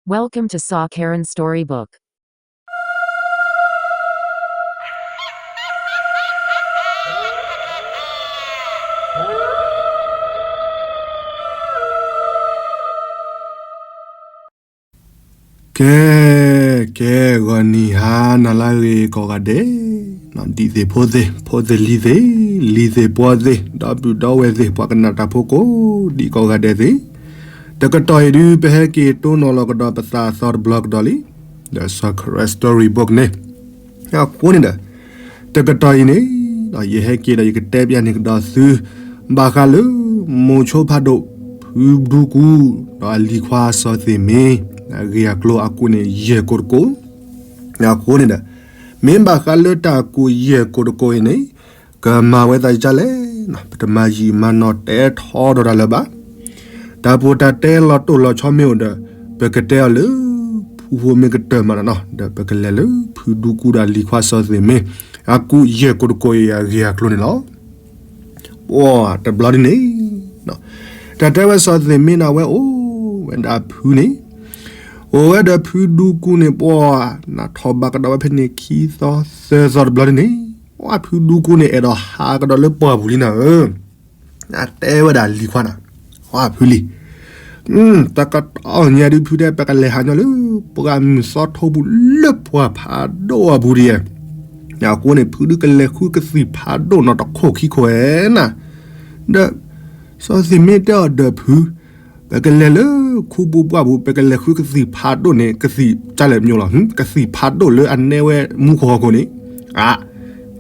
Welcome to Sa Karen Storybook. ကဲ, ကဲ, ဂီၤနံၤဟါနၤလၢအဂ့ၤ ကိးဂၤဒဲး, ဒံးသ့ၣ်ဖိသ့ၣ်, ဖိသ့ၣ်လံၤသ့ၣ်, လံၤသ့ၣ်ပှီၤသ့ၣ်, ဒီပုၢ်ဒီဝဲၢ်သ့ၣ်, ပှၤကနၣ်တၢ်ဖိကိးဒံးကိးဂၤဒဲးသ့ၣ်, တကတီၢ်အံၤဒုး ပဟဲက့ၤတိၢ်နီၣ်လီၤကဒီးပသးအသီတဘျီကဒီးလံ, ဒီး Sa Karen Storybook န့ၣ်, အဃိန့ၣ်ဒီး တကတီၢ်အံၤန့ၣ်, ယဟဲက့ၤဒီးယကတဲပျးန့ၢ်ကဒီးသု ဘၣ်ဃးလၢ မိၤဆိဖးဒိၣ် ဖုဒူကူ ဒီးအလံၤခွါစီၤသ့ၣ်မ့ၢ် အဂ့ၢ်အကျိၤအကွိးန့ၣ် ယဲၢ်ကိးတကိး, အဃိန့ၣ်ဒီး မ့ၢ်ဘၣ်ဃးလၢတၢ်ကွိးယဲၢ်ကိးတကိးအံၤန့ၣ် ကမၤဝဲသးယကလဲၣ်, ပတမၤယံာ်မၤနီၢ်တဲထီဒီးတၢ်လၢၤဘၣ်. တၢ်ပီးတၢ်တဲလီၤတိၢ်လီၤဆီမ့ၢ်အိၣ်ဒီး ပကတဲအီၤလၢ ဖုဖိမ့ၢ်ကတၢၢ်မးနီၤ, ဒီးပကလဲၤလၢ ဖုဒူကူဒီးအလံၤခွါစီၤသ့ၣ်မ့ၢ် အကွိးယဲၢ်ကိးတကိးအံၤအဂ့ၢ်အကျိၤန့ၣ်လီၤ. ပှၤတဘျီဒ်န့ၣ်, တၢ်တဲဝဲစီၤသ့ၣ်မ့ၢ်န့ၣ် အဝဲအိၣ်ဝဲဒၣ်ဖုန့ၣ်, အိၣ်ဝဲဒီးဖုဒူကူန့ၣ် ပှၤ နၢ်ထီၣ်ဘၣ်ကဒီးဝဲဖဲန့ၣ်ခံသီသၢသီတဘျီဒ်န့ၣ်, ပှၤဖုဒူကူန့ၣ် အဲၣ်ဒိးဟးကဒီးလၢပှၢ်ပူၤလံနၤဧၢ, အတဲဝဲဒၣ်လံၤခွါနၤ, ပှၤဖုလံၤ တကတီၢ်ညါဒုးဖုတဲ ပကလဲၤဟးညီလၢ ပှၢ်မုၢ်သီထိပူၤလၢပှၢ်ဖးဒိၣ်အပူၤဒ်ယဲၢ်, အဃိန့ၣ် ဖုဒုးကလဲၤဃုကသံၣ်ဖးဒိၣ်နီၤတခိၣ်ခံခိၣ်ဧဲနၤ, ဒီး စီၤသ့ၣ်မ့ၢ်တဲအီၤဒီးဖု, ပကလဲၤလၢခူပူၤပှၢ်ပူၤ ပကလဲၤဃုကသံၣ်ဖးဒိၣ်န့ၣ် ကသံၣ်ကလဲၣ်မ့ၢ်လီၤ, ကသံၣ်ဖးဒိၣ်လၢအနဲဝဲမူခိၣ်ဟီၣ်ခိၣ်န့ၣ်, အါ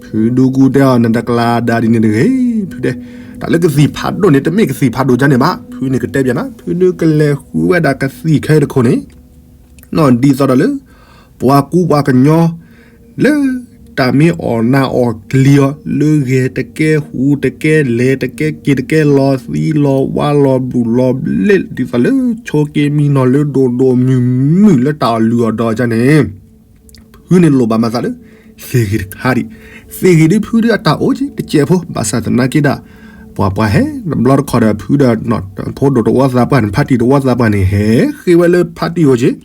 ဖုဒူကူတဲအီၤ နတကျါဒါဒ်န့ၣ်တဂ့ၤ, ဖုတဲ, တၢ်လၢကသံၣ်ဖးဒိၣ်န့ၣ် တမ့ၢ်ကသံၣ်ဖးဒိၣ်ဒ်န့ၣ်ဘၣ်, ဖုန့ၣ်ကတဲပျးနၤ, ဖုဒုးကလဲၤဃုဝဲဒၣ်ကသံၣ်ခဲအံၤတခိၣ်န့ၣ်, နီၢ်ဒ်သိးဒီးလၢ ပှၤကူပှၤကညီ လၢတၢ်မ့ၢ်အီၣ်နၢ်အီၣ်ကျံၤအီၤ လၢဂဲၤတကဲ ဟူးတကဲ လဲၤတကဲက့ၤတကဲ လီၤသံလီၤဝါလီၤဘျုးလီၤဘျ့ ဒ်သိးလၢဆိက့မံနီၤလၢဒိၣ်ဒိၣ်မုၢ်မုၢ်လၢတၢ်အီၣ်လုၢ်အီၣ်ဒီးကန့ၣ်, ဖုန့ၣ်လိၣ်ဘၣ်မၤသးလၢ သ့ၣ်ဂ့ၤတခါဒံး, သ့ၣ်ဂ့ၤဒုးဖုဒုးအတၢ်အိၣ်က့ၤတစဲးဖိ ဘၣ်ဆၣ်သနာ်က့ဒၣ် ပှၤပှၤဟဲ တဘျီတခီၣ်ဒီးဖုဒီး ဖိဒိၣ်တဝီသးပှၢ်န့ၣ် ဖါတံၢ်တဝီသးပှၢ်န့ၣ် ဟဲဃ့ဝဲလၢဖါတံၢ်အိၣ်က့ၤ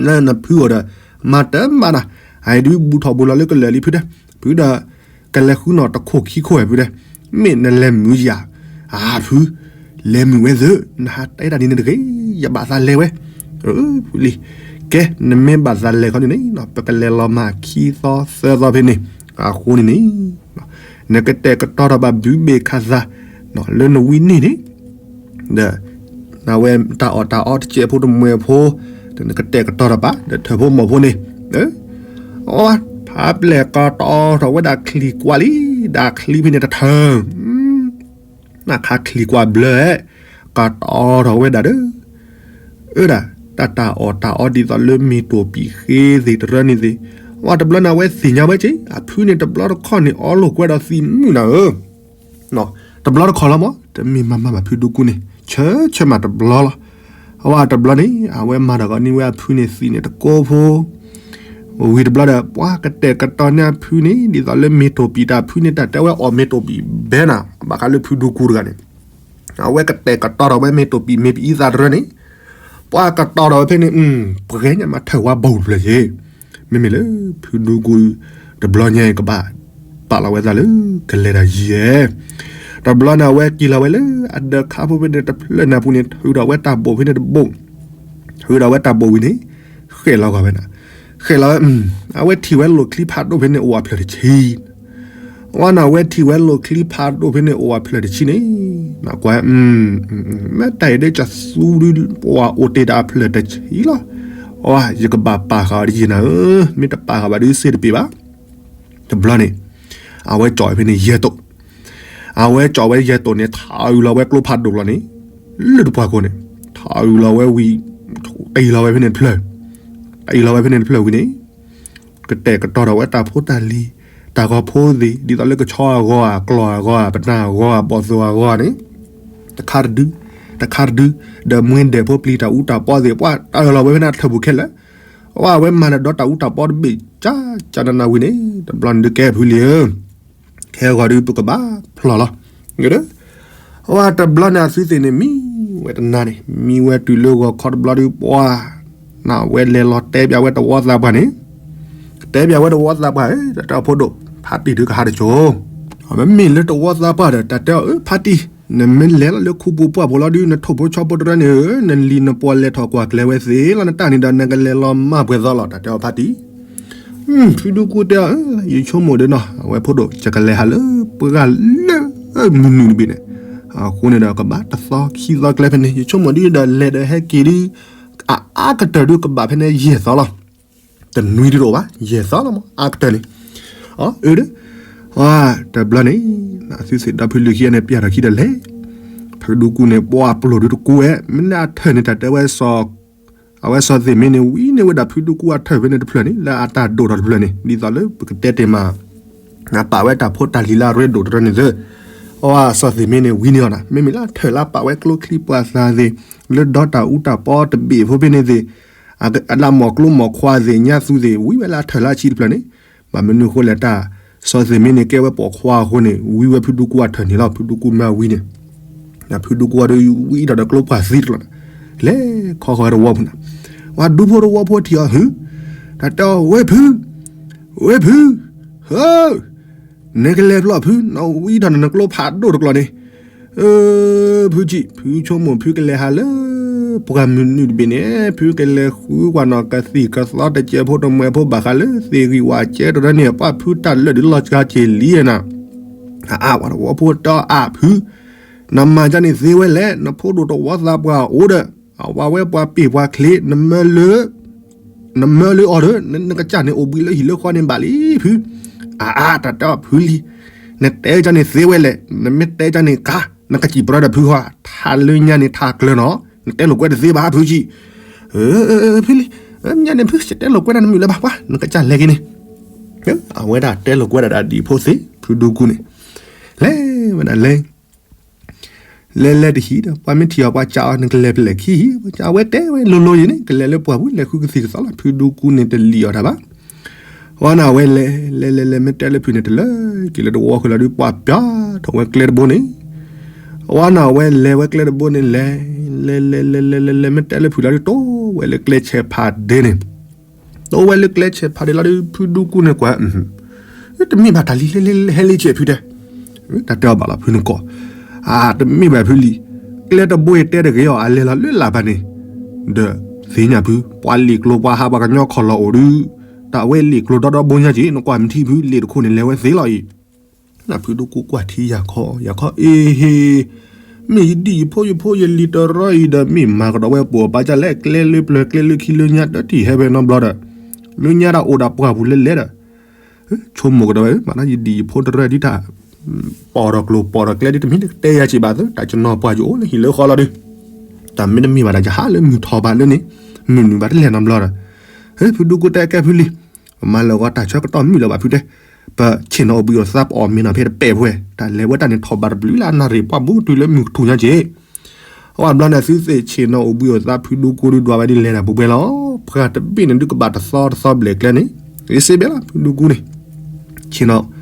လၢနဖုအိၣ်ဒီး မၤတမၤနၤ, အအံၤဒုးဘူးထီၣ်ဘူးလီၤလၢကလၢာ်လံဖုတဲ, ဖုဒီး ကလဲၤဃုနီၢ်တခိၣ်ခံခိၣ်ဝဲဖုတဲ, မ့ၢ်နလဲၤမုာ်ယၤ, အါဖု, လဲၤမုာ်ဝဲသ့ၣ်, နဟးတဲတၢ်ဒ်န့ၣ်တဂ့ၤ, ယဘၣ်သးလဲၤဝဲ, ဖုလံ, ကဲ နမ့ၢ်ဘၣ်သးလဲၤခီန့ၣ်န့ၣ် ပကလဲၤလီၤမၢ်ခံသီသၢသီဖဲန့ၣ်, အဃိန့ၣ်န့ၣ် နကတဲာ်ကတီၤထီၣ်ဘၣ်ဘုဘ့ၣ်ခးသး လၢနဝံၤနံၤန့ၣ် ဒီး နဝဲတၢ်အီၣ်တၢ်အီတစဲးဖိတမှဲၤဖိ ဒီးနကတဲာ်ကတီၤထီၣ်ဘၣ် ဒီးထၢၣ်ဖိမီၢ်ဖိန့ၣ်, အီ ဖးပျဲၢ်ကတီၤထီၣ်ဝဲဒၣ်ချံကွၢ်လံ, ဒၣ်ချံဖဲန့ၣ်တထၢၣ်, နခါချံကွၢ်ဘျၢ, ကတီၤထီၣ်ဝဲဒၣ်ဒီး အၢဒၣ် တၢ်တၢ်အီၣ်တၢ်အီဒ်သိးလၢမ့ၢ်တိၢ်ပံာ်ဃ့သ့ၣ်တရၢန့ၣ်သ့ၣ်, အဝဲတဘျီန့ၣ်အဝဲသ့ၣ်ညါဝဲက့ၤ အဖုန့ၣ်တဘျီတခီၣ်န့ၣ် အီလိာ်ကွဲဒီးသံမုၣ်နၤဧၢ တဘျီတခီၣ်လီၤမး တမ့ၢ်မၤမၤဘၣ်ဖုဒူကူန့ၣ် ဆၢဆၢမးတဘျီလီၤ. အဝဲတဘျီန့ၣ် အဝဲမၤတၢ်ဂီၤန့ၢ်ဝဲအဖုန့ၣ်သံးန့ၣ်တကိးဖိ, ဝံၤတဘျီဒီး ပှၤကတဲာ်ကတီၤန့ၢ်အဖုန့ၣ် ဒ်သိးလၢမ့ၢ်တိၢ်ပံာ်တၢ်ဖုန့ၣ် တၢ်တဲဝဲအီၣ်မ့ၢ်တိၢ်ပံာ်ဘဲနၤ ဘၣ်ဃးလၢဖုဒူကူတဂၤန့ၣ် အဝဲကတဲာ်ကတီၤထီၣ်ဝဲမ့ၢ်တိၢ်ပံာ်မ့ၢ်ပအံသးတရၢန့ၣ်, ပှၤကတီၤထီၣ်ဝဲဖဲန့ၣ် ပှဲၤညါမးထၢၣ်ဝါဘီၣ်တဖျၢၣ်က့ၤ, မ့မ့ၢ်လၢဖုဒူကူ တဘျီညါအံၤကဘၣ် ပာ်လီၤဝဲသးလၢ ကလဲၤတၢ်ယံၤဧဲ, တဘျီန့ၣ် အဝဲက့ၤလီၤဝဲလၢ အဒၢးခါဖိဖဲန့ၣ်တဖျၢၣ်န့ၣ်အပူၤန့ၣ် ထုးထီၣ်ဝဲတၢ်ဘိၣ်ဖဲန့ၣ်တဘိၣ်, ထုးထီၣ်ဝဲတၢ်ဘိၣ်ဝံၤန့ၣ် ဃဲၣ်လီၤဂီၤဝဲနၤ, ဃဲၣ်လီၤဝဲ, အဝဲထံၣ်ဝဲလိာ်ချံဖးဒိၣ်ဖဲန့ၣ်အိၣ်အဖျၢၣ်တဆံ ဝဲန့ၣ် အဝဲထံၣ်ဝဲလိာ်ချံဖးဒိၣ်ဖဲန့ၣ်အိၣ်အဖျၢၣ်တဆံန့ၣ်, ကွၢ်, မ့ၢ်တၢ်အံၤဒ်ကသူဒုး ပှၤအိၣ်တ့ၢ်တၢ်အဖျၢၣ်တဆံလီၤ, အဝဲ ယကဘၣ်ပာ်ဃာ်အီၤတယံာ်နၤဧၢ, မ့ၢ်တပာ်ဃာ်ဘၣ်ဒုးစ့တပ့ၤဘၣ်, တဘျီန့ၣ် အဝဲကၠီၣ်ဖဲန့ၣ်ယဲၢ်တိာ်, အဝဲကၠီၣ်ဝဲယဲၢ်တိာ်န့ၣ် ထးအုးလီၤဝဲကျိဖးဒိၣ်လီၤန့ၣ်, လၢတပှၢ်ခိၣ်န့ၣ် ထးအုးလီၤဝဲဝံၤ တံၢ်လီၤဝဲဖဲန့ၣ်တဖျၢၣ်, တံၢ်လီၤဝဲဖဲန့ၣ်တဖျၢၣ်ဝံၤန့ၣ် ကတဲာ်ကတီၤထီၣ်ဝဲတၢ်ဖိတၢ်လံၤ, တၢ်ဂီၤဖိသ့ၣ် ဒ်သိးလၢကဆီအဂီၢ်ဧါ, ကျီၢ်အဂီၢ်ဧါ, ပနၢ်အဂီၢ်ဧါ, ဘီၣ်သိၣ်အဂီၢ်ဧါန့ၣ်, တခါတဒု, တခါတဒု, ဒီးမွ့ဒဲးဖိပျံၤတၢ်အူတၢ်ပီသ့ၣ် ပှၤတၢ်အၢၣ်လီၤဝဲဖဲန့ၣ်ထၢၣ်ပူၤခဲလၢာ်, အဝဲမၤဒီးတၢ်အူတၢ်ပီတဘ့ၣ် ကၠၢ်ကၠၢ်နးနးဝံၤန့ၣ် တဘျီန့ၣ်ဒုးကဲဖုလံဧၢ ခဲဂီၤဒုးပကဘၣ်ဖျီၣ်လီၤ, အဝဲတဘျီန့ၣ်အသုသ့ၣ်န့ၣ် မံဝဲတနၤန့ၣ် မံဝဲတုၤလၢဂီၤခီတဘျီဒုး ပှၤ ဝဲလဲၤလီၤတဲပၠးဝဲတဝီသးပှၢ်န့ၣ်, တဲပၠးဝဲတဝီသးပှၢ်, တၢ်တဲအီၤဖိဒိၣ်, ဖါတံၢ်ဒုးကဟးတကၠိ, မ့မ့ၢ်လၢတဝီသးပှၢ်ဒီး တၢ်တဲအီၤ အၢ ဖါတံၢ်, နမ့ၢ်လဲၤလီၤလၢခူပူၤပှၢ်ပူၤလီၤဒုး နထိၣ်ဖိဆီဖိတရၢန့ၣ်ဧၢ, နလံၤနပီၢ်လဲၤထီၣ်ကွၢ်ကျဲၤဝဲသ့လီၤ, နတၢ်န့ၣ်ဒီး နကလဲၤလီၤမၢ်ပှဲၤသီလီၤ, တၢ်တဲအီၤဖါတံၢ်. ဖုဒူကူတဲအီၤ, ယဆိကမိၣ်ဒီးနီၤ အဝဲဖိဒိၣ် ယကလဲၤဟးလၢပှၢ်လၢမုၢ်နုာ်တဘ့ၣ်န့ၣ်, အဃိန့ၣ်ဒီးကဘၣ်တသီခံသီကျဲဖဲန့ၣ် ယဆိကမိၣ်ဒ်ဒီးလဲၤဒီးဟဲက့ၤဒုး အအါကတၢၢ်ဒုးကဘၣ်ဖဲန့ၣ်ယဲၢ်သီလီၤ. တနွံတဒိၣ်ဘၣ် ယဲၢ်သီလီၤမး အါကတၢၢ်န့ၣ်, အၢ ဒီး တဘျီန့ၣ် အသုသ့ၣ်ဒီဖုလံၤခံဂၤန့ၣ် ပၠးထီၣ်ခံဒီးလဲၤ, ဖုဒူကူန့ၣ် ပှၢ်ပျိၢ်ဒုးတကူဝဲ မ့ၢ်န့ၣ်အထၢၣ်န့ၣ် တၢ်တဲဝဲ အဝဲစီၤသ့ၣ်မ့န့ၣ် ဝံၤန့ၢ်ဝဲဒၣ်ဖုဒူကူအထၢၣ်ဖဲန့ၣ်တဖျၢၣ်န့ၣ် လၢအတၢ်ဒိၣ်ထီၣ်တဖျၢၣ်န့ၣ် ဒ်သိးလၢပကတဲတ့ၢ်မး အပာ်ဝဲတၢ်ဖိတၢ်လံၤလၢအရ့ဒိၣ်တရၢန့ၣ်သ့, အဝဲစီၤသ့ၣ်မ့န့ၣ် ဝံၤန့ၢ်အီၤနၤ မ့မ့ၢ်လၢအထၢၣ်လၢအပာ်ဝဲကျိချံပှၤသးသ့ၣ်, လၢဒီတၢ်အူတၢ်ပီတဘ့ၣ်ဖိဖဲန့ၣ်သ့ၣ်, အလၢမီၢ်ကျိမီၢ်ခွါသ့ၣ် ညါသူသ့ၣ် ဝံၤဝဲလၢအထၢၣ်လၢအဆံတဖျၢၣ်န့ၣ်, ဘၣ်မနုၤအဃိလဲၣ်တၢ် စီၤသ့ၣ်မ့န့ၣ် ကဲဝဲပိာ်ခွါအဃိန့ၣ် ဝံၤဝဲဖုဒူကူအထၢၣ်န့ၣ်လီၤ ဖုဒူကူမ့ၢ်ဝံၤန့ၣ် ဖုဒူကူအီၤဒီးဝံၤဒီးဒီးကျိပှၢ်သံတလီၤ, လဲၤခီဃီၤဝဲတဝီဖိန့ၣ်, ဝဲဒူဖိတဝီဖိထံၣ်အီၤဟု, တၢ်တဲအီၤ ဝ့ၢ်ဖု, ဝ့ၢ်ဖု, ဟၢ, နကလဲၤဖျီၣ်ဖု နဝံၤဒီးနကျိဖးဒိၣ်တကျီၢ်န့ၣ်, ဖုကံၣ် ဖုဆိကမိၣ်ဖုကလဲၤဟးလၢ ပှၢ်မုၢ်နုာ်တဘ့ၣ်န့ၣ် ဖုကလဲၤဃုကွၢ်နီၣ်ကသံၣ်ကသီတစဲးဖိတမှဲးဖိဘၣ်ဃးလၢသ့ၣ်ဂံၢ်ဝၣ်ကဲတရၢန့ၣ် ပှၢ်ဖုတၢ်လၢာ်ဒုးလီၤစှၤက့ၤလံနၤ, အအါပှၤတဝီဖိတဲအီၤအါဖု, နမၤဒ်န့ၣ်သ့ဝဲလဲၣ် နဖိဒိၣ်တဝီသးပှၢ်အိၣ်ဒီး အဝဲပှၤပ့ၢ်ပှၤချ့ နမၢလၢ နမၢလၢအီၤဒီး နကစၢ်န့ၣ်အိၣ်ဘှံးလၢဟံၣ်လၢဃီန့ၣ်ဘၣ်လံဖု, အအါတၢ်တဲအီၤဖုလံၤ, နတဲဒ်န့ၣ်သ့ဝဲလဲၣ် နမ့ၢ်တဲဒ်န့ၣ်ကါ နကစံၣ်ပြၢဒီးဖုဃီ ထါလၢညါန့ၣ်ထါကျၢၤနီၤ နတဲလိာ်ကွဲတသ့ဘၣ်ဖုကံၣ်, ဖုလံၤ, ညါန့ၣ်ဖု ယတဲလိာ်ကွဲဒၣ်နမုာ်လၢၤဘၣ်ပှၤ နကစၢ်လဲၤက့ၤန့ၣ်, အဝဲဒၣ်တဲလိာ်ကွဲဒၣ်ဒ်အံၤဖိသ့ ဖုဒူကူန့ၣ်, လဲၤဝဲဒၣ်လဲၤ လဲၤလဲၤတဟံၣ်ဒီး ပှၤမ့ၢ်ထံၣ်အီၤပှၤစံးအီၤ နကလဲၤဖဲလဲၣ်ခံဟံၣ် ပှၤစံးအဝဲတဲဝဲလိၤလိၤယံၤန့ၣ် ကလဲၤလၢပှၢ်ပူၤ လဲၤဃုကသံၣ်ကသီလီၤ ဖုဒူကူန့ၣ်တလံၣ်အီၤတၢ်ဘၣ်. ဝဲန့ၣ်အဝဲလဲၤ လဲၤလဲၤလဲၤ မ့ၢ်တဲလၢဖုန့ၣ်တလၢက့ၤလၢတဝီဃုာ်လီၤဒုး ပှၢ်ပၠးထီၣ်ဝဲကျဲတဘိန့ၣ်, ဝဲန့ၣ်အဝဲလဲၤဝဲကျဲတဘိန့ၣ် လဲၤ လဲၤလဲၤလဲၤလဲၤလဲၤ မ့ၢ်တဲလၢဖုလီၤဒုး တိဝဲလၢကျဲဆဲးဖးဒ့န့ၣ် တိဝဲလၢကျဲဆဲးဖးဒ့လီၤဒုး ဖုဒူကူန့ၣ်ကွၢ် တမ့ၢ်ဘၣ်တၢ်လံ ဟဲလံဆဲးဖုတဲ, တၢ်တဲအီၤဘၣ်လီၤဖုန့ၣ်ကီး, တမ့ၢ်ဘၣ်ဖုလံၤ, ကျဲတဘိအံၤတဲတဂ့ၤအီၤ အလဲၤလီၤလၢလၢ်ဘၣ်န့ၣ်, ဒီးသ့ၣ်ညါဖု ပှၤလ့ၣ်ကျိၤပှၤဟးပှၤကညီခီၣ်လီၤအိၣ်ဒုး, တၢ်ဝဲလ့ၣ်ကျိၤဒီဒီဘိညါက့ၤ နကွၢ်မထံဖု လ့ၣ်တခိၣ်န့ၣ်လဲၤဝဲသ့လီၤအံၤ ဖုဒူကူကွၢ်ထံယၤခီ ယၤခီအ့ဟ့, မ့ၢ်ယဒံၣ်ယဖိယဖိယလံၤတရၢအံၤဒီး မ့ၢ်မၤကဒီးဝဲပိာ်ပာ်ကလဲၣ် ကျဲလၢပျၢၤကျဲလၢခံလၢညါ တထံၣ်ဟဲဝဲနီတဘျီဒီး, လၢညါဒၣ်အိၣ်ဒၣ်ပှၢ်ပူၤလဲလဲဒီး, ဆိကမိၣ်ကဒီးဝဲ မ့ၢ်ယဒံၣ်ယဖိတရၢဒ်တၢ် ပိာ်ဒီးကျိၤပိာ်ဒီးကျဲဒ်တမ့ၢ်တကတဲယၤစံးဘၣ်သၢ တၢ်ကနီၤပှၢ်ယအိၣ်လၢဟံၣ်လၢဃီလီၤဒုး, တၢ်မ့တမ့ၢ်ဘၣ်ဒီးယဟးလၢမုၢ်ထီၣ်ဘၣ်လၢန့ၣ်, မုၢ်နုာ်ဘၣ်တလဲၤနီတဘျီဒီး, ဖုဒူကူတဲကဲဖုလံၤ ပမၤလၢာ်ဂီၤတၢ်ဆၢကတီၢ်မုာ်လၢၤဘၣ်ဖုတဲ, ပဆ့ၣ်နီၤအိၣ်ဘှံးအိၣ်သါပအီၣ်မ့ၤနီၤဖဲတပဲာ်ဖဲ, တၢ်လဲၤဝဲတၢ်န့ၣ်ထီၣ်ဘးတဘျုးလၢအနၣ်ရံၣ်ပှၢ်ဘူးတုၤလၢမုၢ်ကထူၣ်ညါက့ၤ, အဝဲဘျီန့ၣ်သုသ့ၣ်ဆ့ၣ်နီၤအိၣ်ဘှံးအိၣ်သါ ဖုဒူကူဒုးဒွးဝဲဒ်လဲၣ်တၢ်ပူၤဘဲလီၤ, ပှၤတဘ့ၣ်န့ၣ်ဒုးကဘၣ်တသီတသီဘျဲၣ်ကျဲန့ၣ်, ဂ့ၤစ့ဘဲလီၤ ဖုဒူကူန့ၣ်, ဆ့ၣ်နီၤ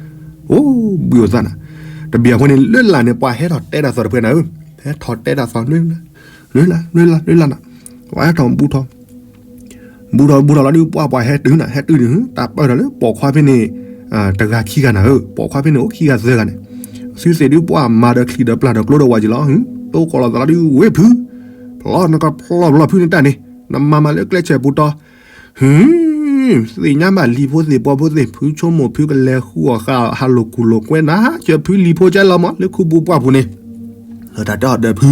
အိၣ်ဘှံးအိၣ်သါနၤ, တဘျီအဃိန့ၣ် လၢလၢ်န့ၣ် ပှၤဟဲထီၣ်တဲတၢ်သီၣ်တဖျၢၣ်နၤဧၢ, ဟဲထီၣ်တဲတၢ်သီၣ်လၢ လၢလၢ်လၢလၢ်နၤ, ပှၤဟဲထီၣ်ဘူးထီၣ် ဘူးထီၣ်ဘူးထီၣ်လီၤဒုး ပှၤပှၤဟဲတုၤနၤ ဟဲတုၤန့ၣ် တၢ်ပၢၢ်ထီၣ်လၢပိာ်ခွါဖဲန့ၣ် တဂၤခံဂၤနၤဧၢ, ပိာ်ခွါဖဲန့ၣ်အိၣ်ခံဂၤသၢဂၤန့ၣ်, သုသ့ၣ်ဒုးပှၤမၤဒီးချံဒီးပျၢ်ဒီးကျိဒီးဝဲက့ၤလီၤ, တိကိးလီၤသးလီၤဒုး ဝ့ၢ်ဖု, ဖျီနကဖျီဖျီဖုန့ၣ်တၢ်န့ၣ် နမၤမၤလၢကျဲဆဲးပူၤတီၤ ဟူ, သ့ၣ်ညါဘၣ်လံၤဖိသ့ၣ်ပှၤဖိသ့ၣ် ဖုဆိကမိၣ်ဖုကလဲၤဃုအီၣ်ဃာ်အီၣ်ဟးလိာ်ကူၣ်လိာ်ကွဲနၤ ကၢဖုလံၤဖိကဲလီၤမး လၢခူပူၤပှၢ်ပူၤန့ၣ်, တၢ်တဲအီၤဒီးဖု,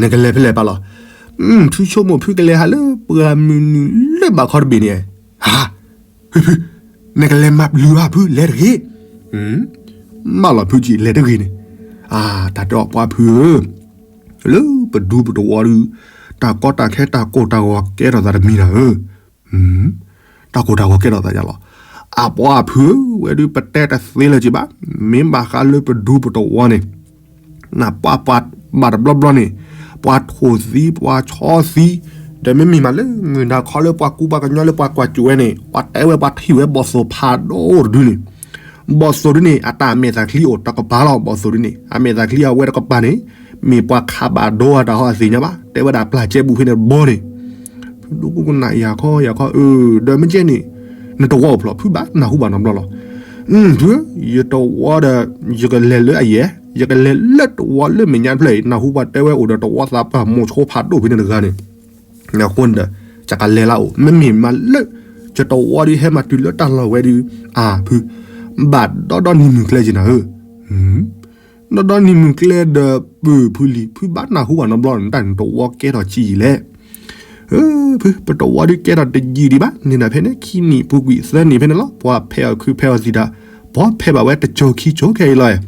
နကလဲၤဖဲလဲၣ်ပာ်လီၤ, ဖုဆိကမိၣ်ဖုကလဲၤဟးလၢပှၢ်မုၢ်နုာ်လၢဘးခီတဘ့ၣ်န့ၣ်, ဟါ, ဖုဖု, နကလဲၤမၤပျုၤဘၣ်ဖု လဲၤတဂ့ၤ, မၢလီၤဖုကံၣ်လဲၤတဂ့ၤန့ၣ်, အါ တၢ်တဲအီၤပှၤဖုဧၢ လၢပဒူပတဝီဒုး, တၢ်ကီတၢ်ခဲတၢ်ကိၢ်တၢ်ဂီၤကဲထီၣ်သးတမံၤနၤဧၢ, တၢ်ကိၢ်တၢ်ဂီၤကဲထီၣ်သးယါလီၤ, အပှၤဖုဧၢ ဝဲဒုးပတဲတသ့လၢၤက့ၤဘၣ်, မ့ၢ်ဘၣ်ဃးလၢပဒူပတဝီန့ၣ်, နပှၤပှၤဘၣ်တဘျီဘျီန့ၣ်, ပှၤထိၣ်သံပှၤဆီသံ, ဒီးမ့မ့ၢ်မးလၢမုၢ်နၤခီလၢပှၤကူပှၤကညီလၢပှၤကွၢ်စိဝဲန့ၣ် ပှၤတဲဝဲပှၤထံၣ်ဝဲဘီၣ်သိၣ်ဖးဒိၣ်တဒုန့ၣ် ဘီၣ်သိၣ်ဒုန့ၣ် အတၢ်အမဲာ်သၣ်ချံအိၣ်တကပၤလီၤ, ဘီၣ်သိၣ်ဒုန့ၣ် အမဲာ်သၣ်ချံအဝဲတကပၤန့ၣ်, မ့ၢ်ပှၤခးဘၣ်ဒိအတၢ်ဟီအသ့ၣ်ညါဘၣ်, တဲဝဲဒၣ်ပျၢ်ကဲဘူးဖဲန့ၣ်တဘီန့ၣ်, ဖု ဖုဒူကူကနၣ်ယၤခီယၤခီ အၢ ဒီးမ့ၢ်ကဲန့ၣ် နတဝီအိၣ်ဖျိ ဖုဘၣ်နၢ်ဟူဘၣ်နီတဘျီလီၤ. ဖု ယတဝီဒီး ယကလဲၤလၢအယဲၢ် ယကလဲၤလၢတဝီလၢမဲာ်ညါတဖျၢၣ်အံၤ နၢ်ဟူပှၤတဲဝဲအိၣ်ဒီးတဝီသးပှၢ်မိၤဆိဖးဒိၣ်ဖဲန့ၣ်တဂၤန့ၣ် အဃိန့ၣ်ဒီး ယကလဲၤလၢအအိၣ် မ့မ့ၢ်မးလၢ ယတဝီဒီးဟဲမၤတုၤလၢတၢ်လီၢ်ဝဲဒီး အၢ ဖု ဘၣ်ဒီဒီနံၤမုၢ်ကျဲက့ၤနၤဧၢ ဒီဒီနံၤမုၢ်ကျဲဒီး ပၢၢ်ဖုလံၤ ဖုဘၣ်နၢ်ဟူဘၣ်နီတဘျီ နတၢ်န့ၣ်တဝီကဲထီၣ်ဆံးယံာ်လဲၣ်. ဖု ပတဝီဒီးကဲထီၣ်တယံာ်ဒံးဘၣ် န့ၣ်ဒၣ်ဖဲန့ၣ် ခံနံၣ်ပူၤကွံာ်သၢနံၣ်ဖဲန့ၣ်လီၤ ပှၤဖဲးအီၣ်ခုဖဲးအီၣ်သံးတၢ် ပှၤဖဲးဘၣ်ဝဲတကၠိၤခံကၠိၤခဲအံၤလီၤ.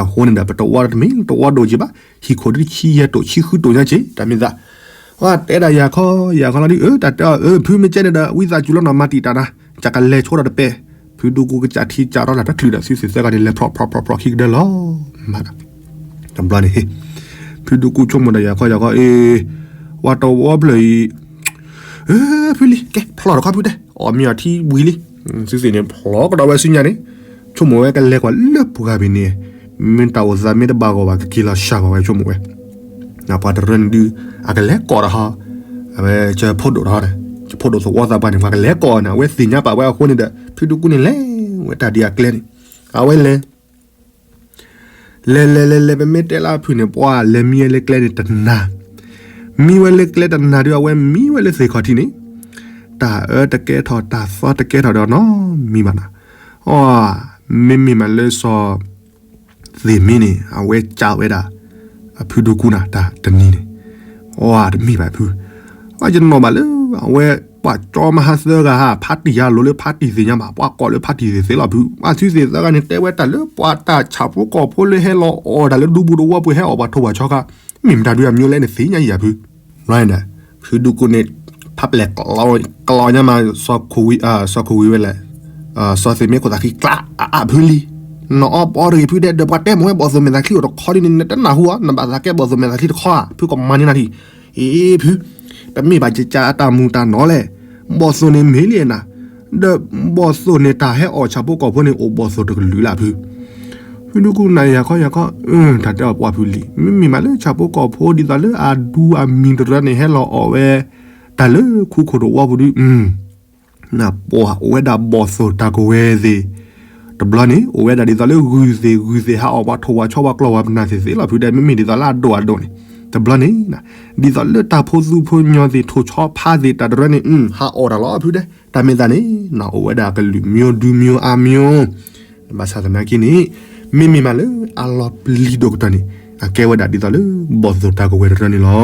အဃိန့ၣ်ဒီး ပတဝီတမ့ၢ်တဝီဒိၣ်က့ၤဘၣ် ဟံၣ်ခိၣ်ဒ်တဆံယဲၢ်တိၣ်ဆံဃုတိၣ်ညါက့ၤ တၢ်မ့ၢ်သး ပှၤတဲဒၣ်ယၤခီယၤခီလီၤဒ် အၢ တၢ်တဲအီၤ အၢ ဖုမ့ၢ်ကဲန့ၣ်ဒီး ဝံသးစူၤလီၤနီၤ မၤတံာ်တာ်နၤ ကကလဲၤဆိဒီးတပဲ ဖုဒူကူကစးထံကစးရီလၢတချုးဒီး သုသ့ၣ်သၢဂၤန့ၣ် လဲၤဖျိးဖျိးဖျိးဖျိးခံကဒၢလီၤ မၤ တဘျီန့ၣ် ဖုဒူကူဆိကမိၣ်ဒီးယၤခီယၤခီ အ့ ပှၤတဝီဖျၢၣ်အံၤ အၢ ဖုလံၤ ကဲ ဖျိးတခီဖုတဲ အီၣ်မ့ၤအီထံဝံၤလံ သုသ့ၣ်န့ၣ် ဖျိးကဒီးဝဲဆူညါန့ၣ် ဆိကမိၣ်ဝဲကလဲၤကွၢ်လၢပှၤဂၤဘ့ၣ်န့ၣ် မ့ၢ်တၢ်အိၣ်သးမ့ၢ်တဘၣ်ဂီၢ်ဘၣ် ကက့ၤလီၤစှၤဂီၢ်ဝဲဆိကမိၣ်ဝဲ ပှၤတရၢန့ၣ်ဒုး အကလဲၤကိးဒီးဟီ အဝဲကၢဖိဒိၣ်တဟီဒီး ကၢဖိဒိၣ်သဝီသးပှၢ်န့ၣ် ပှၤကလဲၤကိးန့ၣ် အဝဲသ့ၣ်ညါပာ်ဝဲအဃိန့ၣ်ဒီး ဖုဒူကူန့ၣ်လဲၤဝဲတၢ်ဒ်အကျဲန့ၣ် အဝဲလဲၤ လဲၤလဲၤလဲၤလဲၤ ပမ့ၢ်တဲလၢအဖုၣ်န့ၣ် ပှၤလဲၤမံဝဲလၢကျဲန့ၣ်တနၤ, မံဝဲလၢကျဲတနၤဒုး အဝဲမံဝဲလၢသ့ၣ်ခီၣ်ထံးန့ၣ်, တၢ်အၢတကဲထီၣ် တၢ်သီတကဲထီၣ်ဒီးနီတမံၤဘၣ်နီၤ. အီ မ့မ့ၢ်မးလၢစီၤသ့ၣ်မ့ၢ်န့ၣ် အဝဲကးဝဲဒၣ် အဖုဒူကူနၤ တၢ်တနံၤန့ၣ်, အီ တမ့ၢ်ဘၣ်ဖု, အီ ယနီၣ်ဘၣ်လၢ အဝဲ ပှၤကၠီမဟါသၢဂၤဟး ဖါတံၢ်ယါလိၤလၢဖါတံၢ်သ့ၣ်ညါဘၣ်, ပှၤကိးလၢဖါတံၢ်သ့ၣ်သ့ၣ်လီၤဖု, အသုသ့ၣ်သၢဂၤန့ၣ် တဲဝဲတၢ်လၢပှၤတၢ်ဆၣ်ဖိကီၢ်ဖိလၢဟဲလီၤအီၣ်တၢ်လၢဒူပူၤတဝီပူၤ ဟဲအီၣ်ပှၤထိၣ်ပှၤဆီခါ, မ့ၢ်မတၤဒုးအမံၤလဲၣ်န့ၣ်သ့ၣ်ညါယၤဖု, ဘျီန့ၣ် ဖုဒူကူန့ၣ် ဖးပျဲၢ် ကျီညါမး စီၤခိၣ်ဝံၤဝဲလဲၣ်, စီၤသ့ၣ်မ့ၢ်ခိၣ်သးခံကျးအါအါဖုလံ, နီၢ်အီပီတဂ့ၤဖုဒဲး ဒီးပှၤတဲမ့ၢ်ဝဲဘီၣ်သိၣ်မဲာ်သၣ်ချံအိၣ်တခီဒ်န့ၣ် နတနၢ်ဟူဧါ, နဘၣ်သးကဲဘီၣ်သိၣ်မဲာ်သၣ်ချံတခီဧါ, ဖုကမၤန့ၢ်နၤထံၣ်, အ့ဖု, တမ့ၢ်ဘၣ်ကကးအတၢ်မူၤတၢ်နီၤလဲၣ်, ဘီၣ်သိၣ်န့ၣ်မ့ၢ်လံနၤ, ဒီးဘီၣ်သိၣ်န့ၣ်တၢ်ဟဲအီၣ်ဆၣ်ဖိကီၢ်ဖိန့ၣ် အိၣ်ဘီၣ်သိၣ်တကလုာ်လၢဖု ဖုဒူကူနၤယၤခီယၤခီ, တၢ်တဲအီၤပှၢ်ဖုလံ, မ့မ့ၢ်မးလၢဆၣ်ဖိကီၢ်ဖိဒ်သိးလၢအဒူအမံၤတရၢန့ၣ် ဟဲလီၤအီၣ်ဝဲ တၢ်လၢခူခိၣ်တဝီပူၤဒုး, နပှၤအိၣ်ဝဲဒၣ်ဘီၣ်သိၣ်တၢ်ကဝဲၤသ့ၣ်, တဘျီန့ၣ် အိၣ်ဝဲဒၣ်ဒ်သိးလၢဂုၢ်သ့ၣ်ဂုၢ်သ့ၣ် ဟးအီၣ်ပှၤထိၣ်ပှၤဆီပှၤကျီၢ်ပှၤပနၢ်သ့ၣ်သ့ၣ်လီၤဖုဒဲး, မ့မ့ၢ်ဒ်သိးလၢအဒိၣ်အဒိၣ်န့ၣ်, တဘျီန့ၣ် ဒ်သိးလၢတၢ်ဖိသူဖိညီသ့ၣ် ထိၣ်ဆီဖါသ့ၣ်တၢ်တရၢန့ၣ် ဟးအီၣ်တၢ်လီၤဖုဒဲး, တၢ်မ့ၢ်သးန့ၣ် အိၣ်ဝဲဒၣ်ကလုာ်မံၤဒုမံၤအါမံၤ, ဘၣ်ဆၣ်သနာ်က့န့ၣ် မ့မ့ၢ်မးလၢအလီၤပျံၤဒိၣ်ကတၢၢ်န့ၣ် အကဲဝဲဒၣ်ဒ်သိးလၢ ဘီၣ်သိၣ်တၢ်ကဝဲၤတရၢန့ၣ်လီၤ.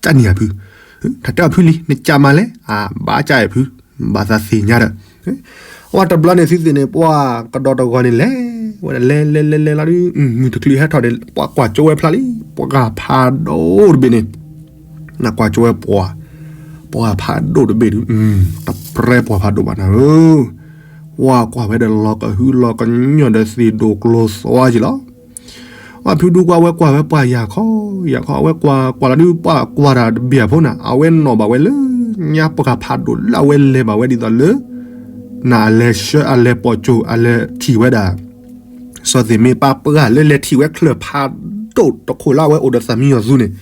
တၢ်နံၤဧါဖု, တၢ်တဲအီၤဖုလံ, နကးမးလဲၣ်, ဘၣ်ကးအံၤဖု, ဘၣ်သးသ့ၣ်ညါဒီး, အဝဲတဘျီန့ၣ်သုသ့ၣ်န့ၣ် ပှၤကဒီးတဂီၤန့ၣ်လဲၤဝဲဒၣ် လဲၤလဲၤလဲၤလဲၤလီၤဒုး မုၢ်တချုးဟဲထီၣ်န့ၣ် ပှၤကွၢ်ကၠိဝဲဖျါလံ, ပှၤဖးဒိၣ်တဘ့ၣ်န့ၣ် နကွၢ်ကၠိဝဲပှၤ, ပှၤဖးဒိၣ်တဘ့ၣ်ဒုး, တပြဲပှၤဖးဒိၣ်ဘၣ်နၤဧၢ, ပှၤကွၢ်ဝဲဒီးလီၤကဟုလီၤကညီၢ်ဒီးသ့ၣ်ဒိၣ်ကျိၤသွါက့ၤလီၤ. အဖုဒူကွၢ်ဝဲကွၢ်ဝဲပှၤယၤခီယၤခီ အဝဲကွၢ်ကွၢ်လီၤဒုး ပှၤကွၢ်တၢ်တဘ့ၣ်အဖိန့ၣ် အဝဲနီၣ်ဘၣ်ဝဲလၢ ညါပှၤဖးဒိၣ်လၢအဝဲလဲၤဘၣ်ဝဲဒ်သိးလၢ နအလဲၤဆှၢအလဲၤပိာ်ကၠိၣ် အလဲၤထံၣ်ဝဲဒၣ် စီၤသ့ၣ်မ့ၢ်ပၢ်ပှၢ်လၢလဲၤထံၣ်ဝဲချၢၣ်ဖးဒိၣ်တခိၣ်လၢအဝဲအိၣ်ဒီးသးမံယီၤသူန့ၣ်,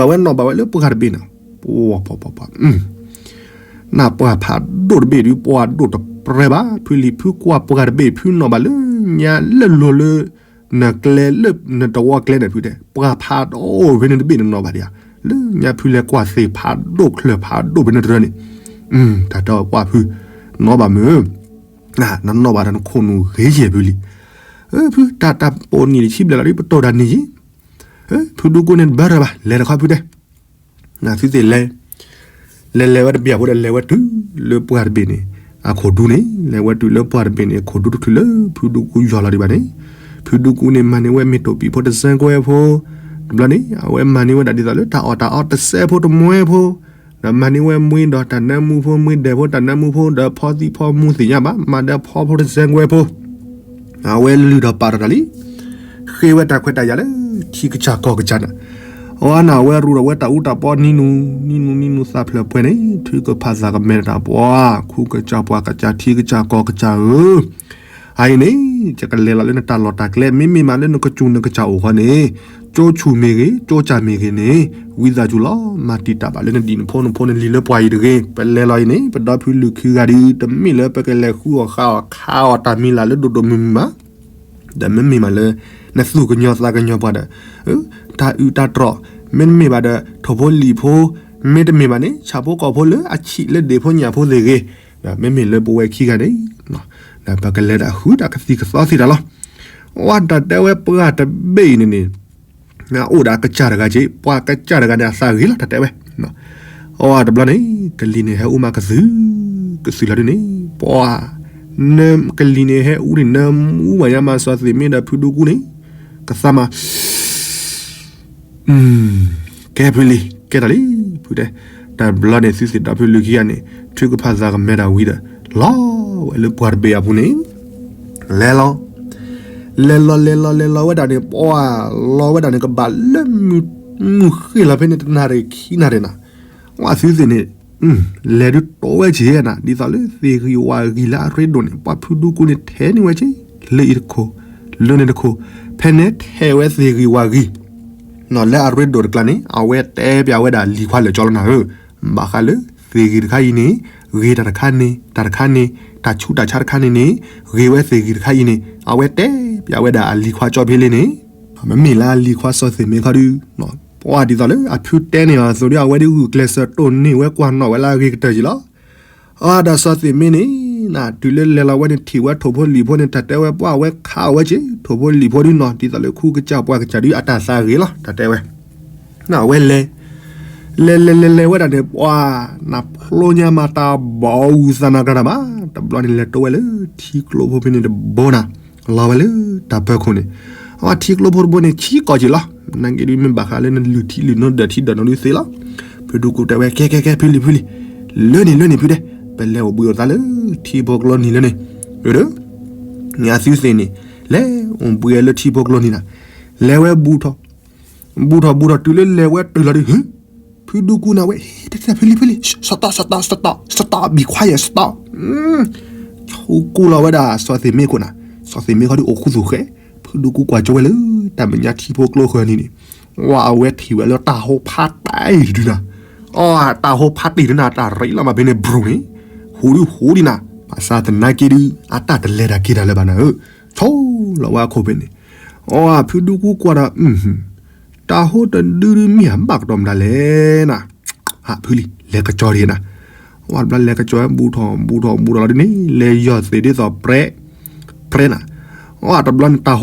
အဝဲနီၣ်ဘၣ်ဝဲလၢပှၤတဘ့ၣ်န့ၣ်, ပှၤ နပှၤဖးဒိၣ်တဘ့ၣ်ဒုး ပှၤဒိၣ်တပြဲဘၣ်, ဖုလံၤဖုကွၢ်ပှၤတဘ့ၣ် ဖုနီၣ်ဘၣ်လၢညါလၢလိၤလၢ နကျဲလၢနတဝီကျဲန့ၣ်ဖုတဲ ပှၤဖးဒိၣ်ဖဲန့ၣ်တဘ့ၣ်န့ၣ်နီၣ်ဘၣ်ဒံးဧါ, လၢညါဖုလဲၤကွၢ်သ့ၣ်ဖးဒိၣ်ချၢၣ်ဖးဒိၣ်ဖဲန့ၣ်တရၢန့ၣ်, တၢ်တဲအီၤပှၢ်ဖု, နီၣ်ဘၣ်မုၢ်, နနီၣ်ဘၣ်ဒီးနခိၣ်နူာ်ဂ့ၤယဲၢ်ဖုလံ, ဖု တၢ်တၢ်ပိာ်နံၣ်တဆံဘျဲၣ်လီၤဒုး ပတိၢ်တၢ်နံၣ်ယံၤ, ဖုဒူကိန့ၣ်တဘၢတၢ်ဘၣ် လဲၤတခီဖုတဲ နသုသ့ၣ်လဲၤ, လဲၤလဲၤဝဲတဘ့ၣ်အဃိဒီး လဲၤဝဲတုၤလၢပှၢ်တဘ့ၣ်န့ၣ် အခိၣ်ဒူန့ၣ်, လဲၤဝဲတုၤလၢပှၢ်တဘ့ၣ်န့ၣ် အခိၣ်ဒူတချုးလၢဖုဒူကူယွၤလီၤဒံးဘၣ်န့ၣ်, ဖုဒူကူန့ၣ် မၤန့ၢ်ဝဲမ့ၢ်တိၢ်ပံၤဖိတစဲကွဲဖိ, တဘျီန့ၣ် အဝဲမၤန့ၢ်ဝဲဒၣ်ဒ်သိးလၢတၢ်အီၣ်တၢ်အီတစဲဖိတမှဲဖိ, ဒီးမၤန့ၢ်ဝဲမှံဒီးတၢ်နၢမူဖိ မှံဒဲးဖိတၢ်နၢမူဖိ ဒီးဖီသံၣ်ဖီမူသ့ၣ်ညါဘၣ် မၤဒီးဖီဖိတစဲကွဲဖိ အဝဲလုၢ်ထီၣ်ပာ်ထီၣ်တၢ်လံ, ဃ့ဝဲတၢ်ခွဲးတၢ်ယာ်လၢ ထံကစၢ်ကီၢ်ကစၢ်န့ၣ်, အဝဲန့ၣ် အဝဲရူၢ်ထီၣ်ဝဲတၢ်အူတၢ်ပီနံၤနူၤ, နံၤနူၤနံၤနူၤသးဖျၢၣ်ပှဲၤန့ၣ် ထုကဖၣ်သးကမဲာ်တၢ်ပှၤ, ခူကစၢ်ပှၤကစၢ်ထံကစၢ်ကီၢ်ကစၢ်ဧၢ, ဟါအံၤန့ၣ် ယကလဲၤလီၤလၢနတၢ်လီၢ်တၢ်ကျဲ မ့မ့ၢ်မးလၢနကစူၢ်နကစၢ်အိၣ်ဃီန့ၣ်, ကၠိဆူၣ်မ့ၢ်ဂ့ၤ ကၠိကၠၢ်မ့ၢ်ဂ့ၤန့ၣ်, ဝံသးစူၤလီၤ မၤတံာ်တာ်ဘၣ်လၢနဒံၣ်နဖိနဖိ နလံၤလၢပှၤအံၤတဂ့ၤ. ပလဲၤလီၤအံၤန့ၣ် ပဒီဖုလုၢ်ခံဂၤဒီး တမ့ၢ်လၢပကလဲၤဃုအီၣ်ဃုအီၣ်ခးအီၣ်တၢ်မံၤလၢ်လၢဒိၣ်ဒိၣ်မုၢ်မုၢ်မး ဒီးမ့မ့ၢ်မးလၢ နသူၣ်ကညီၤသးကညီၤပှၤဒီး တၢ်အုၣ်တၢ်တြီၢ် မ့တမ့ၢ်ဘၣ်ဒီး ထိၣ်ဖိလံၣ်ဖိ မ့တမ့ၢ်ဘၣ်န့ၣ် ဆၣ်ဖိကီၢ်ဖိလၢအဆံးလၢဒ့ၣ်ဖိညၣ်ဖိသ့ၣ်ဂ့ၤ, မ့မ့ၢ်လၢပဝဲခံဂၤန့ၣ် ဒီးပကလဲၤတၢ်ဃုတၢ်ကသံၣ်ကသီသ့ၣ်တၢ်လီၤ. အဝဲတၢ်တဲဝဲပှၤတဘ့ၣ်အံၤန့ၣ်န့ၣ် အိၣ်ဒီးအကစၢ်တဂၤက့ ပှၤကစၢ်တဂၤန့ၣ် အသးဂ့ၤလီၤ တၢ်တဲဝဲ အဝဲတဘျီန့ၣ် ကလံၤန့ၣ်ဟဲအူမးကသုၣ် ကသုၣ်လီၤဒုန့ၣ် ပှၤ နကလံၤန့ၣ်ဟဲအူန့ၣ် နမူဝဲညါမး စီၤသ့ၣ်မ့ၢ်ဒီးဖုဒူကူန့ၣ် ကသးမး ကဲဖုလံ ကဲတၢ်လံ ဖုတဲ, တဘျီန့ၣ် သုသ့ၣ်ဒီဖုလုၢ်ခံဂၤန့ၣ် ထုကဖၣ်သးကမဲတၢ်ဝံၤဒီး လီၤဝဲလၢပှၤတဘ့ၣ်အပူၤန့ၣ် လဲၤလီၤ လဲၤလီၤလဲၤလီၤလဲၤလီၤဝဲဒၣ်န့ၣ် ပှၤလီၤဝဲဒၣ်န့ၣ် ကဘၣ်လၢမုၢ်ဃ့ၢ်လီၤဖဲန့ၣ် တနၣ်ရံၣ်ခံနၣ်ရံၣ်နၤ, ဝဲသုသ့ၣ်န့ၣ် လဲၤဒုးတိဝဲက့ၤနၤ ဒ်သိးလၢသ့ၣ်ဂံၢ်ဝၣ်ဂံၢ်လၢအရ့ဒိၣ်န့ၣ် ပှၤဖုဒူကူန့ၣ်ထဲန့ၢ်ဝဲက့ၤ လၢအံၤတခိၣ် လၢန့ၣ်တခိၣ် ဖဲန့ၣ်ထဲဝဲသ့ၣ်ဂံၢ်ဝၣ်ဂံၢ် လၢအရ့ဒိၣ်တကျါန့ၣ် အဝဲတဲပျးဝဲဒၣ်လံၤခွါလၢာ်ကၠီလီၤနၤဧၢ, ဘၣ်ဃးလၢသ့ၣ်ဂံၢ်တခါအံၤန့ၣ် ဂ့ၤတၢ်တခါန့ၣ် တၢ်တခါန့ၣ် တၢ်ဆူးတၢ်ဆါတခါန့ၣ်န့ၣ် ဂ့ၤဝဲသ့ၣ်ဂံၢ်တခါအံၤန့ၣ် အဝဲတဲပျးဝဲဒၣ်အလံၤခွါကၠီဖဲလ့န့ၣ်, မ့မ့ၢ်လၢအလံၤခွါစီၤသ့ၣ်မ့ၢ်ခီဒု ပှၤဒ်သိးလၢအဖုတဲန့ၢ်အီၤအသိးဒီး အဝဲဒၣ်ဂုာ်ကျဲးစၢးတိၢ်န့ၢ်ဝဲကွၢ်နီၣ်ဝဲလၢအဂ့ၤကတၢၢ်က့ၤလီၤ. အဒီးစီၤသ့ၣ်မ့ၢ်န့ၣ် နတုၤလၢလဲၤလီၤဝဲန့ၣ် ထံၣ်ဝဲထိၣ်ဖိလံၣ်ဖိန့ၣ် တၢ်တဲဝဲပှၤအဝဲခးအီၣ်ဝဲက့ၤ ထိၣ်ဖိလံၣ်ဖိဒုနီၤ ဒ်သိးလၢခူကစၢ်ပှၤကစၢ်ဒု အတၢ်သးဂ့ၤလီၤ တၢ်တဲဝဲ နဝဲလဲၤ လဲၤလဲၤလဲၤလဲၤဝဲဒၣ်န့ၣ် ပှၤ နဖျိညါမးတၢ်ဘီၣ်ဂုာ်သးနၤကြၢးတၢ်မး တဘျီန့ၣ်လဲၤတိဝဲလၢထံကျိဖိဖဲန့ၣ်တဘိနၤ လီၤဝဲလၢတၢ်ပၢခိၣ်န့ၣ် အဝဲထံကျိဖိတဘိန့ၣ် ဆံးကီၢ်က့ၤလီၤ. နာ်က့ဒုးမ့ၢ်ဘၣ်ဃးလၢနလုၢ်ထံလုၢ်နိဒီးထံဒီးနိဒုးသ့လီၤ. ဖုဒူကူတဲဝဲ ကဲကဲကဲ ဖုလံၤဖုလံၤ လၢန့ၣ်လၢန့ၣ်ဖုတဲ ပလဲၤအိၣ်ဘှံးအိၣ်သါလၢထံဖိကျိနံၤလၢန့ၣ် ဒီး နသုသ့ၣ်န့ၣ် လဲၤအိၣ်ဘှံးလၢထံဖိကျိနံၤနၤ လဲၤဝဲဘူးထီၣ် ဘူးထီၣ်ဘူးထီၣ်တုၤလၢလဲၤဝဲတုၤလီၤဒုး ဖုဒူကူနၤဝဲ ဟ့ တဖုလံၤဖုလံၤ stop stop stop stop be quiet stop ဆိကိၢ်လီၤဝဲဒၣ်စီၤသ့ၣ်မ့ၢ်ခိၣ်နၤ စီၤသ့ၣ်မ့ၢ်ခီဒုးအိၣ်ခူသူၣ်ဃဲ ဖုဒူကူကွၢ်ကၠီဝဲလၢ တၢ်မဲာ်ညါထံဖိကျိဃၢၤနံၤန့ၣ် ဝဲအဝဲထံၣ်ဝဲလၢတၢ်ဟိဖးတၢ်အံၤတဒုနၤ အီ တၢ်ဟိဖးတၢ်အံၤတဒုနၤ တၢ်ရံးလီၤမးဖဲန့ၣ် ဘြူၤန့ၣ် ဟူးဒုးဟူးဒံးနၤ ဘၣ်ဆၣ်သနာ်က့ဒုး အတၢ်တလဲၤတၢ်က့ၤတၢ်လၢၤဘၣ်နၤဧၢ ဆိလီၤဝဲအခိၣ်ဖဲန့ၣ် အီ ဖုဒူကူကွၢ်ဒီး တၢ်ဟိတဒုဒုးမ့ၢ်အဘၣ်ကတီၢ်မတၤလဲၣ်နၤ ဟးဖုလံၤ လဲၤကစီၤဒံးနၤ ဝဲတဘျီလဲၤကစီၤဝဲဘူးထီၣ်ဘူးထီၣ်ဘူးထီၣ်လီၤဒုးန့ၣ် လဲၤယီၢ်သ့ၣ်ဒ်သိးပြဲ ပြဲနၤ ဝဲတဘျီန့ၣ် တၢ်ဟိဒုးန့ၣ် ကၠီၣ်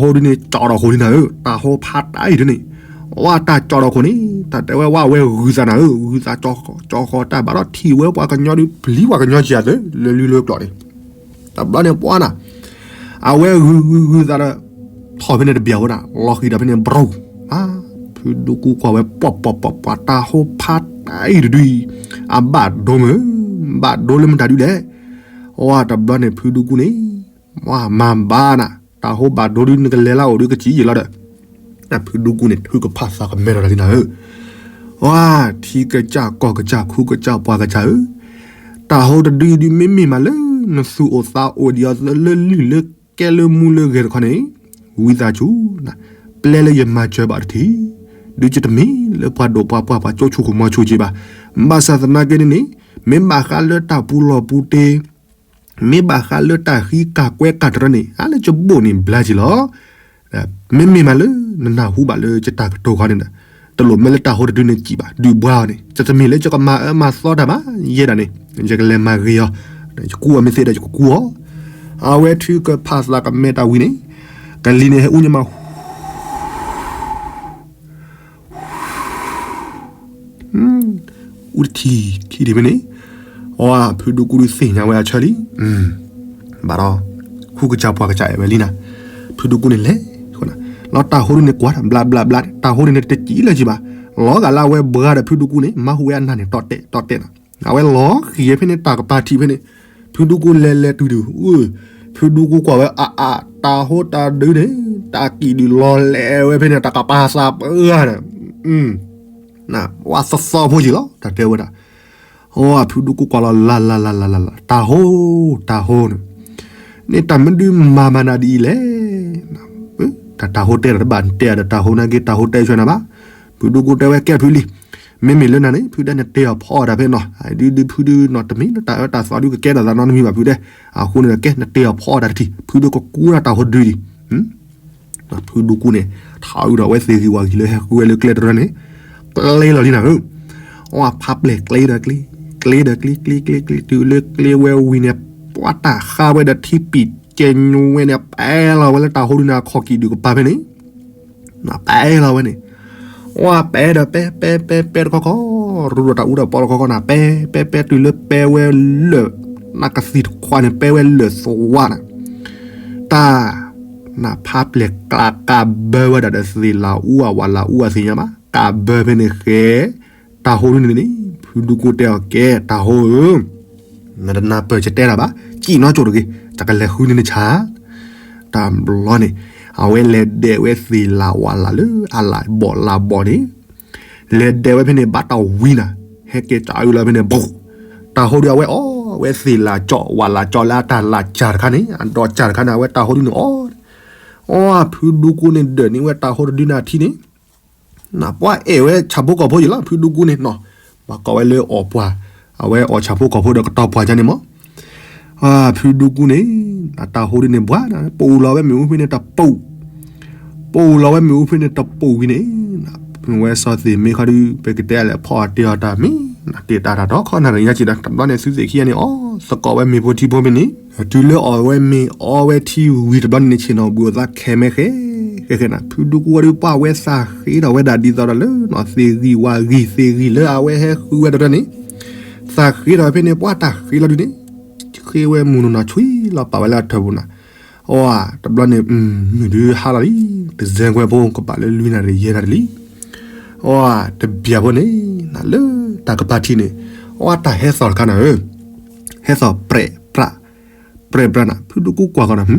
ထီၣ်ခိၣ်ဒံးနၤဧၢ တၢ်ဟိဖးတၢ်အံၤဒုးန့ၣ် ဝဲတၢ်ကၠီၣ်ထီၣ်ခိၣ်န့ၣ် တၢ်တဲဝဲဝဲအဝဲဂုာ်သးနၤဧၢ ဂုာ်သးကၠီၣ်ဃီတၢ်ဘၣ်ဒီးထံၣ်ဝဲပှၤကညီဒုး ပျံၤပှၤကညီက့ၤအသး လၢလုၢ်လၢကျိာ်န့ၣ် တဘျီန့ၣ်ပှၤနၤ အဝဲဂုာ်ဂုာ်ဂုာ်သးဒီး ထီၣ်ဖဲန့ၣ်တဘျီဝဲဒၣ် လီၤဃံၤဒီးဖဲန့ၣ် ဘြူၤ ဖုဒူကူကွၢ်ဝဲ ပှၤပှၤပှၤပှၤ တၢ်ဟိဖးတၢ်အံၤတဒုအံၤ အဘၣ်ဒိမုၢ် ဘၣ်ဒိလၢမတၤဒုလဲၣ် ဝဲတဘျီန့ၣ် ဖုဒူကူန့ၣ် မၤဘၣ်နၤ တၢ်ဟိဘၣ်ဒိဒု နကလဲၤလၢအိၣ်ဒုကစံၣ်ယံာ်လီၤဒီး ဖုဒူကူန့ၣ် ထုကဖၣ်သးကမဲထီၣ်တၢ်လံနၤဧၢ ဝဲ ထံကစၢ်ကီၢ်ကစၢ် ခူကစၢ်ပှၤကစၢ်ဧၢ, တၢ်ဟိတဒုဒုမ့မ့ၢ်မးလၢ နသူၣ်အိၣ်သးအိၣ်ဒံးအီၤလၢလုၢ်လၢကဲလၢမူလၢဂဲၤတခီန့ၣ်, ဝံသးစူၤ ပျဲလၢယမၤစၢၤဘၣ်တထံၣ်, ဒုးယတမ့ၢ်လၢပှၤဒိၣ်ပှၤပှၢ်ပှၤကၠိဆူၣ်ကမီၤဆူၣ်က့ဘၣ်. ဘၣ်ဆၣ်သနာ်က့န့ၣ်န့ၣ်, မ့ၢ်ဘၣ်ဃးလၢတၢ်ပူၤလီၢ်ပူၤတ့ၢ် မ့ၢ်ဘၣ်ဃးလၢတၢ်ဃံကၢ်ကွဲကၢ်တရၢန့ၣ် အါလၢယဘိၣ်န့ၣ်ဘျါက့ၤလီၤ. မ့မ့ၢ်မးလၢ နနၢ်ဟူဘၣ်လၢယတၢ်ကတိၤခီန့ၣ်ဒီး, တလိၣ်မ့ၢ်လၢတၢ်ဟိတဒုန့ၣ်စံးဘၣ် ဒုးဘှါအီၤန့ၣ် တမ့ၢ်လၢယကမၤအၢမၤသီတၢ်ဘၣ် ယဲဒၣ်န့ၣ် ယကလဲၤမၤဂ့ၤအီၤ, ယကူအီၤမ့ၢ်သ့ဒီးယကကူအီၤ. အဝဲထုကဖၣ်သးကမဲတၢ်ဝံၤန့ၣ်, ကလံၤန့ၣ်ဟဲအူညါမး အူတထံၣ်ခံထံၣ်ဖဲန့ၣ်, အီ ဖုဒူကူဒုးသ့ၣ်ညါဝဲအဆၢလံ, ဘၣ်ဒီး ဃုကစၢ်ပှၤကစၢ်အဲၣ်ဝဲလံနၤ, ဖုဒူကူန့ၣ်လဲၤ, လီၤတၢ်ဟိဒုန့ၣ်ကွၢ် ဘျးဘျးဘျး တၢ်ဟိဒုန့ၣ်တစံးလၢၤကံဘၣ်, လီၤဂာ်လၢအဝဲဘှါဒီးဖုဒူကူန့ၣ် မၤဟူးဝဲအနၢ်န့ၣ် တီတဲာ်တီတဲာ်နၤ, အဝဲလီၤဃံၤဖဲန့ၣ် တၢ်ကပၤထံးဖဲန့ၣ်, ဖုဒူကူလဲၤလဲၤတုၤဒုး ဖုဒူကူကွၢ်ဝဲအါအါ တၢ်ဟိတၢ်ဒုန့ၣ် တၢ်ကံၣ်ဒုးလီၤလဲၤဝဲဖဲန့ၣ် တၢ်ကပၤသးပှၢ်န့ၣ်, ဝဲသီသီဖိယံၤလီၤ တၢ်တဲဝဲဒၣ်, အီ ဖုဒူကူကွၢ်လီၤလၢ်လၢ်လၢ်လၢ်လၢ် တၢ်ဟိ တၢ်ဟိန့ၣ်, န့ၣ်တၢ်မနုၤမၤမၤနၤဒ်အံၤလဲၣ်. တၢ်တၤဟိတဲဒီးတဘၣ်တဲဒီးတၤဟိနာ်က့ တၤဟိတဲဆှၢနၤဘၣ်. ဖုဒူကူတဲဝဲကဲဖုလံ. မ့မ့ၢ်လၢနၤန့ၣ် ဖုတဲနတ့အီၤဖီအီၣ်တၢ်ဖဲနီၤ ဒုဒုဖုဒုနီၤ တမ့ၢ်လၢတၢ်အၢတၢ်သီဒုကကဲထီၣ်သးနီတမံၤဘၣ်ဖုတဲ. အဃိန့ၣ်ဒီးကဲနတ့အီၤဖီအီၣ်တၢ်တထံၣ် ဖုဒူကကူတၢ်တၤဟိတဒုဒံး ဖုဒူကူန့ၣ် ထီၣ်အုဒီးအဝဲသ့ၣ်ဂံၢ်ဝၣ်ဂံၢ်လၢဟဲဃုဝဲလၢကျဲတရၢန့ၣ် ကျ့လီၤလံနၤဧၢ. အဖးပျဲၢ်ကျ့ဒီးကျ့, ကျ့ဒီးကျ့ ကျ့ကျ့ကျ့ တုၤလၢကျ့ဝဲဝံၤန့ၣ် ပှၤတၢ်ဃါဝဲဒီးထံပံာ်ကဲညိဝဲန့ၣ် ပဲလီၤဝဲလၢတၤဟိဒုန့ၣ် အခီၣ်ကံၣ်ဒုးကပၤဖဲန့ၣ် ပဲလီၤဝဲန့ၣ်. အဝဲပဲဒီးပဲပဲပဲပဲတခီခီ ရူဒီးတၢ်အူတၢ်ပီတခီခီနၤ ပဲပဲပဲ တုၤလၢပဲဝဲလၢာ် နကသံၣ်တခွးန့ၣ် ပဲဝဲလၢာ်သဝါနၤ. တၢ် နဖးပျဲၢ်ကျးကးဘၢဝဲဒၣ်ဒီးသ့ၣ်လၤအူအဝၤလၤအူအသ့ၣ်ညါဘၣ် ကးဘၢဖဲန့ၣ်ဃဲ တၤဟိဒုန့ၣ်န့ၣ် ဖုဒူကူတဲအီၤကဲတၤဟိဧၢ နတနၢ်ပၢၢ်ကတဲတၢ်ဘၣ် စံၣ်နီၣ်ကၠိၣ်တဂ့ၤ တၢ်ကလဲၤဃုန့ၢ်နဆၣ် တၢ်ဘျီန့ၣ် အဝဲလဲၤဒဲးဝဲသ့ၣ်လၤဝၤလၤလၢအလၤဘီၣ်လၤဘီၣ်န့ၣ် လဲၤဒဲးဝဲဖဲန့ၣ် ဘၣ်တၢ်ဝံနၤ ဟဲက့ၤတၢ်အုလီၤဖဲန့ၣ် ဘူး တၤဟိဒုအဝဲအီၣ်ဝဲသ့ၣ်လၤကၠီၣ်ဝၤလၤကၠီၣ်လၢအတၢ်လၤစၢ်တခါန့ၣ် အဒိးစၢ်တခါန့ၣ် အဝဲတၤဟိဒုန့ၣ်အီၣ် အီၣ် ဖုဒူကူန့ၣ်ဒၢးန့ၢ်ဝဲတၤဟိတဒုန့ၣ်အထံန့ၣ် နပှၤအဲၣ်ဝဲဆၣ်ဖိကီၢ်ဖိယံၤလီၤ ဖုဒူကူန့ၣ်နီၤ ပှၤကိးဝဲလၢအီၣ်ပှၢ် အဝဲအီၣ်ဆၣ်ဖိကီၢ်ဖိဒီးကတီၤပှၢ်ကန့ၣ်မး ဖုဒူကူန့ၣ် အတၤဟိဒုန့ၣ်ဘှါ ပူၤလီၤဝဲမ့ၣ်အူဖဲန့ၣ်တပူၤ ပူၤလီၤဝဲမ့ၣ်အူဖဲန့ၣ်တပူၤဝံၤန့ၣ် ဝဲစီၤသ့ၣ်မ့ၢ်ခီဒု ပကတဲလဲၣ်ဖီအီၣ်တ့ၢ်အီၣ်တၢ်မ့ၢ် တ့ၢ်တၢ်တၢ်ထီခီနၢ်ရံၣ်ညါက့ၤဒီး တဘျီန့ၣ်သုသ့ၣ်ခံဂၤန့ၣ် အီၣ်သကိးဝဲမ့ၣ်ဖိထံဖိဖဲန့ၣ် တုၤလၢအီၣ်ဝဲမ့ၢ်အီဝဲထံဝံၤတဘျီန့ၣ်န့ၣ် ဆ့ၣ်နီၤဘှံးအိၣ်သးခဲမဲခဲ ခဲခဲနၤ ဖုဒူကူဝဲဒု ပှၢ်ဝဲသးဃ့ထီၣ်ဝဲဒၣ်ဒ်သိးဒီးလၢနီၤ သ့ၣ်ဂံၢ်ဝၤဂံၢ်သ့ၣ်ဂံၢ်လၢအဝဲဟဲဃုဝဲတရၢန့ၣ် သးဃ့ထီၣ်ဖဲန့ၣ် ပှၢ်တၢ်ဃ့လီၤဒုန့ၣ် ဃ့ဝဲမုၢ်နုာ်နၤဆွံလီၤ ပာ်ဝဲလၢအထၢၣ်ပူၤနၤ အီၣ် တဘျီန့ၣ် မုၢ်ဒုဟါလီၤလံ တစဲကွဲဖိကဘၣ်လၢလွံၢ်နၣ်ရံၣ်ယဲၢ်နၣ်ရံၣ်လံ အီၣ် တဘျီဖိန့ၣ် နလၢတၢ်ကပၤထံန့ၣ် အီၣ် တၢ်ဟဲသီၣ်တခါနၤဧၢ ဟဲသီၣ်ပြဲးပြး ပြဲးပြးနၤ ဖုဒူကူကွၢ်ဃီနၤ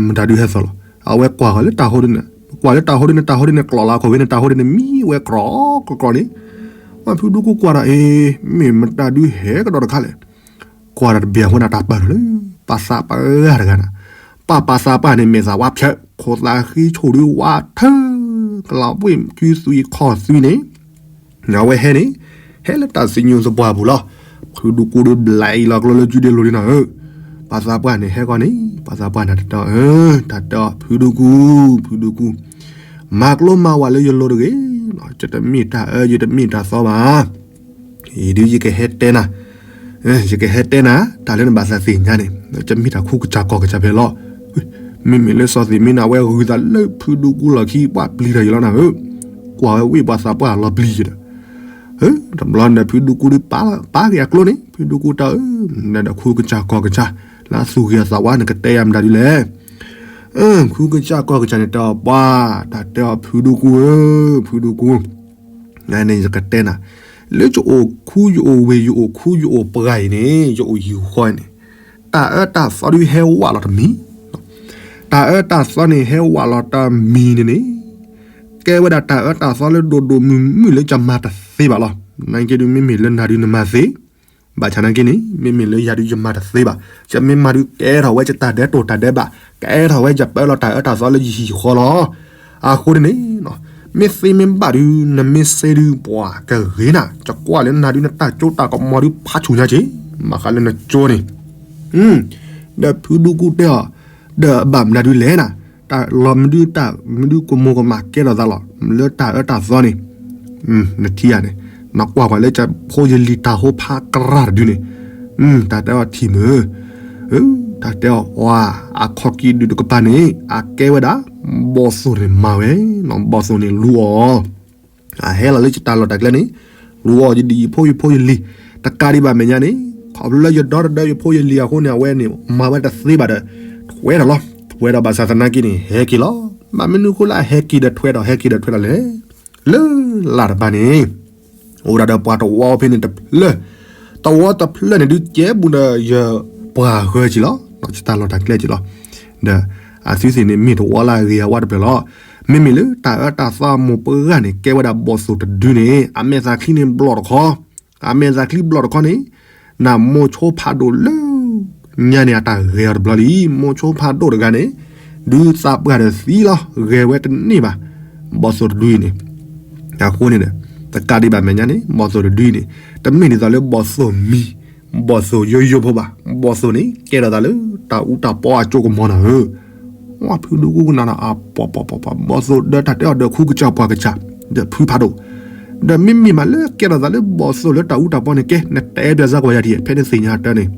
မတၤဒုဟဲသီၣ်လီၤ အဝဲကွၢ်ဃီလၢတၤဟိဒုန့ၣ် ကွၢ်လၢတၤဟိဒုန့ၣ် တၤဟိဒုန့ၣ်ကျိးလီၤခိၣ်ဝဲန့ၣ် တၤဟိဒုန့ၣ်မံဝဲကြီကြီန့ၣ် အီၣ် ဖုဒူကူကွၢ်ဒီး အ့ မ့ၢ်မတၤဒုဟဲကဒီးတခါလဲၣ် ကွၢ်ဒီးတဘျီဖိန့ၣ် တၢ်ပာ်လီၤလၢ ပှၤသးပှၢ်တဂၤနၤ ပှၤပှၤသးပှၢ်န့ၣ် မဲာ်သးဝါဖျၢၣ် ခိၣ်သးဃံဆိၣ်ဒုဝါထၢ ကလီၤဘှ့ၣ်ကုသွံၣ်ခီၣ်သွံၣ်န့ၣ် အဝဲဟဲန့ၣ် ဟဲလၢတၢ်စံၣ်ညီၣ်သပှၢ်ပူၤလီၤ ဖုဒူကူဒုဘျးအံၤလီၤကျိလၢကုဒ့လိၤလံနၤဧၢ ပှၤသးပှၢ်န့ၣ် ဟဲကီန့ၣ် ပှၤသးပှၢ်နၤတတီၤဧၢ တၢ်တဲအီၤ ဖုဒူကူ ဖုဒူကူ မၤကျိမၤဝၤလၢယလိၤတဂ့ၤ ယတမ့ၢ်တၢ်အၢ ယတမ့ၢ်တၢ်သီဘၣ် အံၤဒုးယကဟဲတဲနၤ, ယကဟဲတဲနၤ တၢ်လၢနဘၣ်သးသ့ၣ်ညါန့ၣ် ယမ့ၢ်တၢ်ခူကစၢ်ကီၢ်ကစၢ်ဖဲလီၤ. မ့မ့ၢ်လၢစီၤသ့ၣ်မ့ၢ်နၤဝဲဂုၤသးလၢဖုဒူကူလီၢ်ခံ ပှၤပျံၤတၢ်ယံၤလီၤနၤဧၢ, ကွၢ်ဝဲဝ့ၢ်ပှၤသးပှၢ်လီၤပျံၤယဒီး, တဘျီန့ၣ်ဖုဒူကူဒုးပာ်က့ၤအကျိန့ၣ် ဖုဒူကူတၢ်ဧၢ, နဒီးခူကစၢ်ကီၢ်ကစၢ် လၢအသူၣ်ဂ့ၤအသးဝါ နကတဲယၤမတၤဒုးလဲၣ်. ခူကစၢ်ကီၢ်ကစၢ်န့ၣ် တဲအီၤပှၤ တၢ်တဲအီၤဖုဒူကူဧၢ, ဖုဒူကူ န့ၣ်ယကတဲနၤ, လၢယအိၣ်ခူယအိၣ်ဝ့ၢ် ယအိၣ်ခူယအိၣ်ပှၢ်အံၤန့ၣ် ယအိၣ်ယံၤဃီန့ၣ် တၢ်အၢတၢ်သီဒုးဟဲဝးလီၤတမံၤ, တၢ်အၢတၢ်သီန့ၣ်ဟဲဝးလီၤတမံၤန့ၣ်န့ၣ် ကဲဝဲဒၣ်တၢ်အၢတၢ်သီလၢဒိၣ်ဒိၣ်မုၢ်မုၢ်လၢယမၤတသ့ဘၣ်လီၤ. နာ်က့ဒုးမ့မ့ၢ်လၢနၤဒုးနမၤသ့ ဘၣ်ဆၣ်နာ်က့န့ၣ် မ့မ့ၢ်လၢယၤဒုးယမၤတသ့ဘၣ်. ယမ့ၢ်မၤဒုးကဲထီၣ်ဝဲယတၢ်ဒဲးတိၢ်တၢ်ဒဲးဘး, ကဲထီၣ်ဝဲယပၢလီၤတၢ်အၢတၢ်သီလၢယဟံၣ်ယဃီလီၤ. အဃိန့ၣ် မ့ၢ်သ့မ့ၢ်ဘၣ်ဒုး နမ့ၢ်စ့ဒုး ပှၤကဂ့ၤနၤ, ယကွၢ်လၢနၤဒုး နတၢ်ကၠိတၢ်ကမီၤဒုး ဖးဆူၣ်ညါက့ၤ, ဘၣ်ဃးလၢနကၠိန့ၣ် ဒီးဖုဒူကူတဲအီၤ, ဒီးဘၣ်မနုၤဒုးလဲၣ်နၤ, တၢ်လီၤမနုၤတၢ်မနုၤကမိၢ်ကမၣ်ကဲထီၣ်သးလီၤ, လၢတၢ်အၢတၢ်သီန့ၣ် နထံၣ်ဧါန့ၣ်, နကွၢ်ကွၢ်လၢယဖိယလံၤတၢ်ဟိဖးကရၢ်တဒုန့ၣ်, တၢ်တဲအီၤထံၣ်မုၢ်, တၢ်တဲအီၤ အခီၣ်ကံၣ်ဒုးတကပၤန့ၣ် အကဲဝဲဒၣ် ဘီၣ်သိၣ်န့ၣ်မၤဝဲ, ဘီၣ်သိၣ်န့ၣ်လူအီၤ အဟဲလီၤလၢယတၢ်လီၢ်တၢ်ကျဲန့ၣ် လူအီၤယဒံၣ်ယဖိယဖိယလံၤ, တကးဒံးဘၣ်မဲာ်ညါန့ၣ် ခီဖျိလၢယဒီတဒၢယဖိယလံၤအဃိန့ၣ် အဝဲန့ၣ် မၤဝဲတသ့ဘၣ်ဒီး ထွဲဒီးလီၤ. ထွဲဒီးဘၣ်ဆၣ်သနာ်က့န့ၣ် ဟဲက့ၤလီၤ. ဘၣ်မနုၤအဃိလၢအဟဲက့ၤဒီးထွဲဒီး ဟဲက့ၤဒီးထွဲဒီးလဲၣ်. လၢလၢ်တပၤန့ၣ် အိၣ်ဒၣ်ဒီးပှၤတဝီဖဲန့ၣ်တဖျၢၣ်, တဝီတဖျၢၣ်န့ၣ်ဒုးကဲဘူးဒီးယပှၤဂၢၢ်က့ၤလီၤ, ယတၢ်လီၢ်တၢ်ကျဲက့ၤလီၤ. ဒီးအသုသ့ၣ်န့ၣ် မ့ၢ်တဝီလၢအဂ့ၤအဝါတဖျၢၣ်လီၤ. မ့မ့ၢ်လၢတၢ်အၢတၢ်သီအမိၢ်ပှၢ်န့ၣ် ကဲဝဲဒၣ်ဘီၣ်သိၣ်တဒုန့ၣ် အမဲာ်သၣ်ချံန့ၣ်ဘျီၣ်တခီ, အမဲာ်သၣ်ချံဘျီၣ်တခီန့ၣ် နမိၢ်ဆိဖးဒိၣ်လၢ ညါန့ၣ်အတၢ်ဂဲၤအီၤတဘျီလံ, မိၤဆိဖးဒိၣ်တဂၤန့ၣ် ဒုးသးပှၢ်ဒီးသံလီၤ, ဂဲၤဝဲတန့ၢ်ဘၣ်, ဘီၣ်သိၣ်တဒုအံၤန့ၣ်. အဃိန့ၣ်ဒီး တကးဒံးဘၣ်မဲာ်ညါန့ၣ် ဘီၣ်သိၣ်တဒုအံၤန့ၣ် တမ့ၢ်ဒ်သိးလၢဘီၣ်သိၣ်မံၤ, ဘီၣ်သိၣ်ယိယိဖိဘၣ်, ဘီၣ်သိၣ်န့ၣ် ကဲထီၣ်သးလၢတၢ်အူတၢ်ပီအကၠိကမီၤနၤဧၢ. ဝဲဖုဒူကူကနၣ်ဒီးအပှၤပှၤပှၤပှၤ ဘီၣ်သိၣ်ဒီးတၢ်တဲအီၤဒီးခူကစၢ်ပှၤကစၢ် ဒီးဖုဖးဒိၣ်, ဒီးမ့မ့ၢ်မးလၢကဲထီၣ်သးလၢဘီၣ်သိၣ်လၢတၢ်အူတၢ်ပီန့ၣ် ကဲ နတဲပျးစၢ်ကွၢ်ယၤထံၣ် ဖဲနသ့ၣ်ညါတၢ်န့ၣ်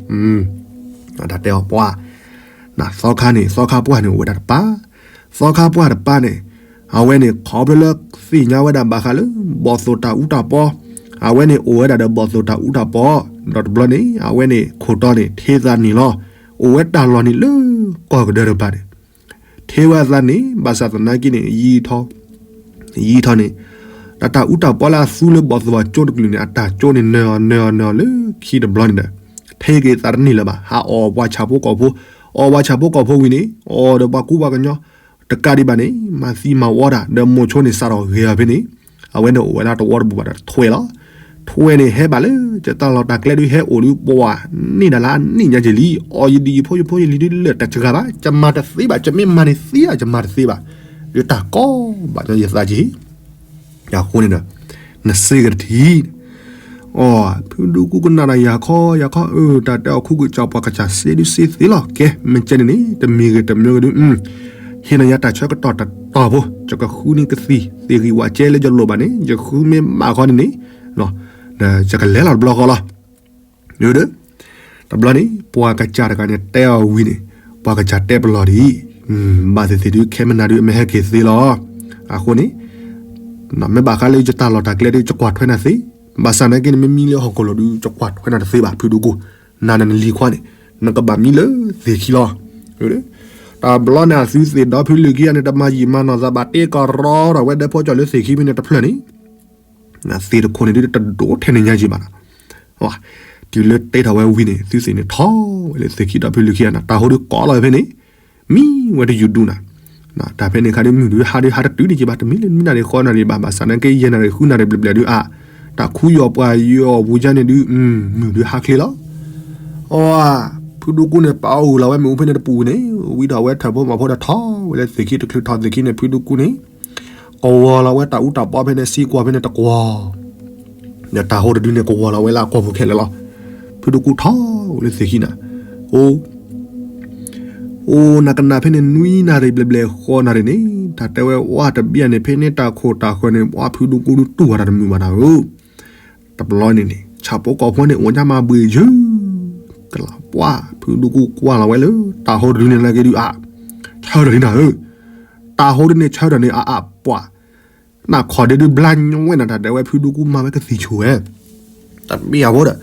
တၢ်တဲအီၤပှၤ နသီခါန့ၣ် သီခါပှၢ်န့ၣ်အိၣ်ဝဲဒၣ်တပၢ်, သီခါပှၢ်တပၢ်န့ၣ် အဝဲန့ၣ် ခီဖျိလၢသ့ၣ်ညါဝဲဒၣ်ဘၣ်ဃးလၢ ဘီၣ်သိၣ်တၢ်အူတၢ်ပီ, အဝဲန့ၣ်အိၣ်ဝဲဒၣ်ဒီးဘီၣ်သိၣ်တၢ်အူတၢ်ပီ, ဒီးတဘျီန့ၣ် အဝဲန့ၣ်ခိၣ်တီန့ၣ် ထ့သးနံၣ်လီၤ, အိၣ်ဝဲတၢ်လီၢ်န့ၣ်လၢကီၢ်ကဒၢတပၤန့ၣ် ထ့ဝဲအသးနံၣ် ဘၣ်ဆၣ်သနာ်က့န့ၣ် ယံာ်ထီၣ် ယံာ်ထီၣ်န့ၣ် တၢ်တၢ်အူတၢ်ပီလၢအသူလၢဘီၣ်သိၣ်အကၠိတကလုာ်န့ၣ် အတၢ်ကၠိန့ၣ် နၢၤအီၤနၢၤအီၤနၢၤအီၤလၢခံတဘျီန့ၣ်ဒီး ထ့က့ၤသးတနံၣ်လၢၤဘၣ်, ဟးအီၣ်ပှၤဆၣ်ဖိကီၢ်ဖိ, အီၣ်ပှၤဆၣ်ဖိကီၢ်ဖိဝံၤန့ၣ် အီၣ်ဒီးပှၤကူပှၤကညီ, တကးဒံးဘၣ်န့ၣ် မၤသံမၤဝီတၢ် ဒီးမိၤဆိန့ၣ်စးထီၣ်ဂဲၤအီၤဖဲန့ၣ်, အဝဲန့ၣ်အိၣ်ဝဲဒၣ်တဝီတဘူးဘၣ်ဒီးထွဲလီၤ. ထွဲန့ၣ်ဟဲဘၣ်လၢ ယတၢ်လီၢ်တၢ်ကျဲဒုးဟဲအိၣ်ဒုးပှၤန့ၢ်ဒၣ်လၢအနံၣ်ညါက့ၤလံ, အီၣ်ယဒံၣ်ယဖိယဖိယလံၤဒုးလၢာ်တၢ်စှၤဘၣ်, ယမၤတသ့ဘၣ်, ယမ့ၢ်မၤန့ၣ်သ့ဧါ, ယမၤတသ့ဘၣ်, ဒီးတၢ်ကီဘၣ်ညီယသးက့ၤ အဃိန့ၣ်ဒီး နစ့ကတထံၣ်, အီ, ဖုဒူကူကနၣ်ဒီးယၤခီ ယၤခီအၢ တၢ်တဲအီၤခူကစၢ်ပှၤကစၢ်စ့ဒုးစ့သ့လီၤ. ကဲ မ့ၢ်ကဲန့ၣ်န့ၣ် တမံၤဂ့ၤတမံၤဂ့ၤဒုး ဟ့ၣ်နၤယၤတၢ်ဆၢကတီၢ်တတီၤဖိ, ယကဃုန့ၢ်ကသံၣ်သ့ၣ်ဂံၢ်ဝးကဲလၢယလိၣ်ဘၣ်န့ၣ် ယဃုမ့ၢ်ဘၣ်ခီန့ၣ်န့ၣ် ယကလဲၤလီၤတဘျီဃီလီၤ. တဘျီန့ၣ် ပှၤကစၢ်တဂၤန့ၣ် တဲအီၤဝံၤန့ၣ် ပှၤကစၢ်တဲပလီၢ်ဒ်အံၤ, ဘၣ်သ့ၣ်သ့ၣ်ဒုး ခဲမနၤဒုးအမ့ၢ်ဟဲက့ၤသ့လီၤ. အဃိန့ၣ် မ့ၢ်ဘၣ်ဃးလၢယတၢ်လီၢ်တၢ်ကျဲဒုး ယကွၢ်ထွဲနၤသ့, ဘၣ်ဆၣ်နာ်က့န့ၣ် မ့မ့ၢ်လၢဟီၣ်ခိၣ်လိၤဒုး ယကွၢ်ထွဲနၤတသ့ဘၣ် ဖုဒူကူ, နၤန့ၣ်နလံၤခွါန့ၣ် နကဘၣ်မံလၢသ့ၣ်ခံလီၤ. တဘျီန့ၣ် အသုသ့ၣ်ဒီဖုလုၢ်ခံဂၤန့ၣ် တမၤယံာ်မၤနီၢ်သးဘၣ် တ့ကီၢ်ရီဒီးဝဲဒၣ်ဖိကၠီၣ်လၢသ့ၣ်ခံဖဲန့ၣ်တဖျၢၣ်န့ၣ် သ့ၣ်တခိၣ်န့ၣ်ဒုးတဒိးထဲန့ၣ်ညါက့ၤဘၣ်နီၤ. တုၤလၢတဲထီၣ်ဝဲဝံၤန့ၣ် သုသ့ၣ်န့ၣ်ထီၣ်ဝဲလၢသ့ၣ်ခံဒီဖုလုၢ်ခံဂၤန့ၣ် တၢ်ဟိဒုးကိးလီၤဝဲဖဲန့ၣ် မံဝဲတယုၢ်ဒူၣ်နၤ. တၢ်ဖဲန့ၣ်ခါဒုး မုၢ်ဒုးဟါဒုးဟါတတုၤန့ၣ်က့ၤဘၣ် တမ့ၢ်လၢမံနၣ်ရံၣ်ဃိးနၣ်ရံၣ်ဘၣ် ဘၣ်ဆၣ်နာ်က့ ယဲၢ်နၣ်ရံၣ်ဃုနၣ်ရံၣ်ဘျဲၣ်ဘျဲၣ်ဒုးအါ, တၢ်ခူယီၢ်ပှၤယီၢ်ပူၤယါန့ၣ်ဒုး မုၢ်ဒုးဟါချ့လီၤ. အီ, ဖုဒူကူန့ၣ် ပာ်အီၣ်ဂုာ်လီၤဝဲမ့ၣ်အူဖဲန့ၣ်တပူၤန့ၣ် ဝံၤဒီးအဝဲထၢၣ်ဖိမၤဖိဒီးထီၣ်ဝဲလၢသ့ၣ်ခံတချုးထီၣ်သ့ၣ်ခံန့ၣ် ဖုဒူကူန့ၣ် ကဝီၤလီၤဝဲတၢ်အူတၢ်ပီဖဲန့ၣ် စံကွၢ်ဖဲန့ၣ်တကွီၢ်, ဒီးတၢ်ဟိတဒုန့ၣ် ကဝီၤလီၤဝဲလၢအကွီၢ်ပူၤခဲလၢာ်လီၤ. ဖုဒူကူထီၣ်ဝဲလၢသ့ၣ်ခံနၤ, အိၣ် အိၣ်နၤကနၣ်ဖဲန့ၣ် နွံနၣ်ရံၣ်ဘျဲၣ်ဘျဲၣ်ဃိးနၣ်ရံၣ်န့ၣ် တၢ်တဲဝဲဝါတဘံၣ်န့ၣ် ဖဲန့ၣ်တၢ်ခိၣ်တၢ်ဃၢၤန့ၣ် ပှၤဖုဒူကူဒုးတူၢ်ဝဲတၢ်တမုာ်ဘၣ်နၤဧၢ. တဘျီန့ၣ်န့ၣ် ဆၣ်ဖိကီၢ်ဖိန့ၣ် အိၣ်ညါမၤဘှံးယုၢ်ကလၢ် ပှၤဖုဒူကူကွၢ်လီၤဝဲလၢ တၢ်ဟိတဒုန့ၣ်လၢက့ဒုးအါ, ဆၢထၢၣ်လံနၤဧၢ, တၢ်ဟိဒုန့ၣ် ဆၢထၢၣ်န့ၣ်အါအါပှၤ နၢ်ခီၣ်ဒ့ဒုးဘျါညီဝဲနၤ တၢ်တဲဝဲဖုဒူကူမၤဝဲကသံၣ်ဆူၣ်ဝဲ, တမ့ၢ်အဝဲဒီး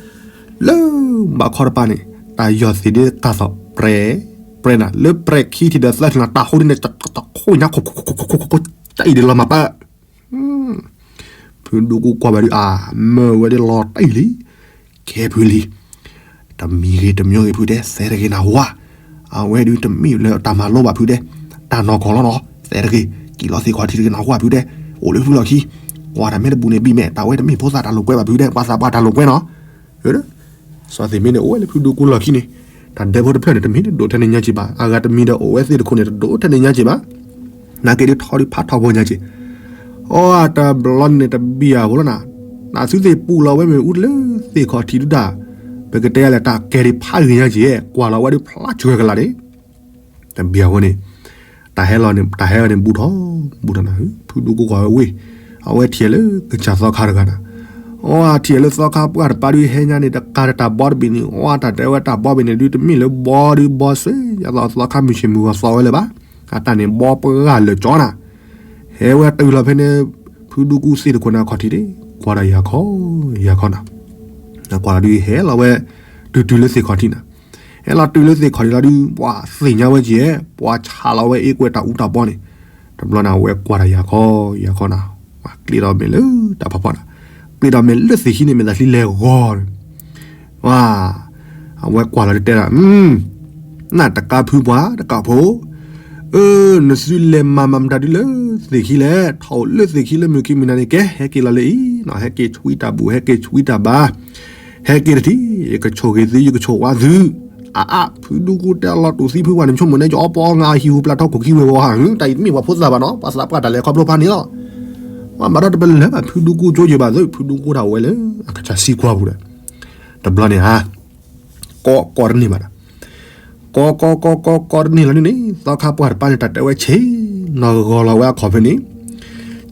လၢဘးခီတပၤန့ၣ် တၢ်ယီၢ်သ့ၣ်ဒုးကၢ်သိးပြဲၤ ပြဲၤနၤ လၢပြဲၤခံထံၣ်ဒီးသၢထံၣ်နၤ တၢ်ဟိဒုန့ၣ် တခိၣ်ညါခိၣ်ခိၣ်ခိၣ်ခိၣ်ခိၣ် တၢ်အံၤဒုးလီၤမၤပၢၢ် ဖုဒူကူကွၢ်ဘၣ်ဒုးအါ မၢဝဲဒၣ်လီၤတၢ်အံၤလံ, ကဲဖုလံ, တမံၤဂ့ၤတမံၤဂ့ၤဖုတဲ သဲတဂ့ၤနၢ်ဟူဧါ, အဝဲဒုးတမ့ၢ်လၢတၢ်မၤလိဘၣ်ဖုတဲ, တၢ်နီၢ်ကီၢ်လီၤနီၤ သဲတဂ့ၤ, က့ၤလီၤသ့ၣ်ခီၣ်ထံးတဂ့ၤနၢ်ဟူဧါဖုတဲ, အိၣ်လၢဖုလီၢ်ခံ, ကွၢ်တၢ်မ့ၢ်တဘူးန့ၣ်ဘံၣ်မဲာ် တၢ်ဝဲတမ့ၢ်ဖိသၣ်တၢ်လိာ်ကွဲဘၣ်ဖုတဲ ပှၤသးပှၢ်တၢ်လိာ်ကွဲနီၤ စီၤသ့ၣ်မ့ၢ်န့ၣ် အိၣ်ဝဲလၢဖုဒူကူလီၢ်ခံန့ၣ်, တၢ်ဒဲဖိတဖျၢၣ်န့ၣ် တမ့ၢ်တဒိးထဲန့ၣ်ညါက့ၤဘၣ်, အဂၤတမံၤဒီးအိၣ်ဝဲသ့ၣ်တခိၣ်န့ၣ် တဒိးထဲန့ၣ်ညါက့ၤဘၣ်, နာ်က့ဒုးထီဒုးဖးထီဖိညါက့ၤ, အီတဘျီန့ၣ်တဘံၣ်အဃိလီၤနၤ, နသုသ့ၣ်ပူၤလီၤဝဲမ့ၣ်အူလၢသ့ၣ်ခီၣ်ထံးဒုးတၢ်, ပကတဲယၤလဲၣ် တၢ်ကဲဒံးဖးဂ့ၤညါက့ၤ, ကွၢ်လီၤဝဲဒုးဖျါစှၤကလာ်န့ၣ် တဘံၣ်အဃိန့ၣ်, တၢ်ဟဲလီၤန့ၣ် တၢ်ဟဲလီၤန့ၣ် ဘူးထီၣ် ဘူးထီၣ်နၤ, ဖုဒူကူကွၢ်ဝဲဝ့ၢ်, အဝဲထံၣ်လၢကစၢ်သီခါတဂၤနၤ, အီထံၣ်လၢသီခါပှၢ်တပၤဒုးဟဲညါန့ၣ် တကးတၢ်ဘီတဘ့ၣ်န့ၣ် အီတၢ်တဲဝဲတၢ်ဘီဘ့ၣ်န့ၣ်ဒုး တမ့ၢ်လၢဘီဒုးဘီစ့ ယသီခါမုၢ်ဆ့ၣ်မုၢ်ဂီၤသီဝဲလၢၤဘၣ်, အတၢ်န့ၣ် ဘီပှၢ်လၢာ်ကၠီနၤ, ဟဲဝဲတုၤလီၤဖဲန့ၣ်, ဖုဒူကူသ့ၣ်တခိၣ်န့ၣ်အခီၣ်ထံးဒၣ်, ကွၢ်ဒီးယၤခီ, ယၤခီနၤ, ကွၢ်လီၤဒုးဟဲလီၤဝဲ, တုၤတုၤလၢသ့ၣ်ခီၣ်ထံးနၤ ဟဲလီၤတုၤလၢသ့ၣ်ခီၣ်ထံးလီၤဒုး ပှၤသ့ၣ်ညါဝဲက့ၤ, ပှၤဆးလီၤဝဲအ့ၣ်ကွဲတၢ်အူတၢ်ပီန့ၣ်, တဘျီန့ၣ် အဝဲကွၢ်ဒီးယၤခီ, ယၤခီနၤ, ပှၤကျ့ဒီးမဲာ်လၢတၢ်ဖီဖီနၤ, ကျ့ဒီးမဲာ်လၢသ့ၣ်ခံန့ၣ် မဲာ်သးချံလဲၤဂီၤ, အဝဲကွၢ်လီၤဒုးတဲဒၣ်, နတကးဖုပှၤတကးဖိ, အၢ, နစုလဲၤမၤမၤမတၤဒုးလၢသ့ၣ်ခံလဲၣ်, ထီၣ်အိၣ်လၢသ့ၣ်ခံလၢမုၢ်ခံမုၢ်နၤန့ၣ်ကဲ, ဟဲက့ၤလီၤလၢအံၤ, ဟဲက့ၤဆွံတၢ်ဘူၣ် ဟဲက့ၤဆွံတၢ်ဘါ, ဟဲက့ၤတထံၣ်, ယကဆိၣ်ဂ့ၤသု ယကဆိၣ်ဝါသု, အါအါ ဖုဒူကူတဲအလီၤတူာ်သံဖုဝဲန့ၣ် ဆိကမိၣ်န့ၣ် ကအီပီအီငါအဟံၣ်ဟူးပျၢ်ထီခိၣ်ခံဝဲဝီဟါ တၢ်အံၤတမ့ၢ်ပှၤဖိသၣ်ဘၣ်နီၤ ပှၤသးပှၢ်တၢ်လဲၤခီဖျိဖးန့ၣ်လီၤ. ဝဲမၤထီၣ်တပလၢဘၣ် ဖုဒူကူကၠိယဲၢ်ဘၣ်သု ဖုဒူကူဒၣ်ဝဲလၢ အကစၢ်စံကွၢ်ပူၤဒီး တဘျီန့ၣ်ဧါ ကီကီတန့ၢ်ဘၣ်ဒီး ကီကီကီကီကီတန့ၢ်လီၤန့ၣ်န့ၣ် သီခါပှၢ်တပၤန့ၣ် တၢ်တဲဝဲဆ့း နီၢ်ဂီၤလီၤဝဲအခီၣ်ဖဲန့ၣ်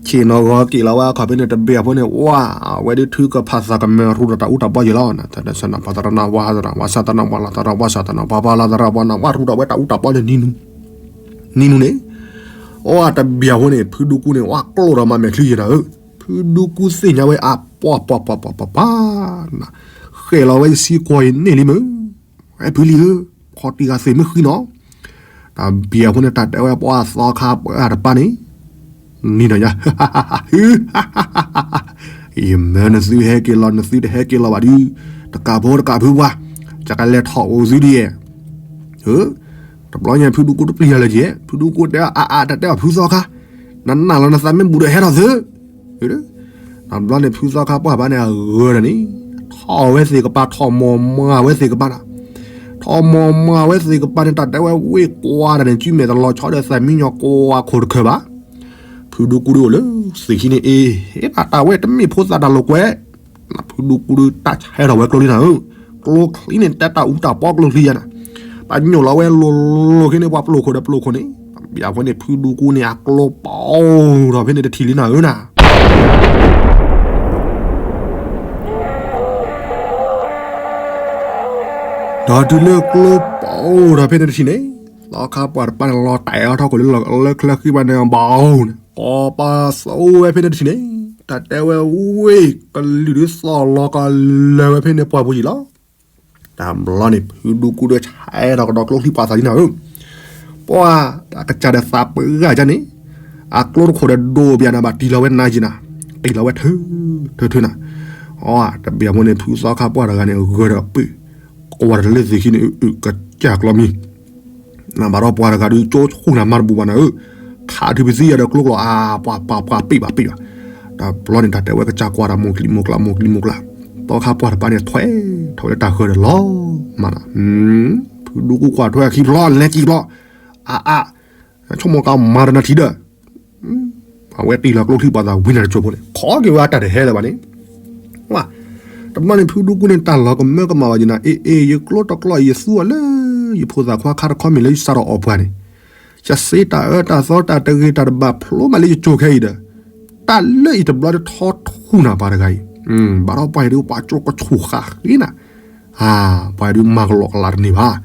ဆ့းနီၢ်ဂီၤက့ၤလီၤဝဲအခီၣ်ဖဲန့ၣ် တဘ့ၣ်အဖိန့ၣ် ဝါ အဝဲဒုးထုကဖၣ်သးကမဲၤရူဒီးတၢ်အူတၢ်ပီယဲၢ်လီၤ သရၣ်သရၣ်နဝါ ဝါစၢ်သရၣ်နဝါလီၤသရၣ် ဝါစၢ်သရၣ်နဝါ ပှၤပှၤလီၤသရၣ် ပှၤနဝါရူဒီးဝဲတၢ်အူတၢ်ပီန့ၣ် နံၤနူ နံၤနူန့ၣ် အတဘ့ၣ်အဖိန့ၣ် ဖုဒူကူန့ၣ် ဝါကျိဒီးမၤမဲာ်ချံယဲၢ်နၤဧၢ, ဖုဒူကူသ့ၣ်ညါဝဲအပှၤပှၤပှၤပှၤပှၤပှၤ ဃဲၤလီၤဝဲစံကွၢ်အံၤန့ၢ်လံမုၢ်, ဝဲဖုလံဧၢ, ခီတံၢ်ဂၤသ့ၣ်မုၢ်ဃံနီၤ, တၢ်ဘ့ၣ်အဖိန့ၣ် တၢ်တဲဝဲပှၤသီခါပှၢ်တပၤန့ၣ် နံၤနီၤညါ ယမၢနသုဟဲက့ၤလီၤ နသုတဟဲက့ၤလီၤဘၣ်ဒုး, တကးဖိတကးဖုပှၢ်, ယကလဲၤထီၣ်အိၣ်သုဒ်ယဲၢ်, တဘျီညါဖုဒူကူတပျံၤယၤလၢၤက့ၤ, ဖုဒူကူတဲအါအါ တၢ်တဲအီၤဖုသီခါ, နနာ်လီၤနသးမ့ၢ်ဘူးဒီးဟဲထီၣ်သု, တဘျီန့ၣ် ဖုသီခါပှၢ်တပၤန့ၣ် အဂၢၢ်ဒီးန့ၣ်, ထီၣ်ဝဲသ့ၣ်ကပၤ ထီၣ်မီၢ်မၤဝဲသ့ၣ်ကပၤဒီး, ထီၣ်မီၢ်မၤဝဲသ့ၣ်ကပၤန့ၣ် တၢ်တဲဝဲဝ့ၢ်ကွၢ်တၢ်န့ၣ် စုမဲာ်တလီၤဆီဒီးသးမံညီၤကွၢ်ခိၣ်တခၢၣ်ဘၣ် ဖုဒူကူဒုးအိၣ်လၢသ့ၣ်ခံန့ၣ်အ့ၣ်, ဟ့ၣ်ဘၣ်တၢ်ဝဲတမ့ၢ်ဖိသၣ်တၢ်လိာ်ကွဲ, ဖုဒူကူဒုးတၢ်ဆဲးထီၣ်ဝဲကျိချံနၤဧၢ, ကျိချံန့ၣ် တဲတၢ်အူတၢ်ပီကျိချံယါနၤ, ပှၤညိၣ်လီၤဝဲလိၤလိၤခ့န့ၣ် ပှၤပျိၢ်ခိၣ်ဒီးပျိၢ်ခိၣ်န့ၣ်, ဘၣ်အဃိန့ၣ် ဖုဒူကူန့ၣ် အကျိပီထီၣ်ဖဲန့ၣ်တထံၣ်လံနၤဧၢနၤ ဒီးတုၤလၢကျိပီထီၣ်ဖဲန့ၣ်တထံၣ်န့ၣ်, သီခါပှၢ်တပၤန့ၣ် လီၤတဲာ်အါထီၣ်ခိၣ်လၢလၢချၢဃံဘၣ်န့ၣ် ဘၣ်အီၤန့ၣ် ကိးပၤသိဝဲဖဲန့ၣ်တထံၣ်န့ၣ်, တၢ်တဲဝဲဝ့ၢ်ကလုာ်ဒုးသီၣ်လီၤကလၢာ်ဝဲဖဲန့ၣ်ပှၢ်ပူၤယံၤလီၤ. တဘျီန့ၣ် ဖုဒူကူဒီးဆဲးထီၣ်ကဒီးကျိချံပှၤသးလံနၤဧၢ, ပှၤတၢ်ကစၢ်ဒီးသးပှၢ်ဂၤန့ၣ်, အကျိတခိၣ်ဒီးဒိၣ်ဘၣ်နၤဘၣ်တံၢ်လီၤဝဲနၤယံၤနၤ, တံၢ်လီၤဝဲထၢ ထၢထၢနၤ, အတဘ့ၣ်အမိၢ်န့ၣ် ဖုသီခါပှၢ်တဂၤန့ၣ် ဂၢၢ်ဒီးပ့ၢ်, ကွၢ်တၢ်လၢသ့ၣ်ခံန့ၣ် အုးအုးကစၢ်ကျီမံၤ နဘၣ်ဒီးပှၤတဂၤဒုးကၠိဆူၣ်နၤမၤတဘူၣ်ဘၣ်နၤဧၢ, ခးထုးပသံယၤဒီးကျိကျိာ်အါ ပှၤပှၤပှၤပ့ၢ်ဘၣ်ပ့ၢ်ဘၣ်, တဘျီန့ၣ် တၢ်တဲဝဲကစၢ်ကွၢ်တၢ်မိၢ်ကျံမိၢ်ကျါမိၢ်ကျံမိၢ်ကျါ, သီခါပှၢ်တပၤန့ၣ် ထွဲထီၣ်ဝဲလၢတၢ်ဃၢၤဒီးလီၤမၢ်နၤ, ဖုဒူကူကွၢ်ထွဲခံဖျီလဲၤကံၣ်ဖျီ, အါအါ, ဆိကမိၣ်ကမၤတနၤထံဒီး အဝဲတံၢ်လီၤကျိချံပှၤသးဝံၤနၤတကၠိဖိန့ၣ် ခီက့ၤဝဲအတၢ်တဟဲလၢၤဘၣ်န့ၣ်, ဝါ, တဘျီန့ၣ် ဖုဒူကူန့ၣ် တၢ်လီၤကမၢကမၣ်ဘၣ်ယံၤနၤ, အ့အ့ ယကျိတကျိအံၤ ယသူအီၤလၢ ယဖိသၣ်ခွါခါတခီမ့ၢ်လၢယစးထီၣ်အီၣ်ပှၤန့ၣ်, ယစ့တၢ်အၢတၢ်သီတၢ်တဂ့ၤတၢ်တဘၣ်ဖျိမးလၢယကၠိခဲအံၤဒီး, တၢ်လၢအံၤတဘျီဒုးထီထူၣ်နၤပှၤတဂၤအံၤ, ဘၣ်ဒီးပှၤအံၤဒုးပှၤကၠိကဆူၣ်ဃာ်ဃ့နၤ, ပှၤအံၤဒုးမၤကလီကလးတန့ၢ်ဘၣ်,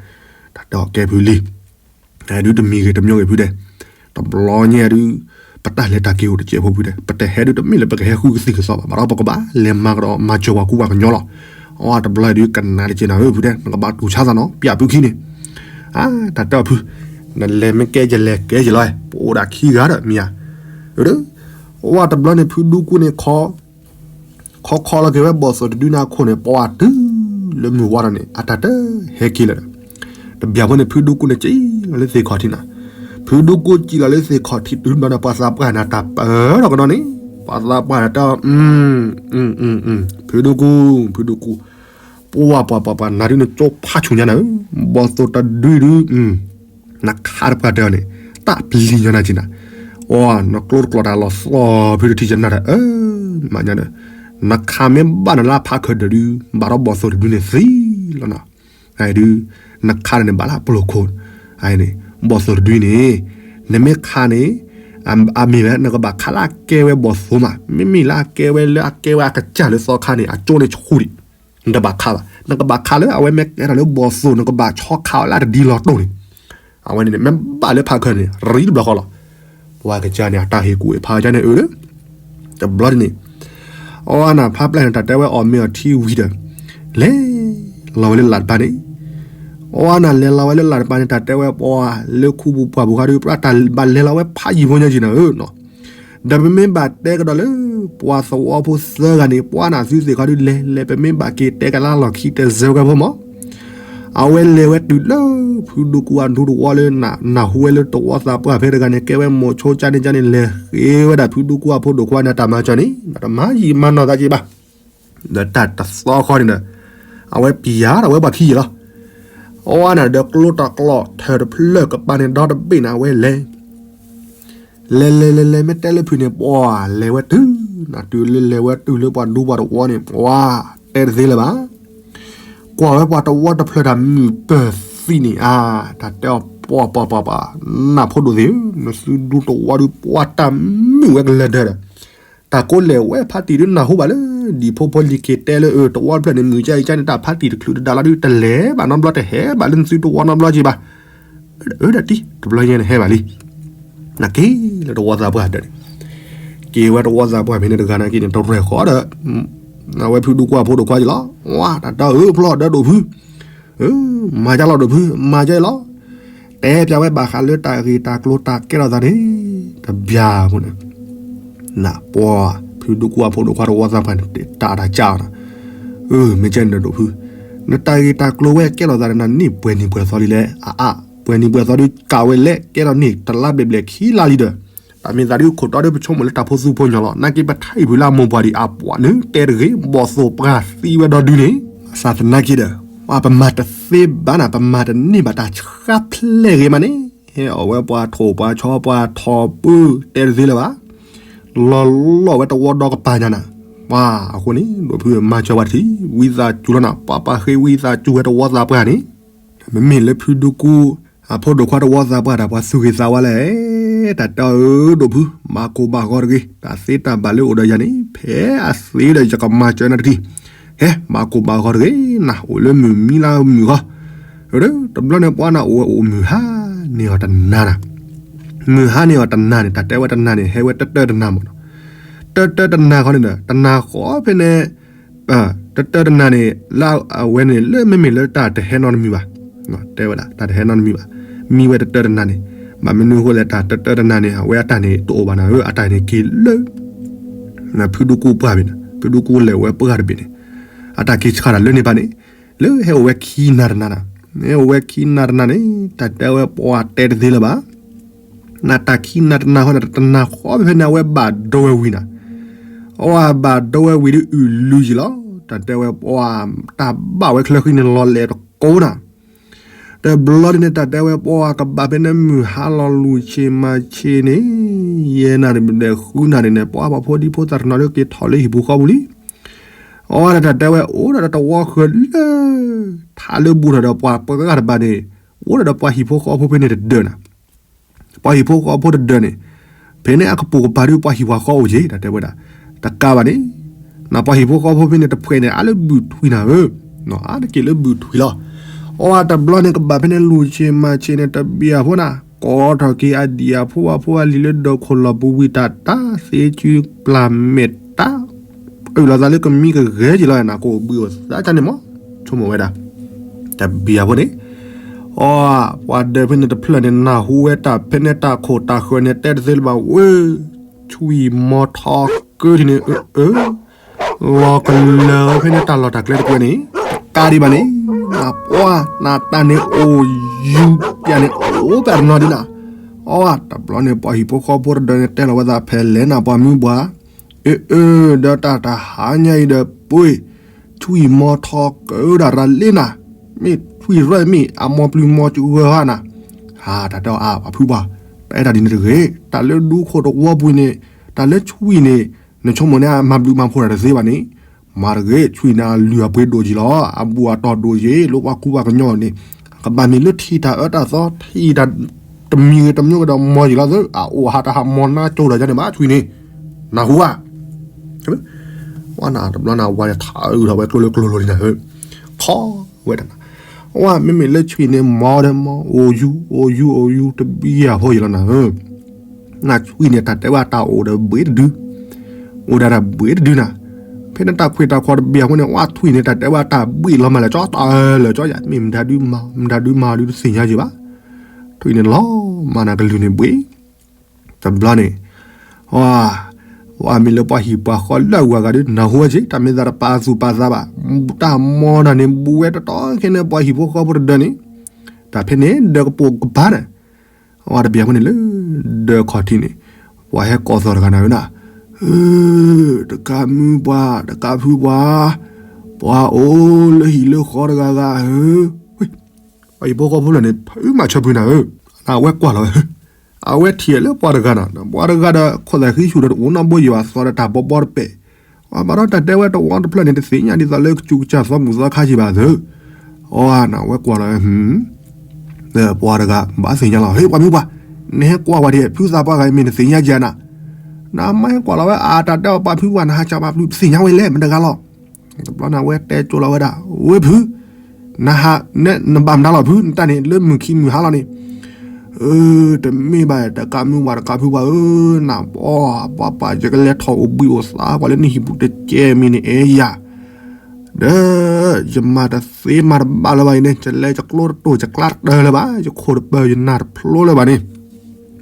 တၢ်တဲအီၤကဲဖုလံ ဒုးတမံၤဂ့ၤတမံၤဂ့ၤဖုဒဲး, တဘျီညါဒုး ပတၢ်လဲၤတၢ်က့ၤအိၣ်တစဲးဖိဖုဒဲး, ပတဟဲဒုးတမ့ၢ်လၢပကဟဲဃုကသံၣ်ကသီဘၣ်, ဘၣ်ဒီးပကဘၣ်လဲၤမၤကဒီးမၤစၢၤပှၤကူပှၤကညီလီၤ. အတဘျီဒုးကနၣ်တက့ၢ်နၤဧၢဖုဒဲး, နကဘၣ်တူၢ်ဆါသးနီၤ, ပျၢ်ဖုခံန့ၣ်, တၢ်တဲအီၤဖု, နလဲၤမ့ၢ်ကဲယလဲၤကဲယလီၤ, ပအိၣ်ဒၣ်ခံဂၤဒီးမ့ၢ်ဧါ, အဝဲတဘျီန့ၣ် ဖုဒူကူန့ၣ် ခီခီလီၤက့ၤဝဲဘီၣ်သိၣ်တဒုန့ၣ်အခိၣ်န့ၣ် ပှၤတုၤလၢမုၢ်ဝါထီၣ်န့ၣ် အတၢ်တဟဲက့ၤလၢၤဒီး, တဘျီဖိန့ၣ် ဖုဒူကူန့ၣ် စံၣ်လီၤလၢသ့ၣ်ခီၣ်ထံးနၤ, ဖုဒူကူစံၣ်လီၤလၢသ့ၣ်ခီၣ်ထံးတုၤဘျီန့ၣ် ပှၤသးပှၢ်န့ၣ် တၢ်ပၢၢ်ထီၣ်ကဒီးန့ၣ်, ပှၤသးပှၢ်န့ၣ်တဲအီၤ, ဖုဒူကူ, ဖုဒူကူ, ပှၤပှၤပှၤပှၤ နၤဒုးနကၠိဖးဆူၣ်ညါနၤဧၢ, ဘီၣ်သိၣ်တဒုဒုး နခးတပှၢ်တၢၢ်န့ၣ် တၢ်ပျံၤညါနၤက့ၤနၤ, အိ နကျိတကျိာ်တၢ်လီၤသီဖုတထံၣ်ယနၢ်တၢ်အၢ, မၤညါဒီး, နခးမ့ၢ်ဘၣ်နၤလၢအဖးခၢၣ်ဒၢးဒုး ဘၣ်ဒီးဘီၣ်သိၣ်တဒုန့ၣ်သံလီၤနီၤ, ဒုး, နခးန့ၣ်ဘၣ်လၢအပျိၢ်ခိၣ်, န့ၣ်, ဘီၣ်သိၣ်တဒုန့ၣ်, နမ့ၢ်ခးန့ၣ်, အမ့ၢ်ဝဲ နကဘၣ်ခးလၢအကဲဝဲဘီၣ်သိၣ်မး, မ့မ့ၢ်လၢအကဲဝဲလၢအကဲဝဲအကစၢ်လၢသီခါန့ၣ် အကၠိန့ၣ်ဆူၣ်ဒံး နတဘၣ်ခးဘၣ်, နကဘၣ်ခးလၢအဝဲမ့ၢ်ကဲထီၣ်လၢဘီၣ်သိၣ် နကဘၣ်ဆီခးအီၤလၢအတဒ်လီၤတိၢ်န့ၣ်, အဝဲန့ၣ်န့ၣ် မ့ၢ်ဘၣ်လၢဖးခၢၣ်န့ၣ် ရံတဘျီဃီလီၤ. ပှၤကစၢ်န့ၣ် အတၢ်ဟ့ၣ်ကူၣ်ဟ့ၣ်ဖးကစၢ်န့ၣ်အၢ, တဘျီန့ၣ်, အဝဲနၤဖးပျဲၢ်န့ၣ် တၢ်တဲဝဲအီၣ်မ့ၤအီထံဝံၤဒီး, လဲၤလီၤဝဲလၢလၢ်တပၤန့ၣ်, အဝဲနၤလဲၤလီၤဝဲလၢလၢ်တပၤန့ၣ် တၢ်တဲဝဲပှၤလၢခူပူၤပှၢ်ပူၤဃီဒီး ပှၤတၢ်ဘၣ်လဲၤလီၤဝဲဖးယံာ်ဖိညါက့ၤနၤဧၢနီၤ ဒီးပမ့ၢ်ဘၣ်တဲကဒီးလၢ ပှၤသဝီဖိသၢဂၤန့ၣ် ပှၤနၤသုသ့ၣ်ခီဒုးလဲၤလဲၤ ပမ့ၢ်ဘၣ်က့ၤတဲကလၢလီၢ်ခံတဲစဲဝဲကဲဖိမး, အဝဲလဲၤဝဲတုၤလၢ ဖုဒူကူအဒူသဝီလၢ နၢ်ဟူဝဲလၢသဝီသးပှၢ်ဖဲတဂၤန့ၣ် ကဲဝဲမိၤဆိကၠါန့ၣ်ကၠါန့ၣ် လဲၤဃ့ဝဲဒၣ်ဖုဒူကူအဖိဒိၣ်ခွါန့ၣ် တၢ်မၤစၢၤန့ၣ် တမၤယံာ်မၤနီၢ်သးက့ၤဘၣ် ဒီးတၢ်တသီဃီန့ၣ်ဒီး အဝဲပျံၤယၤဒီးဝဲပှၤခံယံာ်လီၤ. အဝဲန့ၣ်ဒီးကျိတၢ်ကျီၢ်ထၢၣ်တဖျၢၣ်ကပၤန့ၣ်ဒီတဘ့ၣ်န့ၣ် အဝဲလဲၤ လဲၤလဲၤလဲၤလဲၤ မ့ၢ်တဲလၢဖုန့ၣ် ပှၤလဲၤဝဲတုၤ နတုၤလဲၤလဲၤဝဲတုၤလၢပှၤဒူပှၤတဝီန့ၣ် ပှၤတဲတသ့လၢၤဘၣ်. ကွၢ်ဝဲပှၤတဝီတဖျၢၣ်တၢ်မုာ်ပၢၢ်သံန့ၣ် အါ တၢ်တဲအီၤ ပှၤပှၤပှၤပှၤ နၢ်ဖိဒိၣ်သ့ၣ်ဧၢ, နသုဒူတဝီဒုး ပှၤတၢ်မုာ်ဝဲကလၢၤဒၢဒီး တၢ်ကိးလဲၤဝဲဖါတံၢ်ဒုး နၢ်ဟူဘၣ်လၢ ဒံၣ်ဖိဖိလံၤက့ၤတဲလၢ အၢ တဝီတဖျၢၣ်န့ၣ် မုာ်ကါအံၤကါန့ၣ် တၢ်ဖါတံၢ်တချုးတဒါလီၤဒုး တလဲၤဘၣ်နီတဘျီ တဟဲဘၣ်လၢနသုတဝီနီတဘျီက့ၤဘၣ်. အၢ ဒၣ်တံၢ် တဘျီညါန့ၣ်ဟဲဘၣ်လံ. နက့ၤလၢတဝီသးပှၢ်ဒၢးန့ၣ် က့ၤဝဲတဝီသးပှၢ်ဖဲန့ၣ်တဂၤနာ်က့န့ၣ် တရဲၣ်ဃီဒီး အဝဲဖုဒူကွၢ်ဖိဒိၣ်ခွါက့ၤလီၤ. ဝါ တၢ်တၢ်အၢဖျီၣ်ဒီးဒိၣ်ဖု မၤကၢ်လီၤဒိၣ်ဖု မၤကၢ်လီၤ. တဲပၠးဝဲဘၣ်ဃးလၢတၢ်ဂ့ၢ်တၢ်ကျိၤတၢ်ကဲထီၣ်သးန့ၣ် တဘၣ်အဃိန့ၣ် နပှၤ ဖုဒူကွၢ်ဖိဒိၣ်ခွါတဝီသးပှၢ်န့ၣ် တၢ်တၢ်ကၢ်အီၤနီၤ. အၢ မ့ၢ်ကဲန့ၣ်ဒီးဒိၣ်ဖု နတၢ်ဂ့ၢ်တၢ်ကျိၤဝဲကဲထီၣ်သးဒီးနန့ၢ်ပှဲၤနံၣ်ပှဲၤသီလံလဲၣ်. အါအါ ပှဲၤနံၣ်ပှဲၤသီဒုးကးဝဲလဲၣ် ကဲထီၣ်န့ၢ်တလါဘျဲၣ်ဘျဲၣ်ခံလါလံဒီး တၢ်မ့ၢ်သးဒုးခိၣ်တီဒုးပဆိကမိၣ်လၢတၢ်ဖိသူဖိညီလီၤ. နာ်က့ပထါအံၤဖုလၢအမိၢ်ပှၢ်ဒံးအပှၤန့ၣ် တဲတဂ့ၤ ဘီၣ်သိၣ်ပှၢ်သံဝဲဒီဒုန့ၣ် ဘၣ်ဆၣ်သနာ်က့ဒီး ပှၤပမၤတသ့ဘၣ်နၤ ပမၤတန့ၢ်ဘၣ်တၢ်ဆှါဖျဲးဂ့ၤမးန့ၣ် ဟဲအီၣ်ဝဲပှၤထိၣ်ပှၤဆီပှၤထီၣ်ပၢ တဲတသ့လၢၤဘၣ်. လီၤလီၢ်ဝဲတဝီဒီကပၤညါနၤ ပှၤအဃိန့ၣ် ဒိၣ်ဖုမၤစၢၤဝဲတထံၣ် ဝံသးစူၤလီၤနၤ ပှၤပှၤဃ့ဝံသးစူၤဝဲတဝီသးပှၢ်န့ၣ် မ့မ့ၢ်လၢဖုဒူကူ အဖိဒိၣ်ခွါတဝီသးပှၢ်တၢ် ပှၤသူၣ်ဂ့ၤသးဝါလဲၣ်. တၢ်တဲအီၤ အၢ ဒိၣ်ဖု ဘၣ်ကိၢ်ဘၣ်ဂီၤတဂ့ၤ တၢ်သ့တၢ်ဘၣ်လၢအိၣ်ဒီးယၤန့ၣ် ဖဲအသ့ဒီးယကမၤစၢၤနၤတထံၣ် ဟဲ ဘၣ်ကိၢ်ဘၣ်ဂီၤတဂ့ၤ နအိၣ်လၢမုၢ်မံလါမုၢ်ဂီၤ တဘျီန့ၣ်ပှၤနအိၣ်ဝဲအိၣ်မုၢ်ဟါန့ၢ်အီၤတနၤနၤ မုၢ်ဟါန့ၢ်အီၤတနၤန့ၣ် တၢ်တဲဝဲတနၤန့ၣ် ဟဲဝဲတၢတၢတနၤမ့ၢ်နီၤ တၢတၢတနၤဃီန့ၣ်ဒီး တနၤဃီဖဲန့ၣ် တၢတၢတနၤန့ၣ် လၢအဝဲန့ၣ် လၢမ့မ့ၢ်လၢတၢ်တဟဲနီတမံၤဘၣ်, တဲဝဲဒၣ် တၢ်တဟဲနီတမံၤဘၣ်, မံဝဲတၢတၢတနၤန့ၣ်, ဘၣ်မနုၤအဃိလဲၣ် တၢ်တၢတၢတနၤန့ၣ် အဝဲအတၢ်န့ၣ်တအိၣ်ဘၣ်နၤဧၢ, အတၢ်န့ၣ်က့ၤလၢ ဖုဒူကူပှၢ်ဘ့ၣ်န့ၣ်, ဖုဒူကူလဲၤဝဲပှၢ်တဘ့ၣ်န့ၣ်, အတၢ်က့ၤဆှၣ်တၢ်လၢန့ၣ်ဘၣ်န့ၣ်, လၢဟဲအိၣ်ဝဲခံနၤတနၤနၤ, ဟဲအိၣ်ဝဲခံနၤတနၤန့ၣ် တၢ်တဲဝဲပှၤတဲတသ့လၢၤဘၣ် နတၢ်ခံနၤတနၤဃီန့ၣ် တနၤဃီဖဲန့ၣ် အဝဲဘၣ်ဒိဝဲဝံၤနၤ, အဝဲဘၣ်ဒိဝဲဝံၤဒီးအုၣ်လူယံာ်လီၤ, တၢ်တဲဝဲပှၤ တၢ်ဘၣ်ဝဲချၢဃံန့ၣ် လီၤလဲၤတကိးနၤ, တဘျီန့ၣ် တၢ်တဲဝဲပှၤကဘၣ်ဖဲန့ၣ် မုၢ်ဟါလီၤလူၤဆ့မၤဆ့န့ၣ်, ယဲနၤန့ၣ် ဃုနၤန့ၣ်န့ၣ် ပှၤပှၤဖိဒံဖိသၣ်တနီၤလၢက့ၤထီၣ်လၢဟံၣ်ပူၤဃီပူၤလံ, အဝဲဒၣ်တၢ်တဲဝဲအိၣ်ဒီးတဝီဃၢၤလၢ ထးလၢဘူးထီၣ်ဒီးပှၤပှၤဂၤတဘၣ်န့ၣ်, အိၣ်ဒီးပှၤဟံၣ်ဖိဃီဖိဖဲန့ၣ်တဒၢးနၤ ပှၤဟံၣ်ဖိဃီဖိတဒၢးန့ၣ်, ဖဲန့ၣ်အကပိာ်ကပၤဒုးပှၤဟံၣ်ပှၤဃီအိၣ်က့ၤ တၢ်တဲဝဲဒၣ်, တကးဘၣ်န့ၣ်, နပှၤဟံၣ်ဖိဃီဖိဖဲန့ၣ်တဖှဲးန့ၣ် အါလၢဘုၣ်ထွံၣ်နၤဧၢ, အါတက့ၢ်လၢဘုၣ်ထွံၣ်လီၤ, အဝဲတဘျီန့ၣ်ကဘၣ်ဖဲန့ၣ်လူၤဆ့မၤဆ့န့ၣ် တဘံၣ်အဖိနၤ, ကိးထီၣ်က့ၤအဒံၣ်အဖိအဖိအလံၤလၢဒိးခိၣ်လီၤပူၤဝံၤတၢ်တၢ်သ့စုပျၢ်မဲာ်တၢ် အုၣ်လီၤသးလၢကမံကဂဲၤက့ၤလီၤနၤ ကအိၣ်ဘှံးအိၣ်သါကန့ၣ်မး, ဆိကမိၣ်ဝဲဒၣ်, တဘံၣ်အဖိန့ၣ်, အီ, ပှၤဒၢးဖဲန့ၣ်တဖျၢၣ်န့ၣ် နၢ်ဟူဝဲတၢ်ဖဲန့ၣ်တၢ်ခိၣ်တၢ်ဃၢၤန့ၣ် တဲတသ့လၢၤဘၣ်ဝဲ, ဆွံၣ်မီထီကၢထံၣ်န့ၣ် အၢ, လီၤကလၢၤဝဲဖဲန့ၣ်တၢ်လီၢ်တၢ်ကျဲတကွဲန့ၣ်, ကးဒံးဘၣ်န့ၣ်, နပှၤ နတၢ်န့ၣ်အိၣ်ယူၤပၠးန့ၣ် အိၣ်ပၠးတနီၤဒ်နၤ, အီ, တဘျီန့ၣ် ပှၤဟံၣ်ဖိဃီဖိတဒၢးန့ၣ် တဲလီၤဝဲသးဖဲလဲၣ်နၤပှၤမုၢ်ပှၢ် အၢ အၢ ဒီးတၢ်တဟါညါအံၤဒီး ပှ့ၤ ဆွံၣ်မီထီကၢဒၣ်ရၤလ့နၤ, မ့ၢ်ဆွံၣ်ရဲၣ်မ့ၢ်အမီပျံၤမီစှၤဟါနၤ, ဟါ တၢ်တဲအီၤအါ ပှၤဖုပှၢ်, ပအဲၣ်တၢ်ဒ်န့ၣ်တဂ့ၤ, တၢ်လၢဒူခိၣ်တဝီပူၤန့ၣ်, တၢ်လၢဆွံၣ်န့ၣ်, နဆိကမိၣ်န့ၣ် အမၤဘျုးမၤဖှိၣ်တၢ်တသ့ဘၣ်န့ၣ်, မၤတဂ့ၤ, ဆွံၣ်န့ၣ်အလုၢ်အပှ့ၤဒိၣ်ယံာ်လီၤ, အဘူၣ်အတီၢ်ဒိၣ်ယံာ်, လၢပှၤကူပှၤကညီန့ၣ်, ကဘၣ်မ့ၢ်လၢထံၣ်တၢ်အၢတၢ်သီ, ထံၣ်တၢ်တမံၤဂ့ၤတမံၤဂ့ၤဒီးမီယံာ်လီၤသၢ, အအိၣ်ဟးတၢ်ဟးမီနါကၠိတၢ်ယါန့ၣ်ဘၣ် ဆွံၣ်န့ၣ်, နၢ်ဟူဧါ ဝဲနၤတဘျီနၤဝဲန့ၣ် ထးအုးထီၣ်ဝဲကျိလၢကျိလိၤလံနၤဧၢ, ခီဝဲတနၤ, ဝဲမ့မ့ၢ်လၢဆွံၣ်န့ၣ် မီဒီးမီ အိၣ်ယူၤ အိၣ်ယူၤ အိၣ်ယူၤ တဘံၣ်ယၤဖိယံာ်လီၤနၤဧၢ, နဆွံၣ်န့ၣ် တၢ်တဲဝဲတၢ်အိၣ်ဒီးဘှ့းတဒု, အိၣ်ဒၣ်တၢ်ဘှ့းတဒုနၤ, ဖဲန့ၣ်တၢ်ခွဲးတၢ်ခွီတဘံၣ်အဃိန့ၣ် ဝဲဆွံၣ်န့ၣ် တၢ်တဲဝဲတၢ်ဘှ့းလီၤမးလၢာ်ကၠီ တၢ်လၢာ်ကၠီယၤ မ့ၢ်မတၤဒုမၤ မတၤဒုမၤဒုတသ့ၣ်ညါယံၤဘၣ်, ဆွံၣ်န့ၣ်လီၤမးနၤကလုၢ်န့ၣ်ဘှ့း တဘျီန့ၣ်, ဝဲ, ဝဲမ့ၢ်လၢပှၤဟံၣ်ပှၤဃီလၢအဂၤဂၤဒီး နၢ်ဟူဝဲက့ၤ တၢ်မ့ၢ်သးတပာ်သူၣ်ပာ်သးဘၣ်, တၢ်မီတၢ်န့ၣ် ဘူးဝဲတတီၤခဲန့ၣ် ပှၤဟံၣ်ဖိဃီဖိတဒၢးန့ၣ်, တၢ်ဖဲန့ၣ် ဒၢးကပိာ်ကပၤန့ၣ်, ဝဲတဘံၣ်အဖိန့ၣ်လၢ ဒၢးခီၣ်ထံးန့ၣ်, ပှၤဟဲကိးသီၣ်တဂၤနၤဧၢနၤ, ဧၢ, တကးမုၢ်ပှၢ် တကးဖုပှၢ်, ပှၤအိၣ်လၢဟံၣ်လၢဃီတဂၤဂၤဧၢ, ဝဲ ပှၤဟံၣ်ဖိဃီဖိလၢာ်န့ၣ် ဖုမၤဆၢဖုနၤဧၢ, အဝဲကွၢ်လီၤဝဲ, အဝဲထံၣ်လၢပှၤတဂၤနၤ, ပှၤတဂၤဒီး ခိၣ်သးဃံဆူၣ်ဒီးတအိၣ်နီတဘိယံၤဘၣ် သီဒီးတၢ်ဘီဘီတပဲာ်, ဘၣ်ဒီးတၢ်တဲဝဲတဝီတဖျၢၣ်န့ၣ် တသ့ၣ်ညါဒ်သိးလၢကစူးကစၢ်သီမုၢ်သီခါက့ၤဘၣ်သၢ, အဝဲကွၢ်လီၤဝဲ ပှၤတဂၤ ဘၣ်သ့ၣ်ညါလီၤ ဟ့ၣ်ပှၤမုၢ်ပှၢ်, နဟဲကွၢ်ဝဲဒ် ဖုသးပှၢ်ဂၤအံၤမ့ၢ်တသ့ၣ်ညါက့ၤနၤ, နမ့ၢ်ဟဲကွၢ်လီၤဝဲ အတၢ်တဲအီၤပှၤဖုပှၢ် နဟးစၢ်ပှၤဖု ပသ့ၣ်ညါဝဲလဲၣ် မတဂၤလီၤ. တဘျီန့ၣ် အဝဲတဲကၠိလီၤဝဲဒၣ်, ဝ့ၢ်ဖု, နဟး, နဘၣ်မတၤလီၤဖု နတၢ်န့ၣ် လၢမုၢ်ခံမုၢ်ဟါလီၤန့ၣ်, အၢ တမ့ၢ်ဘၣ် တကးမုၢ်ပှၢ် တကးဖုပှၢ်ဧၢ, နပှၤပှၤပှၤ ယကလဲၤထီၣ်အိၣ်ဘှံးအိၣ်သါ ပှၤလၢနဟံၣ်ပူၤတကဲမံၤန့ၣ် အဲၣ်ယၤ ဒီး ယမၤတသ့မၤတဘၣ်လၢၤဘၣ်အံၤန့ၣ် ယလဲၤယကျိတတိၢ် ယကျါတတၢၢ်လၢၤဘၣ် ယခိၣ်တပၢၢ် ယနၢ်တဖျိလၢၤဘၣ်န့ၣ်,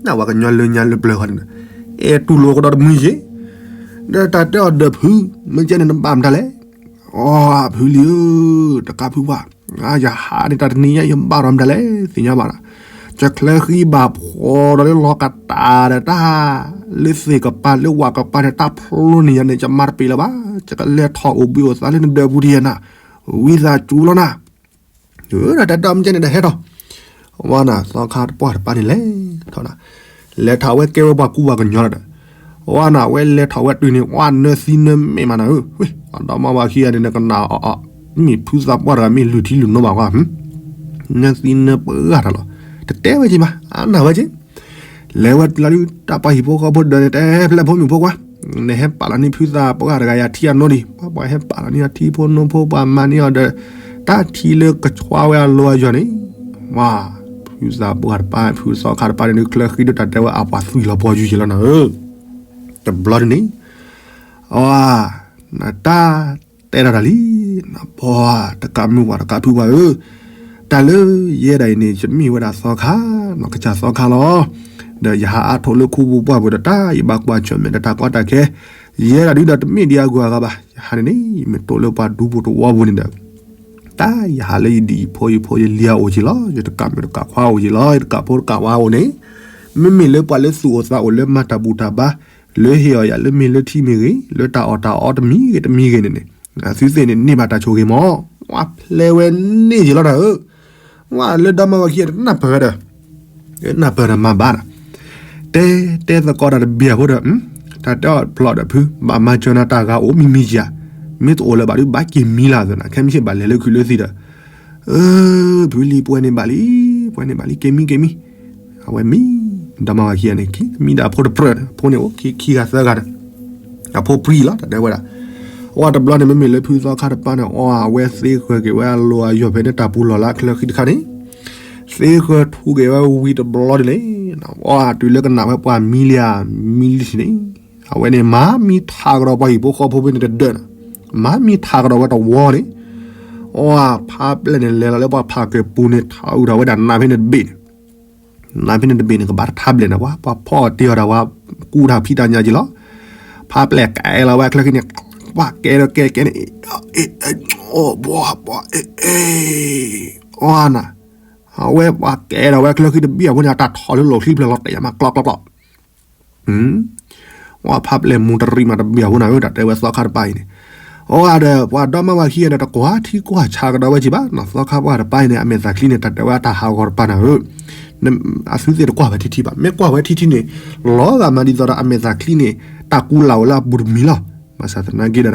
နဝဲကညီလၢညါလၢပျၢၤဃီန့ၣ်, အဲၣ်တူၢ်လိာ်ကဒီးတမုၢ်ယ့ၣ်, ဒီးတၢ်တဲအီၤဒီးဖု, မ့ၢ်ကဲန့ၣ်နဘၣ်မတၤလဲၣ်, အီ ဖုလံဧၢ, တကးဖုပှၢ်, ယဟးန့ၣ်တၢ်တနံၤညါ ယဘၣ်ဒီးမတၤလဲၣ် သ့ၣ်ညါဘၣ်ဒီး, ယချၢဃံဘၣ်ဖှီၣ်ဒီးလၢလီၤကတၢ်ဒီးတၢ် လၢသ့ၣ်ကပၤလၢဝၣ်ကပၤန့ၣ် တၢ်ဖျိန့ၢ်ယၤန့ၣ် ယမၤတပ့ၤလၢၤဘၣ်, ယကလဲၤထီၣ်အိၣ်ဘှံးအိၣ်သါလၢနဒၢးပူၤဒံးနၤ, ဝံသးစူၤလီၤနၤ, တၢ်တဲအီၤမ့ၢ်ကဲန့ၣ်ဒီးဟဲထီၣ်, ဝဲနၤ သီခါပှၢ်တပၤန့ၣ်လဲၤထီၣ်နၤ, လဲၤထီၣ်ဝဲကဲဝဲပှၤကူပှၤကညီလီၤဒီး, ဝဲနၤ အဝဲလဲၤထီၣ်ဝဲတုၤန့ၣ် ဝဲနၢသံနၢမဲာ်မးနၤဧၢ, အဒီမါဝၤခံဂၤန့ၣ် နကနၣ်အီၤ, မ့ၢ်ဖုသးပှၢ်တဂၤမ့ၢ်လုၢ်ထံလုၢ်နိဘၣ်ကွၢ်, နၢသံနၢပှၢ်တၢ်လီၤ, တတဲဝဲက့ၤမး အနၢ်ဝဲက့ၤ လဲၤဝဲလီၤဒုး တၢ်ပှၤဟံၣ်ဖိဃီဖိဒီးန့ၣ် တဲဖျဲၣ်ဖိမုၣ်ဖိကွၢ်, နဟဲပာ်လီၤန့ၢ်ဖုသးပှၢ်တဂၤယၤထံအနိဒံး, ပှၤဟဲပာ်လီၤန့ၢ်အထံဖိနိဖိ ပှၤမၤန့ၢ်အီၤဒီး တၢ်ထံလၢကဆှါဝဲအလီၢ်အယီၤန့ၣ်, ဝါ, ဖုသးပှၢ်တပၤ ဖုသီခါတပၤန့ၣ် နချၢဃံဒီးတၢ်တဲဝဲအပှၤသွံၣ်လီၤပှီၢ်ယုၢ်ယံၤလီၤနၤဧၢ, တဘျီဒ်န့ၣ် အဝဲ နတၢ်တဲတၢ်တၢ်လံ, နပှၤတကးမုၢ်ပှၢ်တကးဖုပှၢ်ဧၢ, တၢ်လၢယဲဒၣ်အံၤန့ၣ် ယမ့ၢ်ဝဲဒၣ်သီခါ, နီၢ်ကစၢ်သီခါလီၤ, ဒီးယဟးအါထီၣ်လၢခူပူၤပှၢ်ပူၤဒီးတၢ်ယဘၣ်ကွၢ်ဆၢၣ်မဲာ်ဒီးတၢ်ကီတၢ်ခဲ, ယဲဒၣ်ဒုဒီးတမ့ၢ်ဒံးအဂုၤအဂၤဘၣ်, ယဟးန့ၣ်န့ၣ် ယမ့ၢ်တိၢ်လၢပှၤဒူပူၤတဝီပူၤန့ၣ်ဒီး တၢ်ယဟးလၢယဒံၣ်ယဖိယဖိယလံၤအအိၣ်က့ၤလီၤ, ယတကးမုၣ်တကးခွါအိၣ်က့ၤလီၤ, ယတကးဖိတကးဝါအိၣ်န့ၣ်, မ့မ့ၢ်လၢပှၤလၢသူၣ်အိၣ်သးအိၣ်လၢမၤတၢ်ဘူၣ်တၢ်ဘါ, လၢဟ့ၣ်အီၤယၤလၢမ့ၢ်လၢထံမ့ၢ်ဂ့ၤ, လၢတၢ်အီၣ်တၢ်အီတမံၤဂ့ၤတမံၤဂ့ၤန့ၣ်န့ၣ်, အသုသ့ၣ်န့ၣ်န့ၢ်ဘၣ်တၢ်ဆိၣ်ဂ့ၤမး, ဝဲဖျဲဝဲန့ၢ်ယံၤလီၤနၤဧၢ, ဝဲလၢဒီမါဝၤခံဂၤန့ၣ် နၢ်ပၢၢ်ဒီး နၢ်ပၢၢ်ဒီးမၤဘၣ်ဒီး, တဲတဲသကိးတၢ်တဘျီဖိဒီး, တၢ်တဲအီၤဖျီဒီးဖု, ဘၣ်မၤစၢၤနၤတၢ်ဂၤအိၣ်မံၤမံၤယၤ, မ့ၢ်တအိၣ်လၢၤဘၣ်ဒုး ဘၣ်က့ၤမံလၢအသးနၤ, ခဲမုၢ်ဆ့ၣ်ဘၣ်လဲၤလၢခုးလၢသံးဒီး, အၢ ဖုလံၤပှဲၤန့ၣ်ဘၣ်လံ, ပှဲၤန့ၣ်ဘၣ်လံ က့ၤမံက့ၤမံ, အဝဲမံ, ဒီမါဝၤခံဂၤန့ၣ် က့ၤမံဒီးအဖိတပြၢၢ်န့ၣ်, အဖိန့ၣ်အိၣ်ခံဂၤသၢဂၤဒီး အဖိပြံလီၤ တၢ်တဲဝဲဒၣ်, အဝဲတဘျီန့ၣ် မ့မ့ၢ်လၢဖုသီခါတပၤန့ၣ် အဝဲသ့ဃၢၤက့ၤဝဲအလီၢ်အယီၢ်ဖဲန့ၣ်တၢ်ပူၤလီၢ်လၢအချၢဃံတခါန့ၣ်, သ့ဃၢၤထူက့ၤဝဲဝံၤတဘျီန့ၣ်လဲၣ်, အဝဲတုၤလၢကနၣ်ဝဲပှၤမံလံဧါ, မံလံန့ၣ်, အဝဲန့ၣ် မၤမံထးကဒီးပှၤဟံၣ်ဖိဃီဖိဖဲန့ၣ်တဒၢးန့ၣ်, မၤမံထးကဒီးဝဲတဝီန့ၣ်, အဝဲဖးပျဲၢ်န့ၣ် လဲၤလီၤလၢပှၤဖးကဲၤပူၤန့ၣ် ထးအုးဒီးဝဲဒၣ်နးဖဲန့ၣ်တဘ့ၣ်န့ၣ် နးဖဲန့ၣ်တဘ့ၣ်န့ၣ် ကဘၣ်တထးဘျဲၣ်န့ၣ် ပှၤ ပှၤဖီအီၣ်တ့ၢ်အီၤဒီးပှၤကူတၢ်ဖံးတၢ်ညၣ်က့ၤလီၤ, ဖးပျဲၢ်ကဲလီၤဝဲအချၢဃံန့ၣ်, ပှၤကဲဒီးကဲကဲန့ၣ်, အ့ အ့ အ့ အ့ အ့ အ့ အ့ အ့ အ့ အဝဲပှၤကဲဒီးဝဲအချၢဃံတဘ့ၣ်အဃိန့ၣ် အတၢ်ထီၣ်လၢလီၢ်ချံတဖျၢၣ်လီၤတဲာ်ယၤမးကျီကျီကျီ ဝဲဖးပျဲၢ်မူတရံးမးတဘ့ၣ်အဃိန့ၣ် တၢ်တဲဝဲသီခါတပၤအံၤန့ၣ်, အဝဲဒီးပှၤဒီမါဝၤခံဂၤဒီး တကွၢ်ထံကွၢ်ဆးကဒီးဝဲက့ၤဘၣ်နီၤ, သီခါပှၢ်တပၤအံၤန့ၣ် အမဲာ်သၣ်ချံန့ၣ် တၢ်တဲဝဲအတၢ်ဟးဂီၤတပၤနၤဧၢ, အသုသ့ၣ်တကွၢ်ဝဲထံထံဘၣ်, မ့ၢ်ကွၢ်ဝဲထံထံန့ၣ် လီၤဂာ်မးဒ်သိးဒီးအမဲာ်သၣ်ချံန့ၣ် တၢ်ကူလၢ်အိၣ်လၢအပူၤတမံၤလီၤ, ဘၣ်ဆၣ်သနာ်က့ဒီး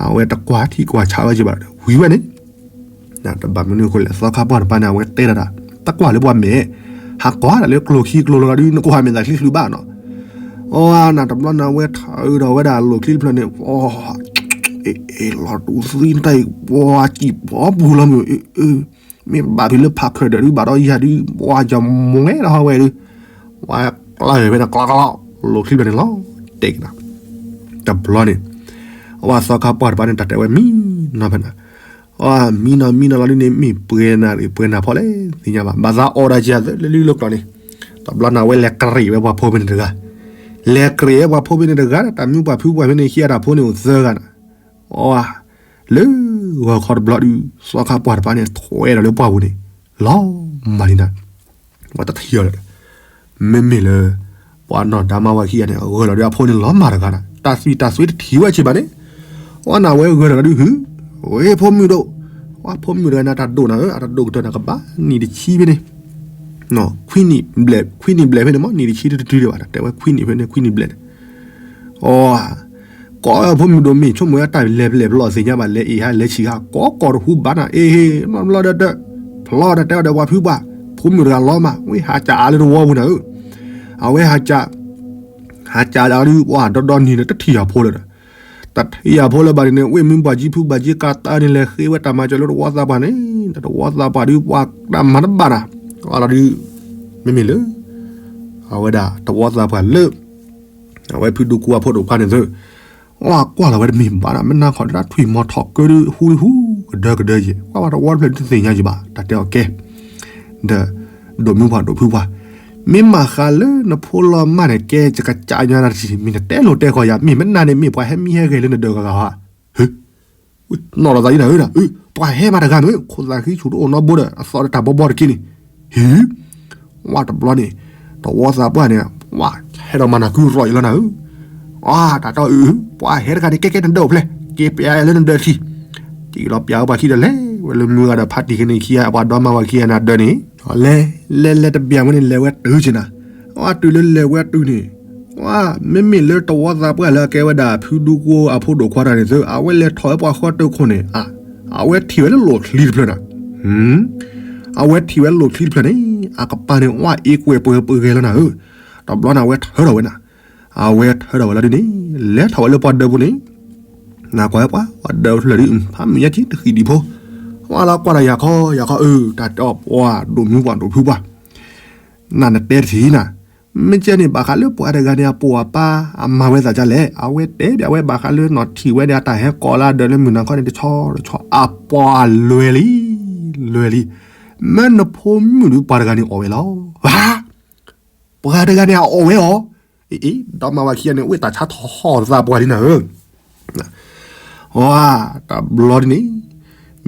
အဝဲတကွၢ်ထံကွၢ်ဆးဝဲက့ၤဘၣ်ဒီး ဝံၤဝဲန့ၣ် တဘၣ်မနုၤအဃိလဲၣ်, သီခါပှၢ်တပၤန့ၣ် အဝဲတဲဒၣ်, တကွၢ်လၢပှၤမဲာ်, ဟးကွၢ်ဒၣ်လၢကျိၤခံကျိၤလီၤဒီး နကွၢ်မဲာ်သၣ်ချံချုးဘၣ်နီၤ, အဝဲနၤတဘျီန့ၣ် အဝဲထးအုးဒီးဝဲဒၣ်လီၢ်ချံတဖျၢၣ်န့ၣ်, အ့ လီၤတူၢ်သံတၢ်အံၤ ပှၤစံၣ်ပှၤပူၤလီၤမုၢ်, မ့ၢ်ဘၣ်ဖဲလၢဖးခၢၣ်ဒီးဒုး ဘၣ်ဒီးယၤဒုး ပှၤကမွဲဒီးဟီဝဲဒုး, ပှၤကျါဂ့ၤဝဲန့ၣ်ကျီကျီကျီ လီၢ်ချံတဖျၢၣ်န့ၣ်လီၤ, တဲက့ၤနီၤ, တဘျီန့ၣ် အဝဲသီခါပှၢ်တပၤန့ၣ် တၢ်တဲဝဲမံနီၤဖဲနၤ အမံနီၤမံနီၤလီၤဒုးန့ၣ် မ့ၢ်ပှဲၤနၤဒီးပှဲၤနၤဖီလဲၣ် သ့ၣ်ညါဘၣ်, ဘၣ်သးအီၣ်ဒၣ်က့ၤအသးလၢလံလၢကျီန့ၣ်, တဘျီန့ၣ် အဝဲလဲၤကရံးဝဲပှၤဖိဖဲန့ၣ်တဂၤ, လဲၤကရံးဝဲပှၤဖိဖဲန့ၣ်တဂၤဒီး တၢ်မ့ၢ်ပှၤဖုပှၢ်ဖဲန့ၣ် ခံဂၤတၢ်ဖိန့ၣ်အိၣ်သၢဂၤန့ၣ်, အဝဲ လၢဂီၤခီတဘျီဒုး သီခါပှၢ်တပၤန့ၣ် ထွဲဒီးလၢပှၢ်ပူၤန့ၣ် လီၤမၢ်လံနၤ, ပှၤတထံၣ်အီၤလၢၤဒီး မ့မ့ၢ်လၢ ပှၤနီၢ်ဒါမါဝၤခံဂၤန့ၣ် ဂၢၢ်လီၤဒီးအဖိန့ၣ်လီၤမၢ်တဂၤနၤ, တၢ်သွံၣ်တၢ်သွဲတထံၣ်ဝဲက့ၤဘၣ်န့ၣ်, အဝဲနၤဝဲဂၢၢ်လီၤဒီးဒုးဟု, ဝဲဖိမုၣ်ဒိၣ်, ပှၤဖိမုၣ်တဂၤန့ၣ် အတၢ်ဒိၣ်နၤဧၢ, အတၢ်ဒိၣ်ကတၢၢ်န့ၣ် ကဘၣ်နံၣ်တဆံဖဲန့ၣ်, ခွံနံၣ်ဘျဲၣ်, ခွံနံၣ်ဘျဲၣ်ဖဲန့ၣ်မ့ၢ် နံၣ်တဆံတတုၤဒံးဘၣ်, တၢ်တဲဝဲခွံနံၣ်ဖဲန့ၣ် ခွံနံၣ်ဘျဲၣ်န့ၣ်, အိ, ကိးဖိမုၣ်ဒိၣ်မ့ၢ်ဆိကမိၣ်ဝဲတၢ်လဲၤပလဲၤပလီၢ်သ့ၣ်ညါဘၣ် လဲၤအ့ၣ်ဟးလဲၤဆံးဟး ကိးကိးတဟူဘၣ်နၤ, အ့ဟ့ နီတဘျီဒီး ဖျီဒီးတဲအီၤဒီးပှၤဖုပှၢ်, ဖိမုၣ်တဂၤလီၤမး ဝဲဟးကးအါလၢတဝီပူၤနၤဧၢ, အဝဲဟးကး ဟးကးဒီးပှၢ်ဒီဒီနံၤန့ၣ် တထံၣ်အဖိလၢၤဒီး, တထံၣ်အဖိလၢၤဘၣ်န့ၣ် ဝ့ၢ်မုၢ်ဘၣ်ကံဖုဘၣ်ကံကးတၢ်န့ၣ် လဲၤဃ့ဝဲတၢ်မၤစၢၤလၢတဝီသးပှၢ်န့ၣ်, ဒီးတဝီသးပှၢ်ဒုးပှၤတၢ်မၤတဘၣ်နၤ, အလီၤဒုး, မ့မ့ၢ်လၢ အဝဲဒၣ်တဝီသးပှၢ်လၢ အဝဲဖုဒူကူအဖိဒိၣ်ခွါန့ၣ်သု, အကွၢ်လီၤဝဲတမ့ၢ်ဘၣ်နၤ, မ့ၢ်နၤခီၣ်ဒၣ်ထွံၣ်မီၤထီၣ်ကၢဒုးဟူဒုးဟူ, ကဒၢကဒၢယဲၢ်, ကွၢ်ဘၣ်တဝီတဖျၢၣ်ဒုးတသ့ၣ်ညါယံၤဘၣ်, တၢ်တဲအီၤကဲ ဒီး ဒိၣ်မုၢ်ပှၢ်ဒိၣ်ဖုပှၢ်, မ့ၢ်မၤဃးလၢနဖိလီၤမၢ်န့ၣ် ကဲယကစးညါနၤတထံၣ်, မ့ၢ်နတဲလိၤတဲဃီယၤ, မ့ၢ်မ့ၢ်နၤန့ၣ် မ့ၢ်ပှၤဟဲမံဟဲဂဲၤလၢနဒၢးဂၤဂၤဧါ, ဟ့, နီၢ်လီၤသးဒ်နၤဧၢဒၣ်, ပှၤဟဲမးတဂၤမ့ၢ် ခိၣ်သးဃံဆူၣ်တအိၣ်နီတဘိဒီး အသီဒီးတၢ်ဘီဘီတက့ၢ်န့ၣ်, ဟ့, ဝဲတဘျီန့ၣ် တဝီသးပှၢ်န့ၣ် ဝဲဟဲဒီးမၤနၤကုရီၣ်ယလီၤနၤဧၢ, အ တၢ်တီအုး, ပှၤဟဲတဂၤန့ၣ် ကဲကဲနဒၢးအိၣ်ဖျဲၣ်, က့ၤပျးလၢနဒၢးထံၣ်, က့ၤလီၤပျးဝဲပှၤခံဒီးလဲၤဝဲလၢမုၢ်ဂၤဒီးဖးတံၢ်ကန့ၣ်ခံဂၤ ပှၤဒီမါဝၤခံဂၤန့ၣ်အဒၢးန့ၣ်, လဲၤ လဲၤလဲၤတဘၣ်ဝဲန့ၣ် လဲၤဝဲတုၤက့ၤနၤ, အတုၤလၢလဲၤဝဲတုၤန့ၣ်, ဝဲ မ့မ့ၢ်လၢတဝီသးပှၢ်လၢအကဲဝဲဒၣ် ဖုဒူကူအဖိဒိၣ်ခွါတဂၤန့ၣ်သု အဝဲလဲၤထီၣ်ဝဲပှၤဃီတခိၣ်န့ၣ်, အဝဲထံၣ်ဝဲလၢလိၣ်ချံတဖျၢၣ်နၤ, အဝဲထံၣ်ဝဲလၢလိၣ်ချံတဖျၢၣ်န့ၣ် အကပၤန့ၣ် ဝဲအ့ကွဲၢ်ပှဲၤပှဲၤဂဲၤလီၤနၤဧၢ, တဘျီန့ၣ် အဝဲထၢထီၣ်ဝဲနၤ, အဝဲထၢထီၣ်ဝဲလီၤဒ်န့ၣ်, လဲၤထီၣ်ဝဲလၢပှၤဒၢးပူၤန့ၣ်, နကွၢ်ဝဲပှၤ ပှၤဒၢးဖျၢၣ်ဒ် ဖးမုၢ်ညါက့တဃံးဒံးဖိ, ဝဲလီၤကွၢ်ဒီးယၤခီ ယၤခီအုး တၢ်တဲအီၤပှၤဒိၣ်မုၢ်ပှၢ်ဒိၣ်ဖုပှၢ်, နနတဲတထံၣ်နၤ, မ့ၢ်ကဲန့ၣ် ဘၣ်ဃးလၢပှၤတဂၤန့ၣ် အပိာ်အပၢ် အမၤဝဲသးဒ်လဲၣ်, အဝဲတဲဘၣ်ဝဲဘၣ်ဃးလၢနီၢ်ထံၣ်ဝဲဒီးအတၢ်ဟဲကိးလၢအဒၢးလၢမုၢ်နၤခီန့ၣ် တဆီတဆီ အပှၤလွဲၤလံ, လွဲၤလံ, မ့ၢ်နဖိမုၣ်ဒုးပှၤတဂၤန့ၣ်အီၣ်ဝဲလီၤ, ပှၤတဂၤန့ၣ်အအီၣ်ဝဲအီၤ, အ့ ဒီမါဝၤခံဂၤန့ၣ် အိၣ်တၢ်ဆါထီၣ်ဟီၣ်သးပှၢ်လံနၤဧၢ ဝဲ တဘျီဒ်န့ၣ်,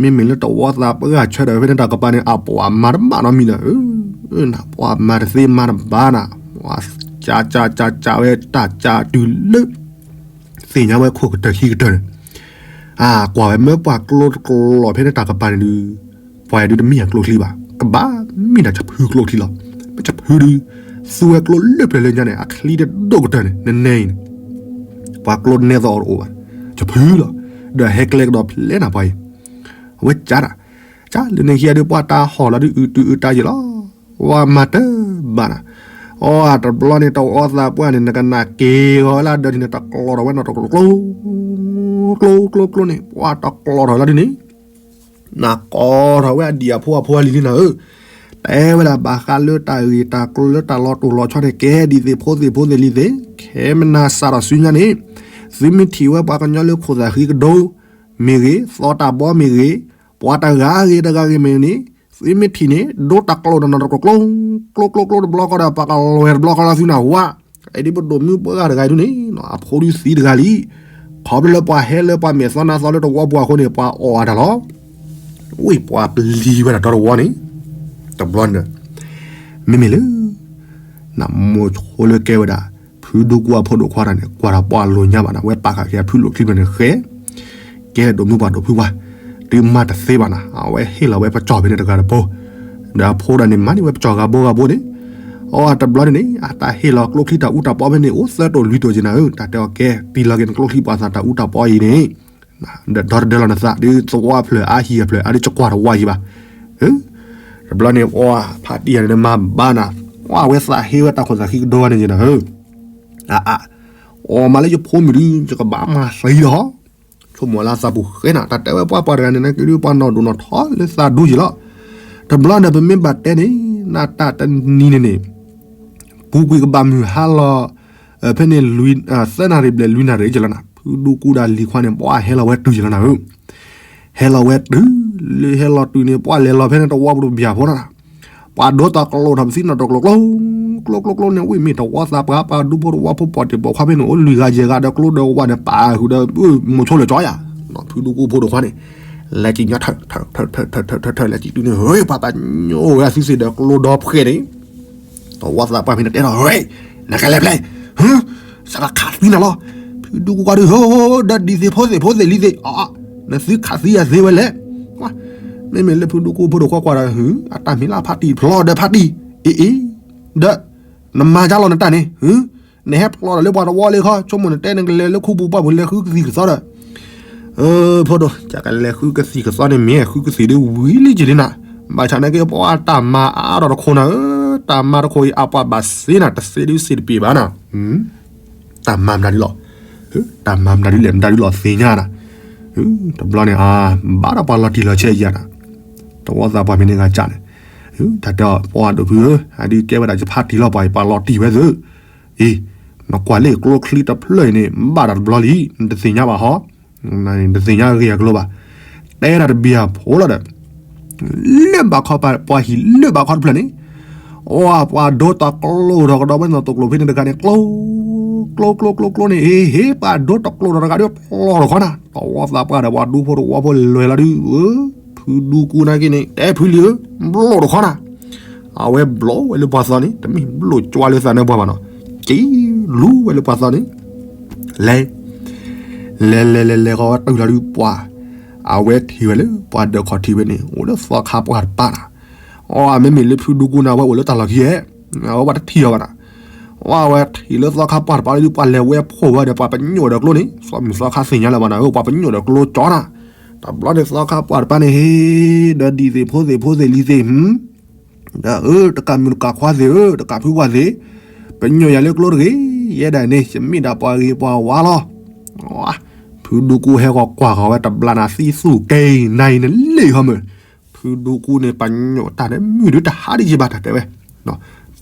မ့မ့ၢ်လၢတဝီသးပှၢ်ဂၤဆၢထၢၣ်ဖဲန့ၣ်တၢ်ကပၤန့ၣ် အပိာ်အမၤတဘၣ်နီတမံၤနၤဧၢ, ပှၤမၤတသ့မၤတဘၣ်နၤ, ဝဲ ကးကးကးကးဝဲတၢ်ကးတုၤလၢ သ့ၣ်ညါဝဲခိၣ်ကတၢၢ်ခံကတၢၢ်န့ၣ်, အကွၢ်ဝဲမ့ၢ်ပှၤကျိတကျိလီၤဖဲန့ၣ်တၢ်ကပၤန့ၣ်ဒုး, ပှၤဒုးတမ့ၢ်အကျိချံဘၣ်, ကဘၣ်မ့ၢ်ဒၣ်ဆဖုကျိချံလီၤ, ပဆဖုဒုး, သူဝဲကျိလၢပျၢၤလၢညါန့ၣ် အချံတဒိၣ်ကတၢၢ်န့ၣ် နနဲအံၤန့ၣ်, ပှၤကျိနဲသိးအီၤတအိၣ်ဘၣ်, ဆဖုလီၤ, ဒီးဟဲကျဲကဒီးဖျဲးနၤပှၤအံၤ, အဝဲကးတၢ်, ကးလၢန့ၣ်ခံဂၤဒုး ပှၤတၢ်ဟီၣ်လီၤဒုးအုးတုၤအုးတၢ်ယံာ်လီၤ, ပှၤမၤတဘၣ်နၤ, အတဘျီန့ၣ် တဝီသးပှၢ်န့ၣ် နကနၣ်က့ၤဂီၤဝဲလၢအဒၢးထံးန့ၣ် တကျိထီၣ်ဝဲနီၢ်တကျိ ကျိ ကျိ ကျိ ကျိန့ၣ် ပှၤတကျိထီၣ်လီၤဒ်န့ၣ်, နၢ်ကိးထီၣ်ဝဲအဒံၣ်အဖိအဖိအလံၤလံနၤဧၢ, တဲဝဲဒၣ်ဘၣ်ဃးလၢတၢ်ဂ့ၢ်တၢ်ကျိၤလၢတၢ်လီၤတိၢ်လီၤဆီန့ၣ် ကဲဒ်သ့ၣ်ဖိသ့ၣ်ဖိသ့ၣ်လံၤသ့ၣ်, ခဲမနၤစးထီၣ်ဆူညါန့ၣ်, သုမ့ၢ်ထံၣ်ဝဲပှၤကညီလၢခိၣ်သၣ်ဃံကဒိမ့ၢ်ဂ့ၤ, သီတၢ်ဘီမ့ၢ်ဂ့ၤ, ပှၤတဂၤဂ့ၤတဂၤဂ့ၤမ့ၢ်န့ၣ်, သုမ့ၢ်ထံၣ်န့ၣ် ဒိတၢ်ကျိၤဒီးနီၢ်တကျိ ကျိ ကျိ ကျိ တဘျီဃီဒီး ပှၤကလဲၤတဘျီဃီဒီးသုနၢ်ဟူဧါ, အံၤဒ်ပဒိၣ်မုၢ်ပှၢ်ဂၤတဂၤအံၤဒုးန့ၣ် အဖိဒုးသံတဂၤလံ, ခီဖျိလၢပှၤဟဲလၢပှၤမဲာ်သီနါသီလၢတဝီပူၤအဃိန့ၣ် ပှၤအီၣ်အတၢ်လီၤ, ဝ့ၢ်ပှၤပျံၤဝဲဒၣ်ဒီတဝီန့ၣ်, တဘျီန့ၣ်ဒီး, မ့မ့ၢ်လၢ နမိၢ်ဆိလၢကဲဝဲဒၣ် ဖုဒူကူအဖိဒိၣ်ခွါတဂၤန့ၣ် ကွၢ်တၢ်ပှၤလိာ်ညါဘၣ်နၤ ဝဲပာ်ဃာ်က့ၤအဖုလိာ်ချံဖျၢၣ်န့ၣ်ဃဲ, ကဲဒိၣ်မုၢ်ပှၢ်ဒိၣ်ဖုပှၢ်, တုၤမၤတသ့ဘၣ်နၤ အဝဲဟ့ၣ်လီၤဝဲပစီၢ်ဖဲန့ၣ်တဂၤတဘိ, ဒီးအဖိဒၣ်န့ၣ် မၤန့ၢ်ဝဲပစီၢ်ဂၤဘိဂၤဘိန့ၣ်, အတဘျီန့ၣ်န့ၣ် အတၢ်ဟ့ၣ်လီၤကျိချံတၢ်အူတၢ်ပီဖဲန့ၣ် အိၣ်သၢတိၢ်လွံၢ်တိၢ်က့နၤဧၢ, တၢ်တဲအီၤကဲ တံၢ်လီၤက့ၤနကျိချံပှၤသးတၢ်အူတၢ်ပီအံၤန့ၣ် ဒီတဒၢလီၤနသး ဒ်သဝီဖျၢၣ်အါဟံၣ်အဖျၢၣ်အါဒ်ကကွၢ်တဝီယံၤဘၣ်, တဘျီန့ၣ် အဖါတံၢ်ယၤန့ၣ်မၤဘၣ်နၤ, အဝဲသးဟ့ဝဲတၢ်ခိၣ်သၣ်ဃံကဒိဂၤန့ၣ်ယနၤဧၢ, အ အီမးလၢယဖိမုၣ်ဒုး ယကဘၣ်မၤသံလီၤ, ဆိကမိၣ်လၢသးပူၤဃဲနၤ တၢ်တဲဝဲပှၤပှၤတဂၤန့ၣ် နကဒုးပှၤနီၢ်ဒိၣ်နီၢ်ထီလၢသးဒိယံၤလီၤ, တဘျီန့ၣ် ပမ့ၢ်ဘၣ်တဲန့ၣ် နတၢ်တနံၤန့ၣ်န့ၣ် ပူၤကွံာ်ကဘၣ်မုၢ်ဟါလီၤ ဖဲန့ၣ် သၢနၣ်ရံၣ်ဘျဲၣ်လွံၢ်နၣ်ရံၣ်ယံၤလီၤနၤ, ဖုဒူကူဒီးလံၤခွါန့ၣ် ပှၤဟဲလီၤဝဲတုၤယံၤလီၤနၤဧၢ, ဟဲလီၤဝဲတုၤ လၢဟဲလီၤတုၤန့ၣ် ပှၤလဲၤလီၤဖဲန့ၣ်တဝီပူၤတဘျီဖိလီၤနၤ, ပှၤဒိတၢ်ကျိၤထီၣ်ပသံနီၢ်တကျိၤကျိၤ ကျိၤကျိၤကျိၤန့ၣ် ဝံၤမ့ၢ်တဝီသးပှၢ် ပှၤဒူဖိတဝီဖိပိာ်တ့ၢ်ပိာ်ခွါဖဲန့ၣ် အိၣ်လွံၢ်ဂၤယဲၢ်ဂၤဒီးကျိဒီးဝဲန့ၣ် ပာ်ဃုာ်ဒီး မိၤဆိလၢာ်ကၠီယၤ, ဖုဒူကူဖိဒိၣ်ခွါန့ၣ် လဲၤက့ၤညီထၢၣ် ထၢၣ် ထၢၣ် ထၢၣ် ထၢၣ် ထၢၣ် လဲၤက့ၤတုၤန့ၣ် ဟ့ၣ် ပှၤပာ်ညိဝဲအသုသ့ၣ်ဒီးကျိဒီဖှဲးန့ၣ် တဝီသးပှၢ်ဖဲန့ၣ်တဲထီၣ် ဟ့ၣ် နကလဲၤဖဲလဲၣ်, စးထီၣ်ခးသံနၤလီၤ, ဖုဒူကူခွါဒုး ဟ့ၣ် ဒီးဒ်သ့ၣ်ဖိသ့ၣ်ဖိသ့ၣ်လံၤသ့ၣ် အီ နသုခးသံယၤသ့ဝဲလဲၣ်, ဝါ မ့မ့ၢ်လၢဖုဒူကူဖိဒိၣ်ခွါကွၢ်ဒီး ဟု အတၢ်မံၤလၢအဖးတံၢ်ဖျီဒီးဖးတံၢ်, အ့ၣ်အ့ၣ်, ဒီး နမၤကၢ်လီၤနတၢ်န့ၣ်, ဟု နဟဲဖျီဒီးလၢပှၤတဝီလၢခီ ဆိကမိၣ်နတဲနကလဲၤလၢခူပူၤပှၢ်ပူၤလဲၤဃုကသံၣ်ကသီဒီး ဖိဒိၣ် ကလဲၤဃုကသံၣ်ကသီန့ၣ်မ့ၢ်ဃုကသံၣ်ဒီးဝံၤလံက့ၤလံနၤ, ဘၣ်ဆၣ်နာ်က့ ပှၤတၢ်မၤအါထီၣ်တခိၣ်နၤဧၢ, တၢ်မၤတခိၣ်အံၤအပှၤဘၣ်စ့နၤ တစ့ဒုးစ့တပ့ၤဘၣ်နၤ, တၢ်မၤမတၤဒ်လီၤ, တၢ်မၤမတၤဒ်လဲၣ် မတၤဒ်လီၤသ့ၣ်ညါနၤ, တဘျီန့ၣ် ဘၣ်ဒီးပှၤလီၤတံၢ်လီၤဆဲးယၤနၤ, တဝီသးပှၢ်ဖဲန့ၣ်ဂၤကၢ်န့ၣ်, တၢ်တဲအီၤ ပှၤဒိၣ်ဖုဧၢ, အဒုးကဲဝဲဒၣ်ယဖးတံၢ်လီၤပှၤအံၤ ပှၤလီၤတံၢ်ဝဲသု, အံၤ, နကွၢ်လၢကျိချံတဖျၢၣ်အံၤန့ၣ် ဘၣ်တၢ်တဘျီလံ, နတသ့ၣ်ညါဘၣ်ဟီ, နတသ့ၣ်ညါဂ့ၢ်အကျိၤဘၣ်, တဲဒၣ်တဘံၣ်အဖိလီၤဒီး လၢဘးခီပှၤဟံၣ်လၢဘးခီတဖျၢၣ်န့ၣ်, အပှၤဒိတကျိထီၣ်ကဒီးဝဲနီၢ်တကျိဖဲန့ၣ်တဂၤန့ၣ် ကျိ, ကျိကျိကျိကျိန့ၣ် ဟ့ၣ်ဟ့ၣ်ပှၤဒိတကျိထီၣ်တဂၤဒီးဖျီထီၣ်ခီနၤ, တဝီသးပှၢ်ဒီးပှၤဒူဖိတဝီဖိလဲၤလီၤဒုး, ဖုဒူကူနာ်က့န့ၣ် တဲဖုလံဧၢ, ဘျီၣ်ထီၣ်ခီနၤ, အဝဲဘျီၣ်ဝဲလၢပှၤသီန့ၣ် တမ့ၢ်ဘျီၣ်ကွၢ်လၢသးနၢပှၤဘၣ်နီၤ, က့လူဝဲလၢပှၤသီန့ၣ်, လဲၤ လဲၤလဲၤလဲၤလဲၤဃီဝဲတုၤလီၤဒုးပှၤ, အဝဲထံၣ်ဝဲလၢပှၤဒၢးခီၣ်ထံးဝဲန့ၣ် အိၣ်လၢသီခါပှၢ်တပၤနၤ, အမ့မ့ၢ်လၢဖုဒူကူန့ၣ် အဝဲအိၣ်လၢတၢ်လီၢ်ခံဧဲ, အဝဲပှၤတထံၣ်အီၤဘၣ်နၤ, အဝဲထံၣ်လၢသီခါပှၢ်တပၤလၢဒုးပှၤလဲၤဝဲဖှိၣ်ဝဲဒီးပှၤပညိၣ်ဒီးကျိန့ၣ် သီမုၢ်သီခါသ့ၣ်ညါလၢၤဘၣ်နၤဧၢ, ပှၤပညိၣ်ဒီးကျိကၠီနၤ, တဘျီန့ၣ်သီခါပှၢ်တပၤန့ၣ် ဟ့ၣ်ဒီးဒံၣ်သ့ၣ်ဖိသ့ၣ်ဖိသ့ၣ်လံၤသ့ၣ် ဒီးအၢ တကးမုၣ်တကးခွါသ့ၣ်ဧၢ, တကးဖုဝၣ်သ့ၣ်, ပညိၣ်ယၤလၢကျိတဂ့ၤ, ယဲဒၣ်န့ၣ် ယမ့ၢ်ဒၣ်ပှၤဂ့ၤပှၤဝါလီၤ. ဖုဒူကူဟဲဂီၤကွၢ်ဃီၤဝဲတဘျါနၤ သံသူၣ်ကဲနၤအံၤနလ့ၣ်ဃီမုၢ်, ဖုဒူကူန့ၣ် ပညိၣ်တၢ်န့ၣ် မုၢ်ဒုတဟးဒံးက့ၤဘၣ်တၢ်တဲဝဲ,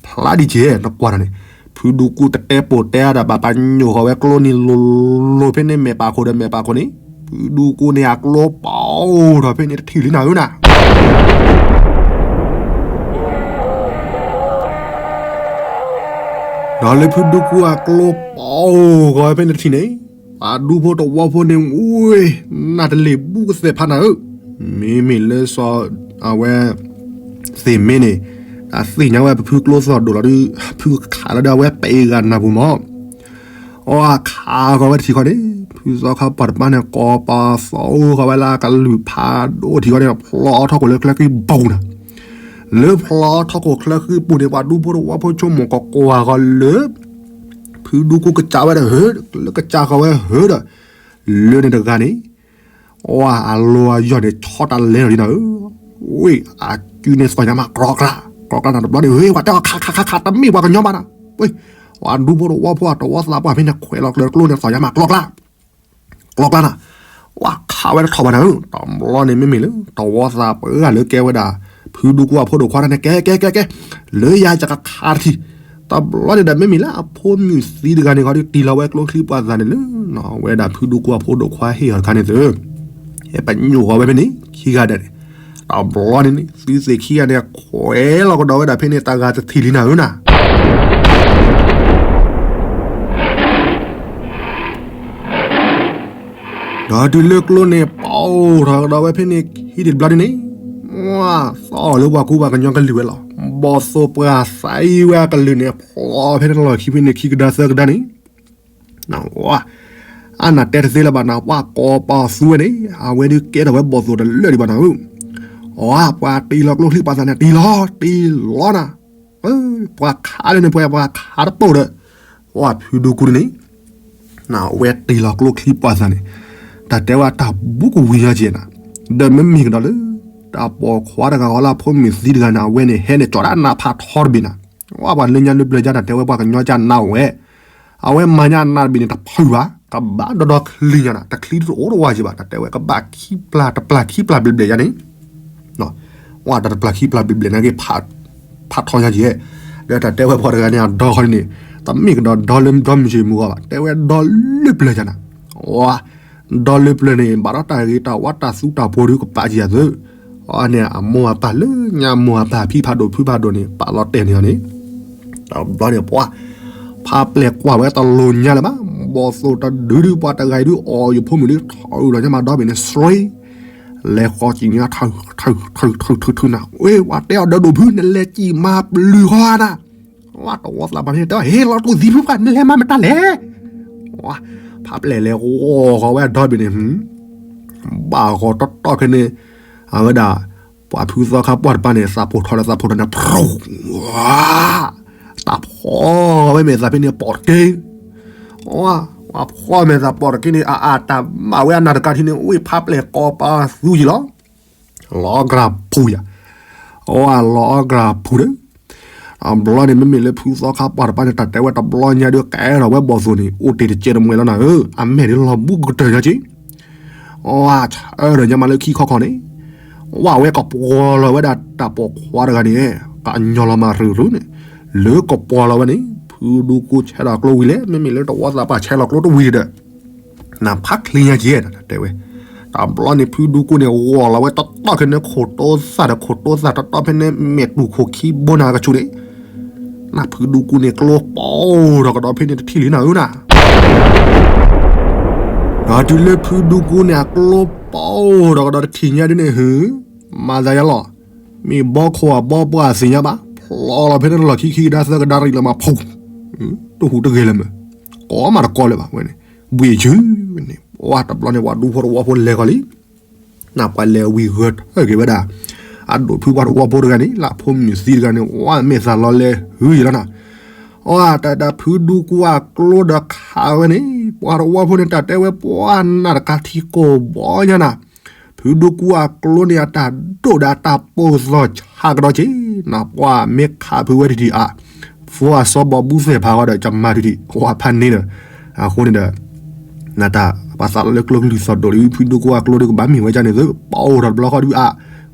ဖျါဒံးက့ၤနကွၢ်တၢ်န့ၣ်, ဖုဒူကူတတဲပိာ်တဲအါဒၣ်ဘၣ် ပညိၣ်ဃီၤဝဲကျိန့ၣ်လိၤလိၤဖဲန့ၣ် မဲာ်ပာ်ခိၣ်ဒီးမဲာ်ပာ်ခိၣ်န့ၣ်, ဖုဒူကူန့ၣ် အကျိပီၤထီၣ်ဖဲန့ၣ်တထံၣ်လံနၤဧၢနၤ ဒီးလၢဖုဒူကူအကျိပီၤဂီၤဖဲန့ၣ်တထံၣ်န့ၣ်, ပှၤဒူဖိတဝီဖိန့ၣ် ဝ့ၢ်, နၢ်တလ့ၢ်ဘူးကသဲးဖးနၤဧၢ, မ့မ့ၢ်လၢစီၤအဝဲ သ့ၣ်မ့န့ၣ်, အသ့ၣ်ညါဝဲပဖုကျိသီၣ်ဒိၣ်လီၤဒုး, ဖုခးလီၤဒီးအဝဲပအ့ၣ်ဂၤနၢ်ပူၤမး အီခးဃီၤဝဲတထံၣ်ဃီန့ၣ်, ဖုသီခါပှၢ်တပၤန့ၣ် ကိးပာ်သီဃီၤဝဲလၢအကလုၢ်ဖးဒိၣ်ထံၣ်ဃီန့ၣ် ဖျီထီၣ်ကွံာ်လၢချၢဃံပူၤနၤ, လၢဖျီထီၣ်ကွံာ်ချၢဃံပူၤန့ၣ် ပှၤဒူဖိတဝီဖိဆိကမိၣ်ကကွၢ်ဃီၤလၢ ဖုဒူကူကစးဝဲဒီးဧၢ, လၢကစးဃီၤဝဲဧၢဒီး, လၢန့ၣ်တဂၤန့ၣ် အီအလိၤအယီၢ်န့ၣ် ဆီတလဲလီၤဒံးနၤဧၢ, ဝ့ၢ်အစုန့ၣ်သီၣ်ညါမး ကြီကျါ, ကြီကျါနၤတဘျီန့ၣ် ဝ့ၢ် ပှၤတဲအီၤခးခးခးခး တမ့ၢ်ပှၤကညီဘၣ်နၤ, ဝ့ၢ်, ပှၤဒူဖိတဝီဖိအတဝီသးပှၢ်ဖဲန့ၣ် ခွဲးလီၤကျၢၤတကျိန့ၣ် သီၣ်ညါမး ကြီကျါ, ကြီကျါနၤ, ဝ့ၢ် ခးဝဲတထီၣ်ဘၣ်နၤဧၢ, တဘျီန့ၣ်မ့မ့ၢ်လၢ တဝီသးပှၢ်လၢကဲဝဲဒၣ် ဖုဒူကူအဖိဒိၣ်ခွါန့ၣ် ကဲကဲကဲကဲ, လၢယၤယကခးတထံၣ်, တဘျီန့ၣ်ဒီးမ့မ့ၢ်လၢအဖိမုၣ်သံတဂၤန့ၣ် ဃီဒုးတံၢ်လီၤဝဲကျိချံပှၤသးန့ၣ်လၢ ဝဲဒၣ်ဖုဒူကူအဖိဒိၣ်ခွါဟ့ၣ်အီၤတခါန့ၣ်သု, ဟဲပညိၣ်ဃီၤဝဲဖဲန့ၣ် ခံဂၤဒဲးန့ၣ်, တဘျီန့ၣ်န့ၣ် သုသ့ၣ်ခံဂၤန့ၣ် ခွဲးလီၤကဒီးဝဲဒၣ်ဖဲန့ၣ် တဂၤတထံၣ်လံနၤဧၢနၤ ဒီးတုၤလၢကျိန့ၣ်ပီၤထီၣ်ကဒီးဝဲဖဲန့ၣ်ခံတဘျီဒ်န့ၣ်, ဝ့ၢ်, သီၣ်လၢပှၤကူပှၤကညီကလုၢ်ဝဲလီၤ. ဘီၣ်သိၣ်ပှၤသးအံၤဝဲအကလုၢ်န့ၣ် ဖျီဖဲန့ၣ်လီၢ်ခံဖဲန့ၣ်ခံကဒါသၢကဒါန့ၣ်, ဝ့ၢ်, အနၢ်တဲတသ့လၢၤဘၣ်နၤ, ပှၤကိးပာ်သူဝဲန့ၣ် အဝဲဒုးကဲထီၣ်ဝဲဘီၣ်သိၣ်တလၢာ်ဒံးဘၣ်နၤဧၢ, ဝ့ၢ်, ပှၤတံၢ်လီၤကျိချံပှၤသးန့ၣ် တံၢ်လီၤ, တံၢ်လီၤနၤ ပှၤခးလၢန့ၣ် ပှၤခးတပိာ်ဒီး, ဝ့ၢ် ဖုဒူကူန့ၣ်, အဝဲတံၢ်လီၤကျိချံပှၤသးန့ၣ်, တၢ်တဲဝဲတၢ်ဘူးကဝံၤညါက့ၤနၤ, ဒီးမ့မ့ၢ်ကဒီးလၢ တၢ်ပိာ်ခွါတဂၤဃီလၢအဖိမုၣ်သံတဂၤန့ၣ် အဝဲန့ၣ်ဟဲန့ၣ်ကၠီၤဒၣ်နးဖးထီတဘ့ၣ်နၤ, ဝ့ၢ် ပှၤလၢညါလၢပျၢၤယါတၢ်တဲဝဲပှၤကညီကၢ်နးဝဲ, အဝဲမၤညါနးတဘ့ၣ်န့ၣ်တဖုဘၣ်, ကဘၣ်ဒီဒီချံညါနၤ, တချံတအိၣ်တဝါက့ၤဘၣ်, တၢ်တဲဝဲကဘၣ်ခံပျၢ်တပျၢ်ခံပျၢ်ဘျဲၣ်ဘျဲၣ်ယါန့ၣ် ဝ့ၢ် တၢ်တပျၢ်ခံပျၢ်ဘျဲၣ်ဘျဲၣ်နာ်က့ ဖးထီညါက့ၤ, ဒီးတၢ်တဲဝဲပှၤတဂၤန့ၣ် အဒီခီန့ၣ်, တမ့ၢ်ကဒီးဒီလၢဒီမုၢ်ဆ့ၣ်မုၢ်ဂီၢ်ဘၣ်, တဲဝဲဒီလၢပျၢၤယါနၤ, ဝ့ၢ်, ဒီလၢပျၢၤန့ၣ် ဘၣ်ဒီးတၢ်ဂ့ၤတၢ်ဝါတၢ်သူတၢ်ပှီၤဒုးကပာ်ကံယၤသု, အန့ၣ်အမိၢ်အပၢ်လၢညါမိၢ်အပၢ်ဖံဖးဒိၣ်ဖုဖးဒိၣ်န့ၣ် ပာ်လီၤတဲာ်န့ၢ်အီၤန့ၣ်, တဘျီန့ၣ်ပှၤ ဖးပျဲၢ်ကွၢ်ဝဲတလိၤညါလၢၤဘၣ်, ဘီၣ်သိၣ်တဒုဒုပှၤတဂၤအံၤဒုးအီၣ်ယဖိမုၣ်ဒုးထီၣ်အုၣ်လီၤညါမးဒီဘ့ၣ်န့ၣ် စရ့ လဲၤဃီကံၤန့ၢ် ထုထုထုထုနၤ, ဝ့ၢ် ပှၤတဲအီၤဒီးဒိၣ်ဖု နလဲၤကံၣ်မၤပျုၤဃီနၤ, ဝ့ၢ် တဝီသးပှၢ်န့ၣ်တဲအီၤ ဟ့ၣ်လီၤတူၢ်သံဖုပှၢ် နလဲၤမၤမတၤလဲၣ်, ဝ့ၢ် ဖးပျဲၢ်လဲၤဂီၤဃီၤဝဲဒီဘ့ၣ်န့ၣ်, ဘၣ်ဂီၤတီတီခဲန့ၣ်, အဝဲဒၣ် ပှၤဖုသီခါပှၢ်တပၤန့ၣ် သးပိာ်ထီဒီးသးပိာ်ထီန့ၣ် ဖျိ တၢ်ဖီၣ်ဝဲမဲာ်သးဖဲန့ၣ် ပိာ်တက့ၢ်, ပှၤဖီၣ်မဲာ်သးပိာ်တက့ၢ်န့ၣ် အအတၢ်မၤဝဲအနၢ်တကါထံန့ၣ် ဝ့ၢ်ဖးပျဲၢ်ကီးပာ်သူယံၤလီၤ. လီၤအကြၢးဖူယၤ, အဝဲလီၤအကြၢးဖူဒီး အဘျီန့ၣ် မ့မ့ၢ်လၢဖုသီခါပှၢ်တပၤန့ၣ် တၢ်တဲဝဲတဘျီညါဒုး ကဲထီၣ်ဝဲဘီၣ်သိၣ်န့ၣ် အိၣ်တ့ၢ်တစဲးတမှဲၤလီၤနၤဧၢ, အမဲာ်ဒုးလီၤဘူးကတၢၢ်ညါက့ အဝဲဆၢထၢၣ်ညါမးလၢခံခီခီန့ၣ်, ဝဲကပီၤလီၤဝဲဒၣ်တၢ်ပိာ်ခွါတဂၤန့ၣ်, ကညီလီၤမးရုၢ်ရုၢ်န့ၣ်, လၢကပီၤလီၤဝဲန့ၣ် ဖုဒူကူဆဲးလီၤကျိဝံၤလဲၣ်, မ့မ့ၢ်လၢတဝီသးပှၢ်ဆဲးလီၤကျိတဝံၤဒီး နဖးချ့ညါက့ တဲဝဲ, တဘျီန့ၣ် ဖုဒူကူန့ၣ် ဂီၤလီၤဝဲတတီၢ်ခဲန့ၣ် ခိၣ်တိသၣ်ဒီးခိၣ်တိသၣ်တတီၢ်ဖဲန့ၣ် မဲာ်တူၢ်ခိၣ်ခံဘိနၤကဆူန့ၣ် နဖုဒူကူန့ၣ် ကျိပီၤဒီးကဒီးဖဲန့ၣ်တထံၣ်လံနၤဧၢနၤ, ဒီးတုၤလၢဖုဒူကူန့ၣ် အကျိပီၤဒီးကဒီးတထံၣ်ညါဒ်န့ၣ် ဟု မၤသးယါလီၤ, မ့ၢ်ဘီခိၣ်အဘီပှၢ်သ့ၣ်ညါဘၣ်, ဖျိလီၤဖဲန့ၣ်လီၢ်ခံခံကဒါသၢကဒါရံၣ်လီၤမး ဖူ တဟူးတဂဲၤလၢၤမး, ကိးမးတကိးလၢၤဘၣ်ဝဲန့ၣ်, ဘှ့ၣ်ယုၢ်န့ၣ် ဝဲတဘျီန့ၣ် ပှၤဒူဖိတဝီဖိလဲၤဃီၤလံ နပှၤလဲၤဝံၤဂၢၢ်ထၢၣ်က့ၤဝဲဒၣ် အဒိၣ်ဖုပှၤတဝီဖိတဂၤန့ၣ် လၢဖိမုၣ်သံတဂၤန့ၣ် ဝဲမဲာ်သၣ်လီၤလဲၤဟုယံၤလီၤနၤ, အတၢ်တၢ်ဖုဒူကူအကျိဒီးခးဝဲန့ၣ် ပှၤတဝီဖိန့ၣ် တၢ်တဲဝဲပှၤနၢ်တကါထံကိၢ်ဘီညါနၤ, ဖုဒူကူအကျိန့ၣ် အတၢ်ဒိၣ်ဒီးအတၢ်ပိာ်သီၣ်ဆးကဒီးက့ၤ နပှၤမ့ၢ်ခးဖုဝဲတထံၣ်အါ, ဖိအစီၤဘီဘူသဲၣ်ဖးဝဲဒီး ကမၤတထံၣ် ဝဲဖးန့ၣ်ဒီး, အဃိန့ၣ်ဒီး နတၢ်ပှၤသးလီၤလၢကျိကလုၢ်သီၣ်ဒိၣ်ဒ် ဖုဒူကူအကျိဒ်ကဘၣ်မ့ၢ်ဝဲဒ်န့ၣ်သု ပအိၣ်ထီၣ်တဘျီဃီဒ်အါ,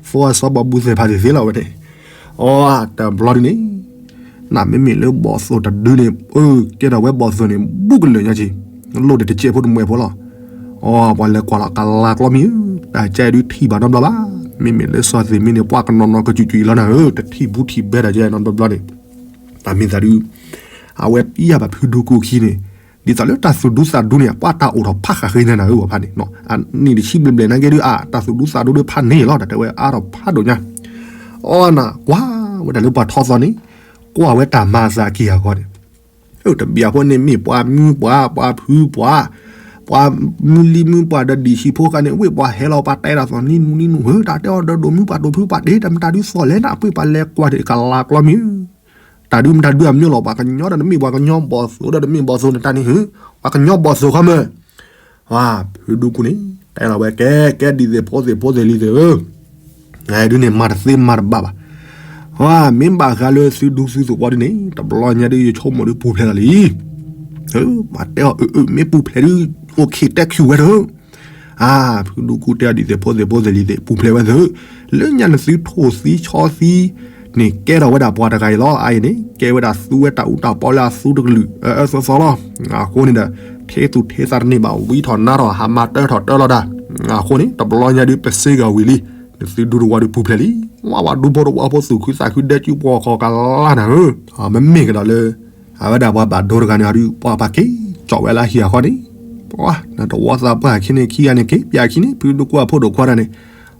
ဖိအစီၤဘီဘူသဲၣ်ဖးသ့ၣ်သ့လီၤဝဲန့ၣ်, အတဘျီဒ်န့ၣ် နမ့မ့ၢ်လၢဘီၣ်သိၣ်တဒုန့ၣ် အၢ ကဲထီၣ်ဝဲဘီၣ်သိၣ်န့ၣ် ဘူးကလၢာ်ညါက့ၤ, လိၣ်ဒံးတစဲးဖိတမှဲၤဖိလီၤ, အပှၤလဲၤကွၢ်လီၤကလၤကျီမ့ၢ်ဧၢ, တၢ်ကဲဒုးထံၣ်ဘၣ်နီတဘျီဘၣ်, မ့မ့ၢ်လၢစီၤသ့ၣ်မံန့ၣ် ပှၤကနီၤနီၤကစုာ်စုာ်အံၤလီၤနၤဧၢ, တထံၣ်ဘူးထံၣ်ဘဲတၢ်ကဲနီတဘျီန့ၣ်, တၢ်မ့ၢ်သးဒုး အဝဲပံယၢ်ဘၣ်ဖုဒူကူခံန့ၣ်, ဒ်သိးလၢတၢ်သူၣ်ဒူသးဒူန့ၣ် ပှၤတၢ်အိၣ်ထီၣ်ဖးဃးဃ့ညါနၤဧၢ ဝဲဖးန့ၣ်, နံၣ်တဆံဘျဲၣ်ဘျဲၣ်နာ်က့ဒုးအါ တၢ်သူၣ်ဒူသးဒူဒုးဖးန့ၢ်လီၤ တၢ်တဲဝဲအါထီၣ်ဖးဒိၣ်ညါ, အီနၤ ကွၢ်ဝဲဒၣ်လၢပှၤထီသီန့ၣ်, ကွၢ်ဝဲတၢ်မၤအသးက့ၤအဂီၢ်န့ၣ်, တဘျီဖိန့ၣ်မ့ၢ်ပှၤမုၢ်ပှၢ် ပှၤဖုပှၢ် ပှၤမုၢ်လံမုၢ်ပှၢ်ဒီးဒံၣ်ဆံးဖိဃာ်န့ၣ် ဝ့ၢ်ပှၤဟဲလီၤပှၤတဲတၢ်သီၣ်နံၣ်နူနံၣ်နူ ဟၢ တၢ်တဲအီၤဒီးဒိၣ်မုၢ်ပှၢ်ဒိၣ်ဖုပှၢ်ဒ့ တၢ်မတၤဒုးသီၣ်လဲၣ်နၤ ပှ့ၤပှၤလဲၤကွၢ်တ့ၢ်ကလၤကျီမ့ၢ်ဧၢ, တၢ်ဒုးမတၤဒုးအမ့ၢ်လီၤ ပှၤကညီဒီးတမ့ၢ်ပှၤကညီဘီၣ်သိၣ်ဒီးတမ့ၢ်ဘီၣ်သိၣ်န့ၣ်တၢ်န့ၣ် ဟၢ ပှၤကညီဘီၣ်သိၣ်ခီမၢ် ဝါ ဖုဒူကူန့ၣ် တဲလီၤဝဲ ကဲ ကဲဒ်သိးဖိသ့ၣ်ဖိသ့ၣ်လံၤသ့ၣ်ဧၢ, ဒုးန့ၣ်မၤတသ့မၤတဘၣ်ဘၣ်, ဝါ မ့ၢ်ဘၣ်ဃးလၢသုဒူသုသဝီဒ်န့ၣ် တဘျီညါဒုးယဆိကမိၣ်ဒုးပူၤဖျဲးလီၤလံ, ပှၤတဲအီၤ အၢ အၢ မ့ၢ်ပူၤဖျဲးဒုး အိၣ်ခ့တဲခုးဝဲတၢ် အါ ဖုဒူကူတဲအီၤဒ်သိးဖိသ့ၣ်ဖိသ့ၣ်လံၤသ့ၣ် ပူၤဖျဲးဝဲသ့ၣ်, လၢညါနသုထိၣ်သံဆီသံန့ၣ် ကဲထီၣ်ဝဲဒၣ်ပှၤတဂၤအံၤလီၤ. အအံၤန့ၣ် ကဲဝဲဒၣ်သူဝဲတၢ်အူတၢ်ပီလၢအသူတကလုာ်အအၢသီသီလီၤ. အဃိန့ၣ်ဒီး ထ့သူၣ်ထ့သးတန့ၢ်ဘၣ် ဝံထီၣ်နါထီၣ် ဟးမၤတၢထီၣ်တၢလီၤတၢ်. အဃိန့ၣ် တဘျီညါဒုး ပစ့ဂၤဝံၤလံ နသုဒူတဝီဒုးပူၤဖျဲးလံ. ဝါဝါဒူဖိတဝီဖိသူၣ်ခုသးခုဒဲကၠူပှီၢ်ခီၣ်ကလါနၤဧၢ, မ့မ့ၢ်ကဒီးလၢ အဝဲဒၣ်ပှၤဘၣ်ဒိတဂၤန့ၣ်ဒုး ပှၤပှၤက့ၤကၠီၣ်ဝဲလၢဟံၣ်အဃီန့ၣ်, ပှၤနတဝီသးပှၢ်ခံန့ၣ်ခံဂၤန့ၣ် က့ၤပျးခံန့ၣ် ဖုဒူကူအဖိဒိၣ်ခွါတဂၤန့ၣ်,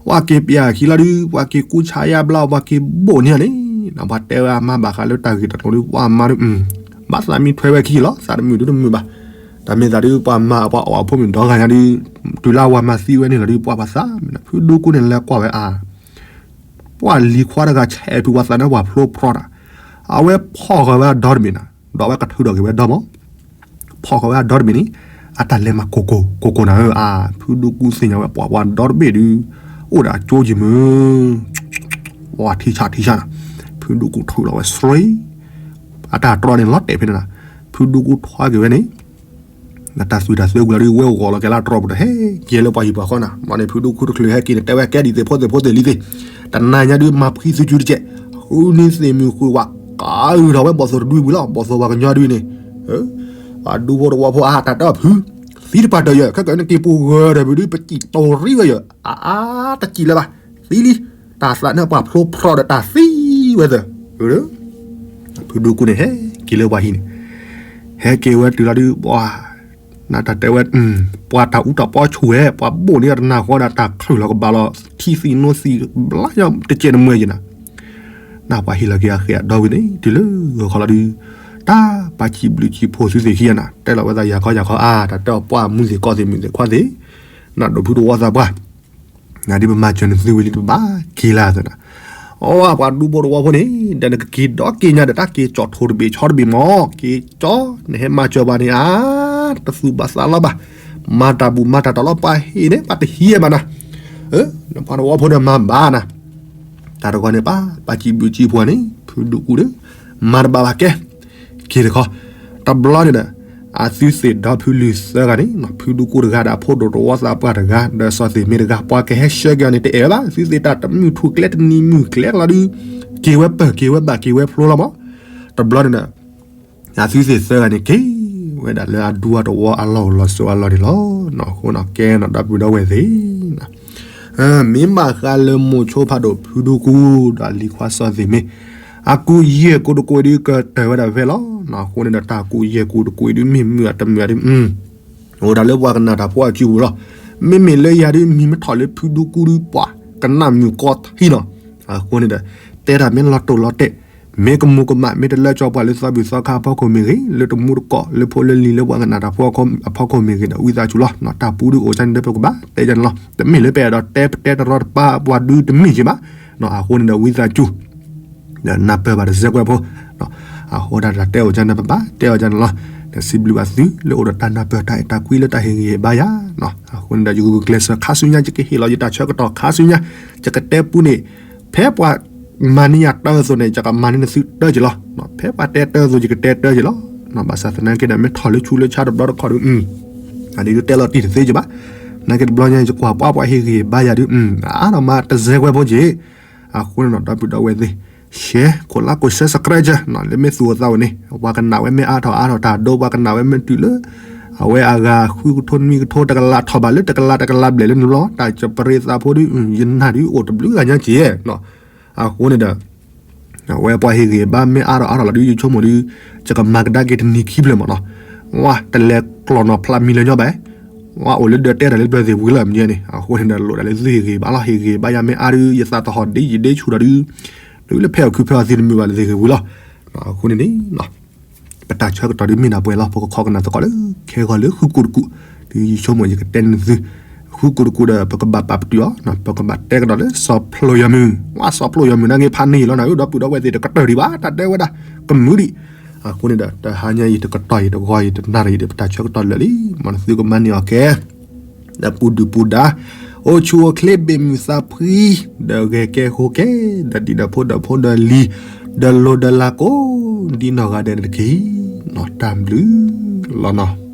ပှၤက့ၤပျးခံလီၤဒုး ပှၤက့ၤကူဆါယါဘျါ ပှၤက့ၤဘိၣ်န့ၢ်န့ၣ်, ပှၤတဲဝဲအမါဘၣ်ဃးလၢတၢ်ဂ့ၢ်တၢ်ကျိၤဒုး ပှၤမါဒုး ဘၣ်သးမံထွဲဝဲခံလီၤ. သးတမုာ်ဒုးတမုာ်ဘၣ်. တၢ်မ့ၢ်သးဒုး ပှၤမၤပှၤအီၣ်အဖိမုၣ်ဒီဂၤညါဒုး တုၤလၢအဝၤမၤသံဝဲန့ၣ်လီၤဒုး ပှၤပှၤသးမံ ဖုဒူကူန့ၣ်လဲၤကွၢ်ဝဲအါ ပှၤလံၤခွါတဂၤဆဲးဖုးပှၤသးန့ၣ်ပှၤဖျိဖျိတၢ်, အဝဲဖီၣ်ဃာ်ဝဲအဒီတဘ့ၣ်နၤ, ဒီးအဝဲကထုးထီၣ်က့ၤဝဲဒီမး, ဖီၣ်ဃာ်ဝဲအဒီတဘ့ၣ်န့ၣ်, အတၢ်လဲၤမၤကိၢ်ကိၢ်ကိၢ်ကိၢ်နၤဧၢ, အါ ဖုဒူကူသ့ၣ်ညါဝဲ ပှၤပှၤဒီတဘ့ၣ်ဒုး အိၣ်ဒီးအကၠိယံၤမုၢ် ပှၤထံဆးထံဆးနၤ, ဖုဒူကူထုးလီၤဝဲစှ့, အတၢ်တြီန့ၣ်လီၤတဲာ်ဖဲန့ၣ်နၤ, ဖုဒူကူထွါက့ၤဝဲန့ၣ် နတၢ်သွံၣ်တၢ်သၢဝံၤလီၤဒုး ဝဲဂီၤလီၤက့ၤလၢတြီပူၤဒီး ဟဲက့ၤလၢပှၤဟံၣ်ပှၤဃီနၤ, မ့ၢ်န့ၣ် ဖုဒူကူတချုးဟဲက့ၤန့ၣ် တဲဝဲကဲဒ်သိးဖိသ့ၣ်ဖိသ့ၣ်လံၤသ့ၣ်, တနၤညါဒုး မၤဖှံသုကၠူတကဲး, ဃုနံၤသ့ၣ်မုၢ်ဃုဝဲ ကၤအုၣ်ထီၣ်ဝဲဘီၣ်သိၣ်တဒုဝံၤလီၤ, ဘီၣ်သိၣ်ပှၤကညီဒုးန့ၣ်, ပှၤဒူဖိတဝီဖိအါ တၢ်တဲအီၤဖု, သံတပၤတၢၢ်ယဲၢ် ခဲကနက့ၤပူၤဂၢၢ်ဒီးဘုဒုး ပစံၣ်တိၢ်ရံဝဲယဲၢ်, အါအါ တစံၣ်လၢၤဘၣ်, သံလံ, တၢ်သးန့ၢ်ပှၤဖျိဖျိဒီးတၢ်သံဝဲသၢ, ဖုဒူကူန့ၣ် ဟဲက့ၤလၢပှၤဟံၣ်န့ၣ်, ဟဲက့ၤဝဲတုၤလီၤဒုး ပှၤ နတၢ်တဲဝဲ, ပှၤတၢ်အူတၢ်ပီဆူၣ်ဝဲ ပှၤဘိၣ်န့ၢ်တနၤဃီဒီး တၢ်ချုးလီၤကဘၣ်လီၤ ထံသံနိသံ ဘျါညီတကဲးနမှဲယဲၢ်နၤ, နပှၤဟ့ၣ်လီၤက့ၤအဃဲအဒီဝံၤန့ၣ် တုၤလၢဂီၤခီလီၤဒုး, တၢ်ပာ်ဆံးဘျုးဆံးဖှိၣ်သုသ့ၣ်ခံဂၤနၤ တဲလီၤဝဲသးယၤခီယၤခီအါ တၢ်တဲအီၤပှၤမုၢ်သ့ၣ်ကီၢ်သ့ၣ်မုၣ်သ့ၣ်ခွါသ့ၣ်, နဒိၣ်ဖုတဝီသးပှၢ် နဒ်ပမၤစၢၤနသုဝံၤလံ တဘၣ်က့ၤလၢသနၤ. အဝဲပှၤဒူဖိတဝီဖိန့ၣ် ဒီးနကက့ၤဒီးက့ၤညါဒီး တၢ်က့ၤကၠီၣ်ထိတဘ့ၣ်ဆီတဘ့ၣ်မး က့ၤကၠီ နဟဲမၤစၢၤပှၤန့ၣ်ဧါ, တသူၣ်ဘၣ်သးလီဘၣ်, မၤတၢ်ဘူၣ်မၤတၢ်တီၤလီၤ ပှၤဟ့ၣ်န့ၣ် ပှၤတဟံးမးနၤ, ပှၤတဝီဖိန့ၣ်မၤဘၣ်နၤ, တၢ်တဂီၤန့ၣ် ပှၤပှၤစံးဘျုးစံးဖှိၣ်န့ၣ် ဖုဒူကူဒီး မၤတဘၣ်ဘၣ်ကဲ က့ၤတခီ, တဘျီန့ၣ်ဒီး အသုသ့ၣ်ဒီဖုလုၢ်သၢဂၤန့ၣ် ဖုဒူကူတဂၤဒီး အဖိဒိၣ်တဝီသးပှၢ်တဂၤ ဒီးစီၤသ့ၣ်မ့ၢ်တဂၤ ပှၤကဟဲဆှၢက့ၤအီၤန့ၣ် တအဲၣ်ဝဲဘၣ်, သုသ့ၣ်တၢ်တမုာ်ထူၣ်ကျဲတနံၤမုၢ်ကျဲလီၤဒုး က့ၤဝဲပၢၢ်က့ၤဝဲဘၣ်က့ၤဝဲဖျိလီၤမး, တဘျီန့ၣ်ဒီး အသုသ့ၣ်သၢဂၤန့ၣ် က့ၤဝဲဒၣ်လၢအဒူအတဝီအလီၢ်အိၣ်လီၤစိၤအလီၢ်န့ၣ်လီၤ. အဃိန့ၣ်ကဲနီၤ ဒီပုၢ်ဒီဝဲၢ်သ့ၣ် မ့ၢ်ဘၣ်ဃးလၢမိၤဆိဖးဒိၣ်ဖုဒူကူ ဒီးလံၤခွါစီၤသ့ၣ်မ့ၢ် အကူယဲၢ်ကူတကွ့ၢ်ဒုးကတၢၢ်ဝဲဒၣ်ဖဲလီၤ. အဃိန့ၣ်ဒီးတၢ်ကူယဲၢ်ကူတကွ့ၢ်ဒုးမ့ၢ်မုာ်အတမုာ်ဒုး အိၣ်ဒၣ်လၢပှၤကနၣ်တၢ်ဖိအစုပူၤလီၤ. မ့မ့ၢ်လၢယၤဒုး မံၤမ့ၢ်ထီၣ်လၢဖုဒူကူဒုး ပှၤကနၣ်မုာ်ကီထံနီၤ. အဃိန့ၣ်ဒီး တဲတၢ်မ့ၢ်လီၤတိၢ်လီၤတဲာ် မ့ၢ်ကမူၤကမၣ် မ့ၢ်တလၢကၠီပှၤလၢသီဘူၣ်သီခါအဖီခိၣ်မ့ၢ်ဂ့ၤ, လၢတမူတကိး လၢဖိလၢလံၤလၢပှၤကနၣ်တၢ်ဖိအဖီခိၣ်မ့ၢ်ဂ့ၤဒီး ဝံသးစူၤလီၤ. တၢ်ပူဒုးအိၣ်ကန့ၣ်ဒီး ပကဘၣ်တဲယၤန့ၣ်လီၤ. တမ့ၢ်လၢပအဲၣ်ဒိးတဲပတဲတရီတပါပှၤဒုးတမ့ၢ်က့ၤဘၣ်. အဃိန့ၣ်ဒီးဝံသးစူၤ ဒီးနၢ်ပၢၢ်ဘၣ်တစဲးကွဲးဖိ အဃိဒၣ်တၢ်တဲအိၣ်ကန့ၣ် ပဘၣ်တဲအီၤကန့ၣ်လီၤ. ဒီးစံးဘျုးဘၣ်သုလၢအိၣ်ဒီးတၢ်နၢ်ပၢၢ်တၢ်အဲၣ်တၢ်ကွံလၢတၢ်ဟ့ၣ်ဂံၢ်ဟ့ၣ်ဘါယၤ. အဃိန့ၣ်ဒီးယဂုာ်ကျဲးစၢးခါဆူညါ ယကဟ့ၣ်လီၤယတၢ်ဆၢကတီၢ်ခါဆူညါ, ယကတဲပူန့ၣ် ဖဲပှၤမၤန့ၢ်ယၤတၢ်အသိးန့ၣ် ယကမၤန့ၢ်နသုတၢ်က့ၤလီၤ. ဖဲပှၤတဲတၢ်အသိး ယကတဲတၢ်က့ၤလီၤ. ဘၣ်ဆၣ်သနာ်က့ဒီး မ့ၢ်ထီၣ်လၢဆူလၢဆါတဘျီတခီၣ်ဒုး အဒုးတဲလီၤတံၢ်တသ့က့ၤဘၣ်. နာ်က့တဘျီညါ ယကွၢ်ပှၤပှၤဟ့ၣ်ဂံၢ်ဟ့ၣ်ဘါယၤဒုး အါဒီးမၤတစဲးကွဲးဖိက့ၤ. အဃိန့ၣ်ဒီး ဒီပုၢ်ဒီဝဲၢ်သ့ၣ် share ခိး like ခိး subscribe လၢမ့ၢ်သူၣ်အိၣ်သးအိၣ်န့ၣ် ပှၤကနၣ်ဝဲမ့ၢ်အါထီၣ်အါထီၣ်တၢ်ဒိ ပှၤကနၣ်ဝဲမ့ၢ်တုၤလၢ အဝဲအဂၤဃုကထိနွံကထိ တကလးထီၣ်ဘၣ်လၢတကလးတကလးဘျဲၣ်လၢနဘျီ တၢ်စပရ့သးဖိဒုး ယနၢ်ဒုးအိၣ်တဘျုးဂၤညါက့ၤ. အဃိန့ၣ်ဒီး အဝဲပှၤဟ့ၣ်ဂံၢ်ဘါမ့ၢ်အါထီၣ်အါထီၣ်လီၤဒုး ယဆိကမိၣ်ဒုး ယကမၤကဒါက့ၤတနံၤခံဖျၢၣ်မးနီၤ. ဝါတလဲၤကျီၢ်နီၤဖျးမံၤလၢညီဘၣ်. ဝါအိၣ်လၢဒၢးတဲတၢ်လၢပျၢၤသ့ၣ်ဝံၤလီၤမ့ၢ်န့ၣ် အဃိန့ၣ်ဒီးလိၣ်ဒၣ်လၢသုဟ့ၣ်ဂံၢ်ဘါလီၤ. ဟ့ၣ်ဂံၢ်ဘါယၤမ့ၢ်အါဒုး ယသးသဟီၣ်ဒ့ယဒ့ဆူၣ်ဒီးဒုး ဒုးလၢဖဲအီၣ်ခုဖဲအီၣ်သ့တမုာ်ဘၣ်လၢသ့ၣ်ဂ့ၤဝံၤလီၤ. အဃိန့ၣ်န့ၣ် ပတၢ်ဆၢကတီၢ်ဒုးမ့ၢ်ဒၣ်ပှဲၤလီၤ. ပကခီကနၣ်သကိးလၢ ခဲဂီၤလၢဃုကိၣ်တကူၣ် ဒုးယဆိကမိၣ်ယကတဲန့ၢ်သု ဃုကိၣ်တကူၣ်ဒီး ပကဘၣ်ပာ်ပတုာ်အီၤ ပကဘၣ်တဲကဒီးလၢစီၤဖျိယီၤမုၢ် ဝါစီၤဖျိယီၤမုၢ်နာ်က့ဖးန့ၢ်ယံာ်လီၤနၤ ဒီပုၢ်ဒီဝဲၢ်သ့ၣ်တကတၢၢ်ဒံးဘၣ် တၢ်တဲဝဲဒၣ် ကမုာ်ဒံး. အဃိန့ၣ်ဒီး တဟါညါအံၤတကတီၢ်အံၤတဂီၤအံၤတနၣ်ရံၣ်အံၤဒီး ပတၢ်ဆၢကတီၢ်လၢာ်လံ မ်နသုကမၤန့ၢ်အီၤကဲ ဒီးပူၤဒုၣ်ပူၤဒါ အိၣ်ဆူၣ်အိၣ်ချ့ဘ့ၣ်မုာ်သးဖှံ ဒီးဂဲၤကဲဃိကဲ ဒီးဒံးဒီးဖိဒီးဖိဒီးလံၤ ဒီးလိၤဒီးလၤကိး ဒ်နီၢ်ဂၤဒဲးန့ၣ်တက့ၢ်. နီၢ်တၢ်ဘျုးလီၤနီၤ.